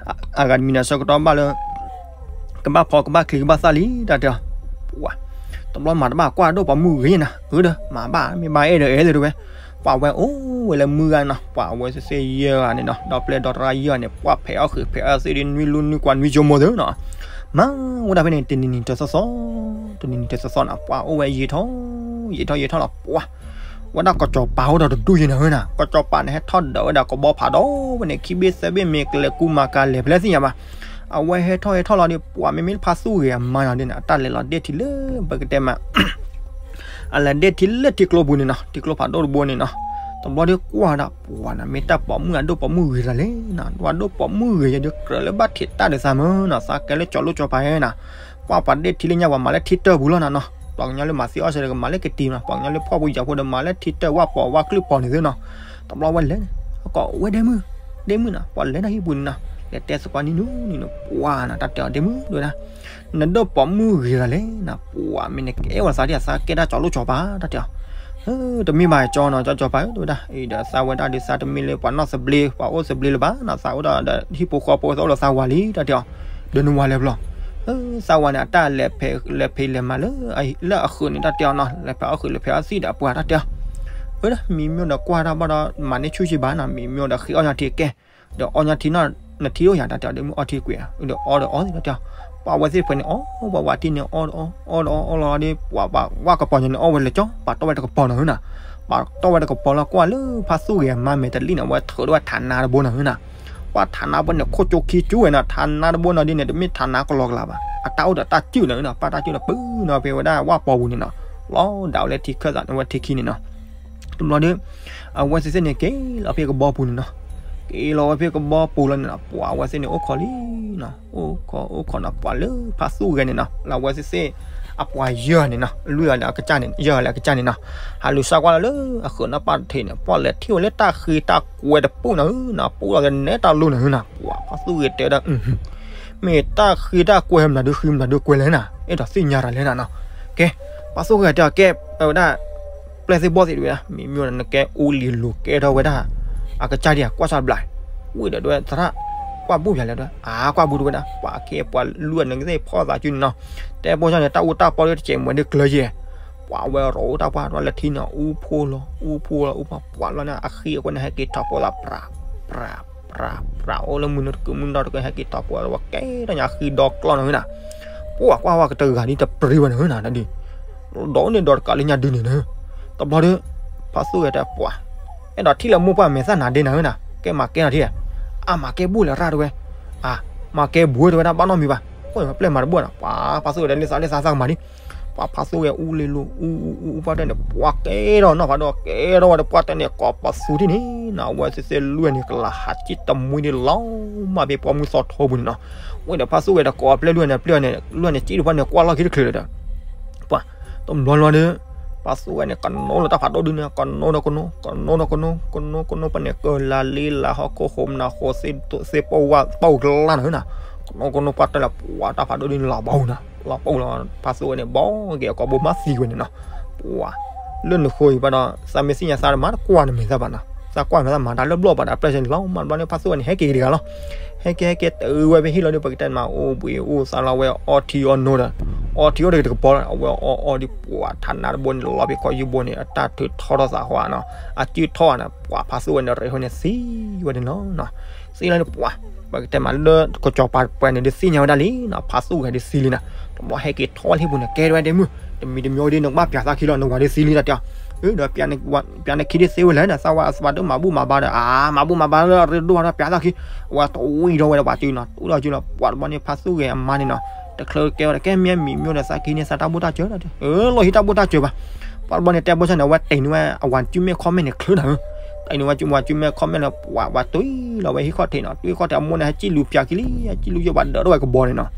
အဂၤတမံၤန့ၣ် ဆၢကတီၢ်ဘၣ်လၢ ကဘၣ်ဖီကဘၣ်ချံကဘၣ်သၣ်လံ တၢ်တဲအီၤ ပှၤ တဘျီမၤတဘၣ်ကွၢ်ဒိၣ်ပိာ်မုၣ်ဂ့ၤနၤ အၢဒီး မၤဘၣ် မ့ၢ်ဘၣ်အဲၣ်ဒိးအဲၣ်လၢတဲဝဲ ပှၤဝဲအိၣ်ဝဲလၢမုၢ်ဂၤနီၤ ပှၤအဝဲသ့ၣ်သ့ၣ်ယဲၢ်ဂၤန့ၣ်နီၤ ဒီပျဲၢ်ဒီတရၣ်ယဲၢ်ဂၤန့ၣ် ပှၤဖဲးအီၣ်ဃုာ်ဖဲးအီၣ်သ့ၣ်ဒ်နွံလူနွံကွၢ်နွံကၠိမိၢ်သ့ၣ်နီၤ မၤဝဲဒၣ်ဖဲန့ၣ် တနံၤနံၤတသီသီ တနံၤနံၤတသီသီနီၤ ပှၤအိၣ်ဝဲယံာ်ထီၣ် ယံာ်ထီၣ်ယံာ်ထီၣ်လီၤ ပှၤ ဝဲဒၣ်ကစီၤပၤအိၣ်ဒီးတဒူၣ်ယဲၢ်နၤဧၢနၤ ကစီၤပၤန့ၣ် ဟဲထီၣ်ဒီးဝဲဒၣ်ကဘီဖးဒီးဝဲန့ၣ် ခံဘ့ၣ်သၢဘ့ၣ်မ့ၢ်ကလဲၤကူမၤကၤလဲၤဖဲလဲၣ်သ့ၣ်ညါဘၣ် အဝဲဟဲထီၣ်ဟဲထီၣ်လီၤဒီး ပှၤမ့မ့ၢ်လၢဖါသူၣ်ဂ့ၤအမါနီၤဒ်န့ၣ် အတၢ်လဲၤလီၤဒ့ၣ်ထံလၢပကတဲမး အလဲၤဒ့ၣ်ထံလၢထံကျိပူၤန့ၣ်နီၤ ထံကျိဖးဒိၣ်တဘိန့ၣ်နီၤ တဘျီဒီးကွၢ်ဒၣ် ပှၤနၤမ့ၢ်တၢ်ပိာ်မုၣ်အဒိၣ်ပိာ်မုၣ်ဂ့ၤတၢ်လဲၣ်နီၤ ဒိၣ်ပိာ်မုၣ်ဂ့ၤယဲဒီးကြၢးလၢဘၣ်ထံးတၢ်ဒီးသးမၢနီၤ သးကဲလၢကၠီၤလိၣ်ကၠီၤပၤယဲနၤ ကွၢ်ပှၤဒ့ၣ်ထံလၢညါပှၤမၤလၢထံတၢၢ်ပူၤလီၤနၤနီၤ ပှၤကညီလၢမၤသံအီၣ်ဆၢဒီးကမၤလၢကတံၤနီၤ ပှၤကညီလၢဖှီၣ်ပူၤယာ်ဖိဒီးမၤလၢထံတၢၢ်ဝၣ်ပီၤဝၣ်ကျုၣ်ပီၤန့ၣ်သ့နီၤ တဘျီဝဲလဲၤ ကိးဝဲဒ့မုၣ် ဒ့မုၣ်နီၤ ပှၤလဲၤတၢ်ဟံၣ်ပူၤန့ၣ်နီၤ လဲၤတဲသကိးနံၤနူနံၤနီၤ ပှၤနၤတၢ်တဲအီၤဒ့မုၣ်ဒိဝဲဒၣ် နဒိၣ်ပိာ်မုၣ်ဂ့ၤတၢ်လဲၣ်နၤ ပှၤမ့ၢ်နကအဲၣ်ဝဲသးဒ်အသးကဲတၢ်ကၠီၤလိၣ်ကၠီၤပၤ တၢ်တဲအီၤ တမ့ၢ်ဘၣ်ကၠီနီၤ ကၠီကၠီၤပၤဧၢ တဲဝဲဒၣ်, အံၤဒီးသးဝဲဒၣ်ဒုးသးတမ့ၢ်လၢပှၤနီၢ်သဘျ့ ပှၤအိၣ်သဘျ့လၢၤဘၣ်နီၤ, သးအိၣ်ဒီးဟံၣ်ဖိဃီဖိ သးအိၣ်လၢသးဝၤလံ တၢ်တဲအီၤ, ဒီးနဝၤလဲၤဘျီ, သးဝၤန့ၣ် အတၢ်လဲၤဖဲးလဲၤမၤလၢ လၢအဃုာ်န့ၣ် တၢ်တဲအီၤနီၤ, လဲၤဖဲးအီၣ်ဃုာ် လဲၤဖဲးအီၣ်သံၣ်ဒီးအပှၤ တၢ်တဲအီၤ, အၢ မံၤမျိၣ်ဒီးကွၢ်တၢ်ဘၣ်ဒီး မၤန့ၢ်ဆူၣ်စံဘၣ်နီၤ, မံၤမျိၣ်ဒီးဃ့အီၣ်ညါထံကဲ ဒီးအီၣ်ညါထံနီၤ, နထံၣ်အိၣ်ယၤ တၢ်တဲအီၤ, ဒီးမ့ၢ်အီထံကွံာ်ဧါ, ဒီးအီဒီးအီသ့ၣ် တၢ်တဲအီၤ, ပှၤဝဲသ့ၣ်တဖၣ်န့ၣ် အီ ပှၤဝဲထံန့ၣ် အီဒီးအီ အီဒီးအီလီၤဒီး ပှၤဝဲကပီၤညါန့ၣ် အီဝဲလဲၤကၠီ ပာ်တီၢ်ဝဲတကပီၤနီၤဧၢနီၤ, ပာ်တီၢ်ဝဲတကပီၤလီၤ ကွၢ်လၢဖါသူၣ်ဂဲၤအမါမဲာ်တလံၣ်န့ၣ် အဝဲထုးထီၣ်ဝဲထးနါတဘိနီၤဧၢနီၤ, ပှၤထးနါတဘိန့ၣ် ခိၣ်ကၠိခံကၠိဝဲနီၤ, ထးနါတဘိနီၤဒ်န့ၣ် တမ့ၢ်ထးနါကလီကလီဘၣ်, အတၢ်အိၣ်ဒီးတၢ်စုၣ်နီၤဧၢနီၤ, ပာ်တၢ်စုၣ်ဒီးပၢနီၤဖဲဝဲဒၣ်ဝၣ်ပီၤပူၤန့ၣ်နီၤ, လီၤဒၣ်ဝဲလၢထံခၢၣ်သးန့ၣ် ဝဲထံခံန့ၣ်နီၤ တဘျီဒီး အဝဲသ့ၣ်သ့ၣ်န့ၣ် က့ၤလီၤဖဲကဘီပူၤန့ၣ်နီၤ, က့ၤလီၤဝဲဖဲကဘီပူၤလီၤန့ၣ်နီၤ, ပှၤအဝဲသ့ၣ်န့ၣ် အိၣ်ခိးလံနီၤ, အိၣ်ခိးအိၣ်ခိးနီၤ, ပှၤလၢဖါသူၣ်ဂဲၤန့ၣ်နီၤ, လၢအဝဲသ့ၣ်သ့ၣ် အပှၤယဲၢ်န့ၣ်နီၤ, လွံၢ်အီၤလၢအကစၢ်န့ၣ် ယဲၢ်အီၤလၢအကစၢ်န့ၣ်နီၤ, ဟးလူၤစၢ်ကွၢ်လီၤလၢအဃုာ်နီၤ, ပၢ်တထံးန့ၣ် ပှၤလဲၤထံၣ်ဝဲလၢတၢ်ဃ့တၢ်ကွဲတပူၤနီၤဧၢနီၤ, ပူၤလီၤကနဲတၢ်လိၤနီၤဧၢနီၤ, ပှၤဖါသူၣ်ဂဲၤတဲဝဲဒၣ် မ့ၢ်တၢ်ဃ့တၢ်ကွဲမနုၤဒုးဃ့မနုၤဒုးကွဲလဲၣ်နီၤ, အဲၣ်ဒိးသ့ၣ်ညါတၢ်လဲၣ်နီၤနီၤ, ကဲ ပှၤသူၣ်ဂဲၤတဲအီၤ ကဲ ဝဲဒၣ် ပျဲၢ်သ့ၣ်ဘီၣ်သ့ၣ်တဝဲဒၣ် မံၤမျိၣ်ဒီး နကဲအူလံၤလိၤကဲထီၣ်ဝဲဒၣ် အကစၢ်ဒံး ကွၢ်ဆၣ်ဘျး ဝံၤဒီးတဝဲသရၣ် ကွၢ်ဘူးပၠးလဲၣ်တဝဲ အါ ကွၢ်ဘူးတဝဲဒၣ် ပှၤကဲပှၤလွံၢ်နကသ့ၣ်ဖီၣ်သးစုန့ၣ်နီၤ, တဲဘီၣ်ဆၣ်န့ၣ် တၢ်အူတၢ်ပီၢ်လၢတစဲးမွဲဒုးကျၢၤယဲၢ် ပှၤဝဲရိၤအိၣ်တၢ်ပှၢ်တဝဲလၢထံန့ၣ် အူဖိလီၤ အူဖိလီၤ အူဖိ ပှၤလီၤန့ၣ် အဃံအကွဲန့ၣ် ဟဲက့ၤထီၣ်ဖိသး ပြး ပြး ပြး အိၣ်လၢမုၢ်နုာ်တကုာ်မုၢ်နုာ်တကုာ် ဟဲက့ၤထီၣ်ဖိသး ဝဲကဲထီၣ်ညါဃံဒီကျီၢ်နီၤဝဲဒၣ်, ပှၤကွၢ်ဝဲကတဂၤဒ်တပြံဝဲန့ၣ်နီၤ ဒီးန့ၣ်ဒီးတကးလၢညါဒုးန့ၣ်နီၤ, တဘျီဒီး ဖါသူၣ်ဂဲၤတဲပှၤ အဲၣ်ဒိးထံၣ်လၢမိၢ်ပှၢ်မဲာ်သၣ်နၤဒ့နီၤဝဲဒၣ် ကဲမၤကဲထီၣ်ထံၣ်, အါ မၤကဲဘူးလဲၣ်ရၣ်တဝဲ, အါ မၤကဲဘူးတဝဲဒၣ် ဘၣ်နီတမံၤဘၣ်, ပျဲၢ်မၤတဘၣ်နီၤ ပှၤဖါသူၣ်ဂဲၤတဲလၢသးလၢသးသးကမၤဒ် ပှၤဖါသူၣ်ဂဲၤအူလံၤလိၤ အူ အူ အူ အူ ပှၤတဲန့ၣ် ပှၤကဲထီၣ်နီၤဖးဒိၣ် ကဲထီၣ်ဝဲဒီးပှၤတဲန့ၣ် ကိးပသူထံၣ်န့ၣ်နီၤ အဝဲသ့ၣ်သ့ၣ်လွံၢ်န့ၣ် ကလၤဟးစံၣ်တမှံဒ်လီၤမၢ်ဖဲပှၢ်မုၢ်သီထီပူၤန့ၣ်နီၤ, ဝဲဒီးဖါသူၣ်ဂဲၤဒီးကိးပျဲၢ်လွံၢ်န့ၣ် ပျဲၢ်န့ၣ် လွံၢ်န့ၣ် စံၣ်တဖၣ်န့ၣ် ကွၢ်လီၢ်ခံတချုးလၢၤဒီး ပှၤ တဘျီလီၤဒီး ဖါသူၣ်ဂဲၤန့ၣ် ကနိလီၤတၢ်ဖးဒိၣ်ဒုန့ၣ် ကနိဒီးကနိ ကနိဒီးကနိ ကနိကနိပှၤန့ၣ် ကၢလါလ့လါဟီၣ်ခိၣ်ဟိးမနၤဃိသ့ၣ်ပိၢ်ဝၣ်ပိၢ်ကလါနီၤနီၤ, ကနိကနိပှၤတဲလၢပှၤတၢ်ဖးဒိၣ်ဒုန့ၣ်လီၤဘၣ်အူနီၤ လီၤပှၤလီၤ ဖါသူၣ်ဂဲၤန့ၣ် ဘီက့ၤအကိာ်ဘိမၤသံဝဲန့ၣ်နီၤ, ပှၤ လၢနဃိအံၤဘၣ်ဒီး သးမ့ၢ်သ့ၣ်ညါသးတမၤတကွၢ်နမဲာ်သၣ်ဘၣ်နီၤ, သးကွၢ်မဲာ်သၣ်မၤတၢ်လၢဘျီၣ်ဘၣ်ဒီး ပျဲၢ်စ့ၢ်န့ၣ်လီၤ မၤတဘျီန့ၣ် ဖါသူၣ်ဂဲၤန့ၣ် ဟဲက့ၤက့ၤတဂၤလီၤ, ဟဲက့ၤဟဲက့ၤတုၤဝဲဖဲဟံၣ်လီၤဒီး ပကတဲမၤအိၣ်ဘှံးအိၣ်သါလီၤဝဲ အီထံအီနိဒီး အီထံအီတဂ့ၤတကပီၤလီၤ အဝဲအီအီဒ်ပှၤထးနါတဘိန့ၣ် လီၤဖဲခီယုၢ်ဘိန့ၣ် အတၢ်ထုးထီထီၣ်သးဟီနီၤ, အစုၣ်ထီၣ်န့ၣ် ပှၤဖါသူၣ်ဂဲၤန့ၣ် ရ့ဟိန့ၣ်သံဝဲန့ၣ်လီၤ. သံလီၤန့ၣ်ပှၤ ပကတဲမးလၢကစီၤပၤပှဲၤန့ၣ်ဒုးသ့ၣ်ညါဝဲဒၣ်လံနီၤ, ဖါသူၣ်ဂဲၤဒုးသံလံနီၤ, တဘျီဟဲက့ၤထီၣ်လၢဟံၣ်ပူၤန့ၣ် ကဲထီၣ်ဝဲဒၣ်မုၢ် တမံၤတမံၤဒ်န့ၣ် ကဘၣ်ပၠးသးခံလီၤ နဝၤဒုးသံလံတၢ်တဲအီၤ, ဒီးပၠးနခံဒုးသ့ဝဲလဲၣ်နီၤ, သးဝဲအသးဒုးမၤဘူၣ်မၤဘါဒီး အါ မၤဘူၣ်မၤဘါလၢရ့ဒိၣ်ဒီးပၠးသးခံ, အဝဲတဝံၤဒီးဝဲဒၣ်ပှၤစုနီၤ, တဝံၤဒီးစုလီၤ ပှၤတဘျီန့ၣ် ဖါသူၣ်ဂဲၤအမါန့ၣ်နီၤ, တချုးကဲဝဲဒၣ်ကဲမ့ၢ်မံၤမျိၢ်ဒီးသးကဟံးန့ၢ်သးတၢ်ဘူၣ်တၢ်စၢၤဒီး လီၤဟံးတၢ်ဘူၣ်တၢ်စၢၤဘၣ်, ပှၤတဘျီန့ၣ် တဲဘၣ်ဆၣ်န့ၣ် အဝဲတ့ၢ်န့ၢ်ဝဲအဝၤစုမဲာ်ခီမဲာ်န့ၣ် ချုးနၤဧၢ, တ့ၢ်န့ၢ်ဝဲဝၤစုမဲာ်ခီမဲာ်လၢ ပှၤဝဲတွံၢ်လီၤဝဲဟံၣ်ခီၣ်ထံးနီၤ, တွံၢ်ခီၣ်ထံးအမိၢ်န့ၣ် ဟဲစံၣ်လူၤပၠးခံလံ, ဟဲစံၣ်လူၤယိၣ်ပှၤဒၢးထီၣ်ဝဲကဘီန့ၣ်နီၤ,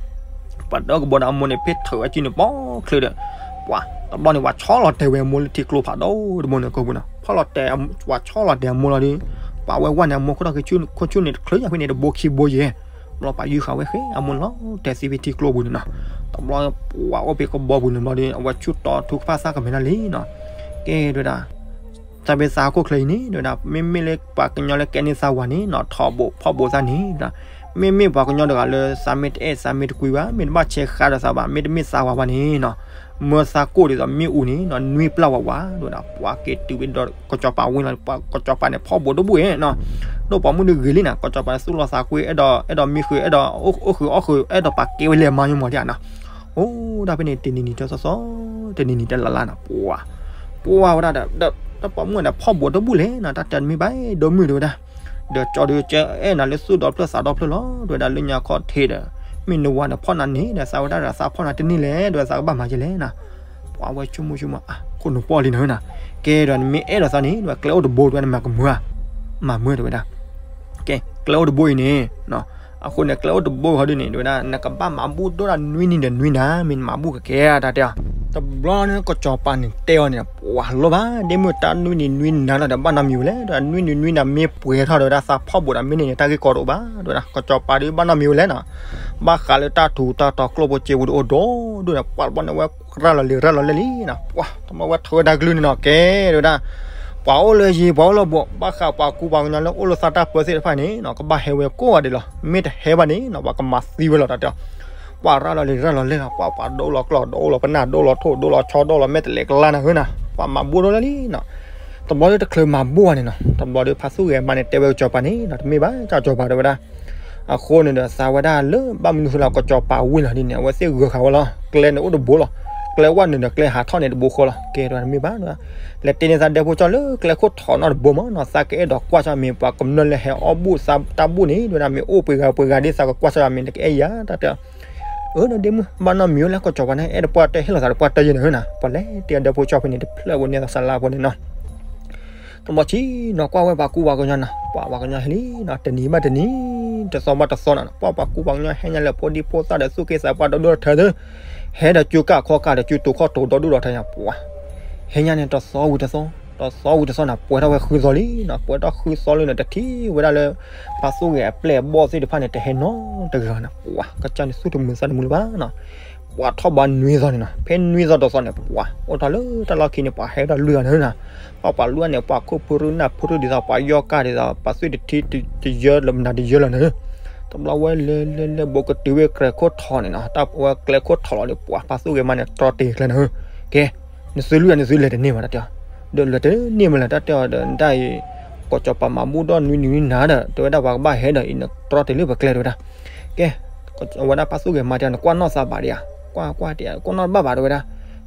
ပှၤဒၢးကဘီဒီးအမိၢ်န့ၣ် ဖဲထုးဝဲစုန့ၣ် ပီၣ်ချုးဒီး, ပှၤ တဘျီန့ၣ် ပှၤဆီလီၤတဲာ်ဝဲအမိၢ်လၢထံကျိဖးဒိၣ်တဘိန့ၣ်ကိာ်ပူၤနီၤ, ဖီၣ်လီၤတဲာ် ပှၤဆီလီၤတဲာ်အမိၢ်လီၤဒီး, ပှၤဝဲဝဲန့ၣ် အမိၢ်ခိၣ်ထီၣ်ခံ ခိၣ်ဆူၣ်န့ၣ် တချုးယၤဖဲန့ၣ် တဘိခံဘိယဲၢ် ဘျီပှၤယုၢ်ဃာ်ဝဲဃဲ အမိၢ်န့ၣ်လီၤတဲာ်သံဖဲထံကျိပူၤန့ၣ်နီၤ, တဘျီပှၤအိၣ်ဖဲကဘီပူၤန့ၣ်ဘျီဒီး အဝဲဆူၣ်တီထူကဖၣ်သၣ်ကမဲာ်ဒၣ်လံနီၤ, ကဲဒဝဲဒၣ် သးဖဲသးဟီၣ်ခိၣ်ချၢအံၤန့ၣ် ဒဝဲဒၣ် မ့မ့ၢ်လၢပှၤကညီလၢကဲန့ၢ်သးဝၤန့ၣ်နီၤ ထီဘိဖီၣ်ဘိသးန့ၣ် မ့မ့ၢ်ပှၤကညီတဂၤလၢသးမ့ၢ်တအဲၣ်သးမ့ၢ်တကွံဘၣ် မ့ၢ်တဘၣ်ဆဲးဃါဒီးသးဘၣ် မ့တမ့ၢ်သးဝၤဘၣ်န့ၣ်နီၤ, မၢသးကိၢ်ဒ်သိးမ့ၣ်အူန့ၣ်နီၤ နွံပျၢ်ဝးဝး ဒဝဲဒၣ် ပှၤက့ၤတုၤဝဲဒီးကစီၤပၤဝ့ၢ်လီၤ ကစီၤပၤန့ၣ် ဖီၣ်ဘိတဘူၣ်အံၤနီၤ, ဒိၣ်ပိာ်မုၣ်ဒုးဂ့ၤလံနီၤ ကစီၤပၤန့ၣ် သူၣ်လီၤသးကွံ အဲၣ်ဒိး အဲၣ်ဒိးမံဃုာ် အဲၣ်ဒိး အိၣ်ဃုာ်အီၣ်ဃုာ် အဲၣ်ဒိးပာ်ကဲဝဲလဲၤမါညီမီၤဒ်နီၤ, အိၣ်ဒၣ်ဖဲန့ၣ် တနံၤနံၤတသီသီ တနံၤနံၤတလါလါနီၤ ပှၤ ပှၤဝဲဒၣ်ဒီး တၢ်ပိာ်မုၣ်န့ၣ် ဖီၣ်ဘိတဘူၣ်လဲၣ်နီၤ တၢ်တဲတမံၤဘၣ် ဒိၣ်မုၢ်ဒဝဲဒၣ်, ဒီးကၠီဒုးကဲအဲၣ်နၤလၢသူၣ်ဒီဖျၢၣ်သးဒီဖျၢၣ်လီၤ ဒဝဲဒၣ် လၢညါခီၣ်ထံးဒီး မ့ၢ်နဝၤန့ၣ်ဖီၣ်နၤန့ၣ်ဒီး သးဝဲဒၣ်ဒီးသးဖီၣ်နၤတန့ၢ်လဲၣ် ဒဝဲသးကဘၣ်မၤကဲလဲၣ်နီၤ, ပှၤဝဲဆိကမိၣ်ဆိကမး အခိၣ်နူာ်ပီၣ်လံနီၤနီၤ, ကဲဒီးနမ့ၢ်အဲၣ်ဒိးသးန့ၣ် ဒဝဲကျဲအိၣ်တဘိ ဒဝဲနမၤကမုာ်ဧါ, မၤမုာ်တဝဲဒၣ် ကဲ ကျဲအိၣ်တဘိအံၤန့ၣ် အဃိန့ၣ် ကျဲအိၣ်တဘိဟီဒ်န့ၣ် ဒဝဲဒၣ် နကဘၣ်မၤဘူၣ်ဒိၣ်ဒၣ်နွံနံၤဒီးနွံနၤ မ့ၢ်နမၤဘူၣ်ကကဲတၢ်တဲအီၤ, တဘျီန့ၣ် ကစီၤပၤန့ၣ်တဲအီၤန့ၣ် ပှၤလိၣ်ဘၣ် ဒ့မုၢ်တၢ်နွံနံၤနွံနၤလီၤဒီးဘၣ်နီတမံၤဝဲလဲၣ် ဒီးနွံနံၤနွံနၤမ့ၢ်ပှဲၤထီၣ်ဒီးဝဲဒၣ် သးဖီၣ်ဘိးဒီးမ့ၢ်န့ၢ်န့ၣ် တၢ်ဂ့ၢ်ကီတအိၣ်ဘၣ် ဒဝဲဒၣ် ကစီၤပၤဒုးဘၣ်နီတမံၤဝဲလဲၣ်နီၤ, ဘၣ်ဃးလၢတၢ်ထူးတၢ်တီၤကျိၣ်ဖိစ့ဖိတအိၣ်ဒီး ဒိၣ်ဒီးပှၤတဘျီန့ၣ် အဝဲ ရၤလီၤလံၤရၤလီၤလဲၢ်လံနီၤ, ပှၤတဘျီဝဲထၢဝဲတၢ်ကလုၢ်န့ၣ်နီၤ, ကဲတဲဝဲဒၣ်, ပှၤအိၣ်လၢယံၤ ပှၤအိၣ်လၢဘူး ဘၣ်ဃးပှၤကူပှၤကညီလၢအိၣ်လၢသးတၢ်ပၢသ့ၣ်တဖၣ်န့ၣ်နီၤ ကဘၣ်ဟဲဝဲကိးဂၤဒဲးလီၤ, မ့ၢ်တဟဲဘၣ်န့ၣ်နီၤ ပှၤကမၤသံဝဲလီၤတၢ်တဲအီၤ, ပှၤရၤလီၤလံၤရၤလီၤလဲၢ်လီၤ, ပှၤပှၤဒိလီၤကျီၢ်ဒိလီၤပနၢ်ဒိလီၤထိၣ်ဒိလီၤဆီဒိလီၤမဲာ်တလဲးကလါနၤဧၢနီၤ, ပှၤမၤဘူၣ်ဒိလၢလံနီၤ, တဘျီဒီးတချုးမၤဘူၣ်ဘၣ်န့ၣ်နီၤ တဘျီဒီးဖါသူၣ်ဂဲၤမါန့ၣ် တဲဝဲကစီၤပၤန့ၣ်နီၤ တမ့ၢ်ဘၣ် ကစီၤပၤတဲဝဲဒၣ် အဃိန့ၣ်ဒီးသးဝဲဒၣ်လၢဘၣ်မနုၤဃိလၢကစီၤပၤဝံၤလီၤဒ်န့ၣ် အဝဲသ့ၣ်ဂၢၤဃာ်ဝဲလီၤ, ကျဲန့ၣ်အိၣ်တဘိလီၤ, ကျဲဝဲန့ၣ်ဒီးကျဲဟးထီၣ်န့ၣ်တဘိဃီလီၤ, ကဲတဲဝဲဒၣ်တမ့ၢ်ဘၣ်, လဲၤတဲန့ၢ်သးဒဲဖိကၠီလၢကျဲခိၣ်ထီၣ်နီတဘိမးနီၤ, သးကအဲၣ်ဒိးကွၢ်ဆၢမ့ၢ်ပှၤကမျၢၢ်လၢဟဲအီၣ်ဘူၣ်သးတၢ်ဘူၣ်န့ၣ် တဲဝဲဒၣ်မ့ၢ်အိၣ်ပှဲၤဂၤပှဲၤဂၤဒ်သးကကွၢ်ဆၢမ့ၢ်နကအဲၣ်ယၤတၢ်တဲ အၢ ဒီးဒ့မုၣ် ဘၣ်နီတမံၤလၢကစီၤပၤန့ၣ် အဲၣ်ဒိးပှၢ်တၢၢ်ဟ့ၣ်လီၤသးဒီးပှၢ်တၢၢ်ယဲၢ်န့ၣ်ဧါ, ပှၤလဲၤတဲအဒဲဖိကၠီဖဲန့ၣ် တဖျၢၣ်ဝဲန့ၢ်သးစလါဖိန့ၣ်နီၤ, တဘျီဆံးနီၤ ကွၢ်ဝဲပှၤကူပှၤကညီနီၤ ပှၤပှၤကညီဟဲလံနီၤ တနံၤဘၣ်တနံၤ တသီဘၣ်တသီနီၤ ပှၤပှၤကူပှၤကညီဟဲညါလၢဖိဒံဖိသၣ်ဒီးသူၣ်က့သးပှၢ်ဒီဒိၣ်ထၢသၢ ဟဲဒီးကၠူကၢ်ခီကၢ်ဒီးကၠူတူာ်ခီၣ်တူာ်ဒီဒိၣ်ဒီထၢညါ ပှၤ ဟဲညါန့ၣ်တသီဝံၤတသီ တသီဝံၤတသီနီၤ ပှဲၤထီၣ်ဝဲဃုသီလံနီၤ ပှဲၤထီၣ်ဃုသီလံန့ၣ် တထံၣ်ဝဲဒၣ်လၢပှၤသူၣ်ဂဲၤအပျဲၢ်အဘီၣ်သ့ၣ်တဖၣ်န့ၣ် တဟဲနီတဂၤနီၤ ပှၤကစၢ်န့ၣ်သူၣ်တမုာ်သးတမုာ်လၢၤဘၣ်နီၤ ပှၤထီၣ်ဘးနွံသီန့ၣ်နီၤ ဖဲနွံသီတသီန့ၣ် ပှၤအိၣ်ထီၣ်လၢတၢ်လီၢ်ခံန့ၣ် ပှၤဟဲထီၣ်လွံၢ်ဂၤန့ၣ်နီၤ ပှၤပှၤလွံၢ်ဂၤန့ၣ် ပှၤခိၣ်ဖုရူနၢ်ဖုရူဒ်သိး ပှၤယီၢ်ကၢ်ဒ်သိး ပှၤသွံၣ်တထံတယၢလၢမနုၤတယၢလီၤန့ၣ် တဘျီဝဲလဲၤလဲၤလဲၤ ဘူးကတုၤဝဲကျဲခိၣ်ထီၣ်န့ၣ်နီၤ တၢ်ဝဲကျဲခိၣ်ထီၣ်လီၤဒီး ပှၤဖါသူၣ်ဂဲၤမါန့ၣ် တြီတ့ၢ်ကျဲန့ၣ် ကဲ နသုလွံၢ်ဂၤန့ၣ်သုလဲၤတန့ၢ်ဘၣ်တၢ်တဲအီၤ ဒီးလဲၤတန့ၢ်မးလဲၣ် တၢ်တဲအီၤဒီး နတၢ်အံၤ ကီၢ်စီၤပၤမၤဘူၣ်ဒီးနွံနံၤနွံနၤဒီး တဲဝဲဒၣ်ပှၤကဘၣ်ဟဲဒီးအံၤ နတြီတ့ၢ်လၢပကျဲတဲဝဲဒၣ် ကဲ အဝဲဒၣ်ဖါသူၣ်ဂဲၤမါတဲအီၤ နကွၢ်နီၣ်သးဘၣ်ဒံးဧါ ကွၢ်ကွၢ်တဲ ကွၢ်နီၣ်တဘၣ်ဘၣ်တဲဝဲဒၣ်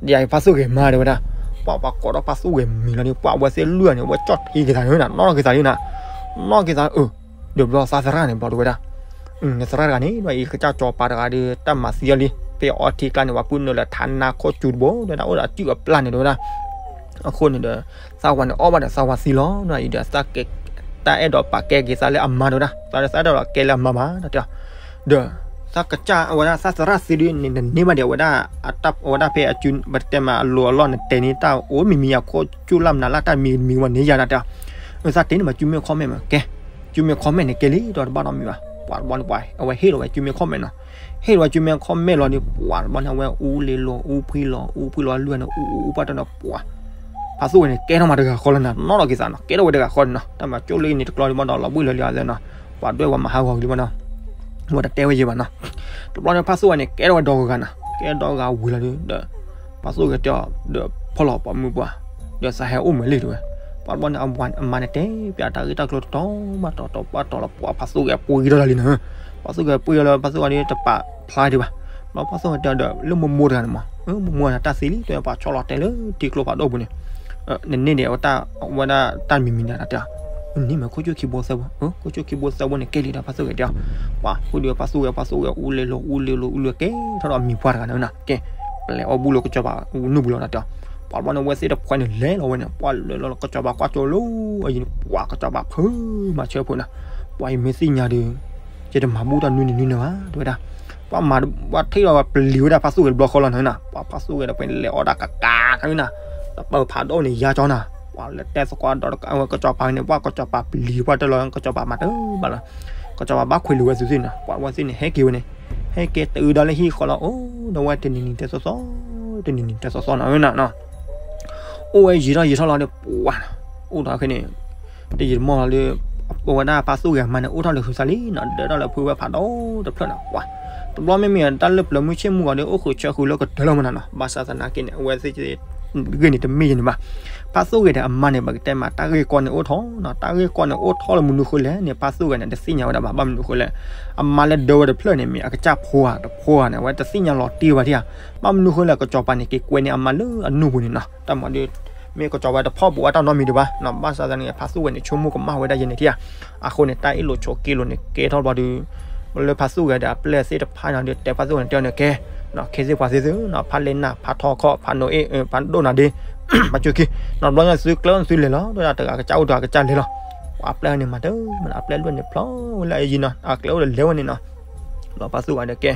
ဒ်အံၤဖါသူၣ်ဂဲၤမါတဲဝဲဒၣ် ပှၤပှၤကိးဒီးဖါသူၣ်ဂဲၤမံၤလီၤန့ၣ် ပှၤဝဲသ့ၣ်လွံၢ်ဂၤန့ၣ် ဝဲကၠီၣ်ထံက့ၤသးန့ၣ် နီၣ်က့ၤသးန့ၣ် နီၣ်က့ၤသးအၢ ဒီးဘျီသးသရၣ်န့ၣ် ဘျီတဲဝဲဒၣ် နသရၣ်တဂၤန့ၣ် နအံၤကစၢ်စီၤပၤတဂၤဒီး တၢ်မၤသံအီၤလံ ဖဲအီထံကျါန့ၣ် ပှၤပုၢ်နုာ်လၢထးနါခိၣ်စူၤတဘိ တဲဝဲဒၣ် အိၣ်ဒီးအစုၣ်အပျၢ်န့ၣ် တဲဝဲဒၣ် အဃိန့ၣ်ဒီး သးဝၤန့ၣ်အီၣ်ဘၣ်ဒီးသးဝၤသံလီၤ နအံၤဒီး တၢ်အဲၣ်ဒိးပာ်ကဲက့ၤသးလၢအမါတဲဝဲဒၣ် သးဒီးသးအဲၣ်ဒိးကဲလၢအမါဘၣ် တၢ်တဲ ဒီး သးကစၢ်အဝဲဒၣ်သးသရၣ်သံဒုးန့ၣ် နန့ၢ်ဘၣ်ဒံးအဝဲဒၣ် အဝဲဒၣ်ဖဲအစု ပတဲမးအလိၤအလီၢ်န့ၣ် တဲန့ၢ်တၢ်အိၣ်မံၤမံၤ အခိၣ်ကၠူၣ်လၢ်မနုၤလၢ်တၢ်မံၤမံၤဝဲန့ၢ်ယၤတၢ်တဲ သးတဲန့ၢ်မး ကၠူမ့ၢ်ခီၣ်မဲာ်မး ကဲ ကၠူမ့ၢ်ခီၣ်မဲာ်န့ၣ် ကဲလံ ဒီးတဘၣ်နီတမံၤဘၣ် ပှၤတဘျီန့ၣ် ပှၤအဝဲဟ့ၣ်လီၤဝဲကၠူမ့ၢ်ခီၣ်မဲာ်နီၤ ဟ့ၣ်လီၤဝဲကၠူမ့ၢ်ခီၣ်မဲာ်လီၤဒီး ပှၤတဘျီန့ၣ် အဝဲအူလ့ၤလီၤ အူဖှံလီၤ အူဖှံလီၤ လွံၢ်ဂၤန့ၣ် အူအူပှၢ်တၢ်နီၤ ပှၤ ဖါသူၣ်ဂဲၤန့ၣ် ကဲထီၣ်မးတဂၤဃီလၢနၤ နီၣ်ထီၣ်က့ၤသးနီၤ ကဲထီၣ်ဝဲတဂၤဃီန့ၣ်နီၤ တၢ်မၤကၠိလၢအံၤန့ၣ် တကျီလံမးဒီး လီၤဘှံၣ်လၢလံအသးနီၤ ပှၤဒွဲၣ်ဝဲမၤဟးဂီၤက့ၤလံမးနီၤ ဝဲတတဲဝဲယဲၢ်ဘၣ်နီၤ တဘျီန့ၣ် ဖါသူၣ်ဂဲၤန့ၣ် ကဲထီၣ်ဝဲဒီဂၤနီၤ ကဲဒီဂၤဝံၤလီၤဒီး ဖါသူၣ်ဂဲၤတဲအီၤ ဒီးဖီၣ်လီၤပှၤမုၢ်ပှၢ် ဒီးသးဟဲအိၣ်မးလံတဲဝဲ ပှၤတဘျီန့ၣ် အမါန့ၣ်တဲပၠးတၢ်ဂ့ၢ်တၢ်ကျိၤတတီၤဘၣ်တီၤတီၤဘၣ်တီၤလီၤ ပှၤဖါသူၣ်ဂဲၤပှ့ၤထီၣ်လီၤလံနီၤ ဖါသူၣ်ဂဲၤပှ့ၤလီၤ ဖါသူၣ်ဂဲၤန့ၣ် တပာ်ဖျါဒံးဘၣ် ဒီးဖါသူၣ်ဂဲၤတဲအီၤဒီး လၢမိၢ်မိၢ်တဂၤန့ၣ်မး မိၢ်မိၢ်န့ၣ် တၢ်သံလံ တဲပှၤဆီလီၤတဲာ်လၢထံကျိဖးဒိၣ်ပူၤန့ၣ် နန့ၢ်ဒံးအဝဲဒၣ်တၢ်မံၤမံၤန့ၣ်တဲ နန့ၢ်မးခိၣ်ကၠူၣ်ခံဘိသၢဘိ ခိၣ်ကၠူၣ်ခံဘိသၢဘိန့ၣ် ကဲလံဒီးဖါသူၣ်ဂဲၤတဲအီၤ ပှၤဃုဒုးဖါသူၣ်ဂဲၤ ဖါသူၣ်ဂဲၤ အူလ့ၤလီၤ အူလ့ၤလီၤ အူလ့ၤကဲထီၣ်ဒီးမံၤပှၢ်တဂၤန့ၣ်နီၤ ကဲ ပလဲၤအီၣ်ဘူၣ်လၢကစီၤပၤအူနုၢ်ပူၤလီၤတၢ်တဲအီၤ ပှၤတဘျီန့ၣ် အဝဲသ့ၣ်တဖှဲန့ၣ်လဲၤလီၤဝဲန့ၣ် ပှၤလဲၤလီၤလၢကစီၤပၤကွၢ်ကၠိလီၤအယံၤန့ၣ် ပှၤကစီၤပၤဖုးမၤဆၢဖိနီၤ ပှၤအံၤမ့ၢ်သ့ၣ်ညါဒီး ယတမၤဘူၣ်တၢ်နွံနံၤနွံနၤဘၣ် တဲဝဲဒၣ် ပှၤမၤ ပှၤထံၣ်လီၤဝဲပျံၤဝဲဒၣ်ဖါသူၣ်ဂဲၤတဘျီဃီလီၤနီၤ ပှၤဖါသူၣ်ဂဲၤဒီးဖဲန့ၣ် လဲၤအီၣ်ဒၣ်ကကးခါနီၤ တပၢၢ်ဖးဒိၣ်န့ၣ် ယါကၠီနီၤ ပှၤလဲၤတဲသကွၢ်ဒီးဝဲကစီၤပၤန့ၣ် ပှၤကစီၤပၤပျံၤပှၤတၢၢ်လီၤ ကစီၤပၤမၤတၢ်ဘၣ်လီၤ ကစီၤပၤဘၣ်ခွဲးလိာ်ဝဲသုသ့ၣ်နီၤ ပှၤဝဲသ့ၣ်န့ၣ် ဟဲက့ၤဝဲန့ၣ် ဟဲက့ၤတုၤဒီးလၢဟံၣ်ဃီလီၤ အိၣ်ဒီးဝဲတနံၤနံၤတဲသီသီ တနံၤနံၤတဲသီသီနီၤ အိၣ်ဝဲယံာ်ထီၣ်ယံာ်ထီၣ်လီၤဒီး ပှၤ အိၣ်ဒီးဖဲန့ၣ် တယံာ်တမီၢ်လီၤဒီး အဝဲဒၣ်ဖါသူၣ်ဂဲၤမါန့ၣ် အိၣ်ထီၣ်လၢဟုသးလံနီၤ ဒၢထီၣ်လၢဖုဝဲဖးဒိၣ်တဖျၢၣ်နီၤ ပှၤ တဘျီမ့မ့ၢ်တၢ်လၢပျၢၤမုၢ်ဆ့ၣ်မုၢ်ဂီၤဒီး အိၣ်ဃုာ်ဆၢဃုာ်လၢကတၢၢ်လီၤမးနီၤ ဘၣ်ဆၣ်သနာ်က့န့ၣ် အဝဲသ့ၣ် ဂ့ၢ်န့ၣ်တမ့ၢ်ယဲန့ၣ်ဘၣ် ဖါသူၣ်ဂဲၤဒီးအမါန့ၣ် ပကတဲမး တၢ်ဂ့ၢ်ကီန့ၣ်အိၣ်ထီၣ်နီၤ တၢ်ဂ့ၢ်ကီန့ၣ်အိၣ်ထီၣ်လၢမနုၤဃိလဲၣ်န့ၣ် ဖါသူၣ်ဂဲၤန့ၣ် တသ့ၣ်ညါဝဲဒၣ်ဘၣ် ဘၣ်မနုၤဃိလဲၣ် အမါလၢဒၢဝဲတဖျၢၣ်န့ၣ် မ့ၢ်အကစၢ်ဖိဧါ တဖိဧါန့ၣ် အဝဲတသ့ၣ်ညါလီၤတံၢ်ဘၣ်ထံၣ်ဧါ ဘၣ်မနုၤဃိလဲၣ် ကစီၤပၤန့ၣ် က့ၤကွဲန့ၢ်အမါလၢအနူၢ်ပူၤန့ၣ်နီၤ တၢ်မၤဒီး မ့ၢ်ကစီၤပၤတဖီၣ်ဘူးအတၢ်နီတမံၤဒံးဘၣ်နီၤ ဘၣ်ဆၣ်သနာ်က့ ဖါသူၣ်ဂဲၤန့ၣ် ဆိကမိၣ်ကမၣ်ဝဲဒၣ်ယဲန့ၣ်ထံၣ်ဧါ အဃိန့ၣ် တၢ်အ့ၣ်လိာ်ဆိးက့လိာ်န့ၣ် ကဲထီၣ်ဘျီဒီး လၢဖါသူၣ်ဂဲၤဒီးအပျဲၢ်သ့ၣ်တဖၣ်န့ၣ်ဒီး တဲဖါသူၣ်ဂဲၤန့ၣ် တဲအီၤန့ၣ် ကဲ ခဲသ့ၣ်ပှၤသ့ၣ်သုနီၤ ဖါလဲနၢ် ဖါထီခီၣ် ဖါနိအ့ၣ် ဖါဒိၣ်နၤဒ့ ဖါကၠိခံ နီၤ ဘျီညါသုကျဲအိၣ်န့ၣ်သုလဲၤလီၤ တဲဒၣ်တဂၤကစၢ်အိၣ်တဂၤကစၢ်လဲၤလီၤ ပှၤအပျဲၢ်န့ၣ်မၤတၢ်မၤ အပျဲၢ်လွံၢ်န့ၣ်ဖျီဝဲလၢအယံၤနီၤ အကျဲအိၣ်ဒီးလဲၤဝဲန့ၣ်နီၤ ဘျီဖါသူၣ်ဂဲၤဒီးကဲ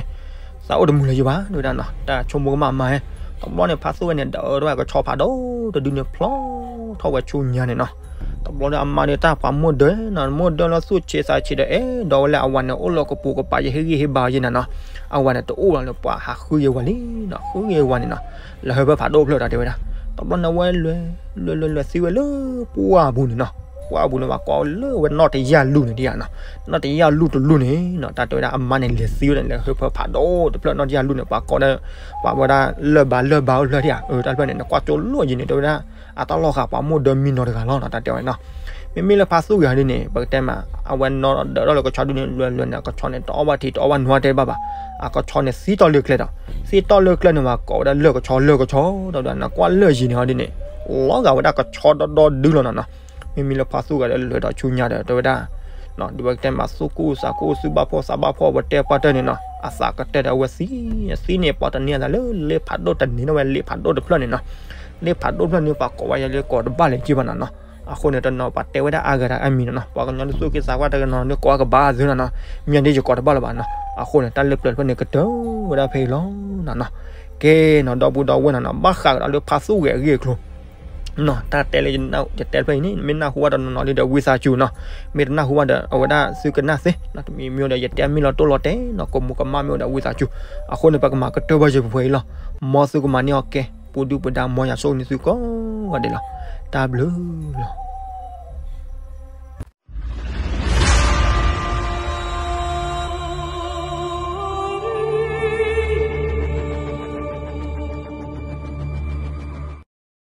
သးအိၣ်တမုာ်လၢၤယဘၣ် တဲဝဲဒၣ်နီၤ တၢ်ဆိကမိၣ်ကမၣ်အမါဟဲ တဘျီန့ၣ် ဖါသူၣ်ဂဲၤန့ၣ် ဒၢထီၣ်ဝဲကဆီဖးဒိၣ်တဒုန့ၣ်ဖျီထီၣ်ဝဲဆူညါန့ၣ်နီၤ တဘျီဒီးအမါဒီးတၢ်ပှၤမိၢ်ဒၢနီၤ, မိၢ်ဒၢလၢသူၣ်ဆံးသးဆံးဒီး အဲၣ်ဒိးဝဲလၢအဝၤန့ၣ် အိၣ်လၢကပိာ်ကပၤယဟ့ၣ်ဂံၢ်ဟ့ၣ်ဘါအီၤယဲနီၤနီၤ, အဝၤန့ၣ်တအိၣ်လီၤလၢပှၤဟးဃုယဲဝၤလံနီၤ, ဃုယဲဝၤန့ၣ်နီၤ, လဲၤဟၢဖၢဖးဒိၣ်ဖျၢၣ်တၢ်တဲဝဲဒၣ်. တဘျီန့ၣ်ဝဲလဲၤ လဲၤလဲၤလဲၤသံဝဲလၢပှၢ်ပူၤန့ၣ်နီၤ, ပှၢ်ပူၤန့ၣ် ပှၤကိးလၢဝဲနီၣ်တယၢ်လူၢ်န့ၣ်ဒံးနီၤ, နီၣ်တယၢ်လူၢ်တလူၢ်န့ၣ်နီၤ, တၢ်တဲဝဲဒၣ်အမါန့ၣ်လဲၤသံဝဲန့ၣ် လဲၤဟၢဖၢဖးဒိၣ်တဖျၢၣ်နီၣ်တယၢ်လူၢ်န့ၣ် ပှၤကိးဒီး ပှၤဝဲဒၣ်လၢၢ်ဘၣ်လၢၢ်ဘၣ်အိၣ်ဖျၢၣ်ဒံးဧါ, အတၢ်ဖျၢၣ်န့ၣ် နကွၢ်ကၠိလိၣ်ယံၤန့ၣ် တဲဝဲဒၣ် အတၢ်လီၢ်ဃာ်ပှၤမိၢ်ဒၢမံနီၤတဂၤလီၤနီၤ, တၢ်တဲဝဲနီၤ. မ့မ့ၢ်လၢဖါသူၣ်ဂ့ၤဟီဒ်န့ၣ် ပကတဲမး အဝဲနီၣ်ဒၢးထီၣ်လၢကဆီဒ်န့ၣ် လဲၤလဲၤန့ၣ် အကဆီန့ၣ် တအီၣ်ဘၣ်ထံး တအီၣ်ဘၣ်နွါတဲဘၣ်ဘၣ်, အကဆီန့ၣ်သံတီၢ်လၢကျဲဒီး သံတီၢ်လၢကျဲန့ၣ် ပှၤကိးဝဲဒၣ်လၢၢ်ကဆီ လၢၢ်ကဆီ ဒီးနကွၢ်လၢၢ်ယံၤန့ၣ်ဟီဒ်န့ၣ် လီၤဂာ်ဝဲဒၣ်ကဆီဒီဒီဒုလီၤနီၤနီၤ. မ့မ့ၢ်လၢဖါသူၣ်ဂ့ၤဒီးလဲၤဒီးဆူညါဒီး တဲဝဲဒၣ် ဒ်ဝဲကတဲမး သူၣ်ကိၢ်သးကိၢ် သုဘၣ်ဖှီၣ်သးဘၣ်ဖှီၣ် ပတဲပှၢ်တၢၢ်န့ၣ်နီၤ, အသးကတၢၢ်ဒီးအဝဲသံ သံန့ၣ် ပှၤတန့ၢ်အသးလၢလ့ဖးဒိၣ် တန့ၢ်ထီၣ်ဝဲလ့ဖးဒိၣ်တဖျၢၣ်န့ၣ်နီၤ, လ့ဖးဒိၣ်တဖျၢၣ်န့ၣ် ပှၤကိးဝဲယၤလၢကိးတဘၣ်လၢၤက့ဘၣ်နီၤနီၤ. အဃိန့ၣ် တနီၤပှၤတဲဝဲဒၣ်အါဂၤတၢ်အမံၤနီၤနီၤ, ပှၤကညီဒ်သူၣ်က့သးကွၢ်တၢ်ကနီၤန့ၣ် ကိးအကဘၣ်အသုနီၤနီၤ, မ့ၢ်ဒ်ယကိးတဘၣ်လၢၤဘၣ်နီၤ. အဃိန့ၣ် တၢ်လၢပျၢၤတဖျၢၣ်န့ၣ် ကတၢၢ်ဝဲဒၣ်ဖဲအံၤလီၤနီၤနီၤ. ကဲနီၤ ဒီပုၢ်ဒီဝဲၢ်နီၤနီၤ, ဘၣ်ဃးကဒီးလၢဖါသူၣ်ဂ့ၤအဂ့ၢ်အကျိၤ နီၤ, တၢ်တဲလၢယတဲတဖျၢၣ်အံၤန့ၣ် မ့ၢ်နၢ်ဟူဘၣ်တနီၤနီၤဒီး ဝံသးစူၤနီၤ, မ့ၢ်တနၢ်ဟူဘၣ်ဒီး အဝဲဒၣ်သုကနၣ်သ့နီၤ, တမံၤမံၤဒီး ယတဲမ့ၢ်လီၤတိၢ်လီၤတဲာ်နီၤ, ကမူးကမၣ်မ့ၢ်အိၣ်ဒီး ဝံသးစူၤ. အဃိန့ၣ် ပကမၤကတၢၢ်ဘၣ်ယဲပှဲၤအံၤလီၤ. မ်သုကမၤန့ၢ်အီၤကဲ ပူၤဒုၣ်ပူၤဒါ မ်ယွၤဆိၣ်ဂ့ၤန့ၢ်သုကိးဂၤဒဲးလီၤ. တၢ်ဘျုးလီၤ.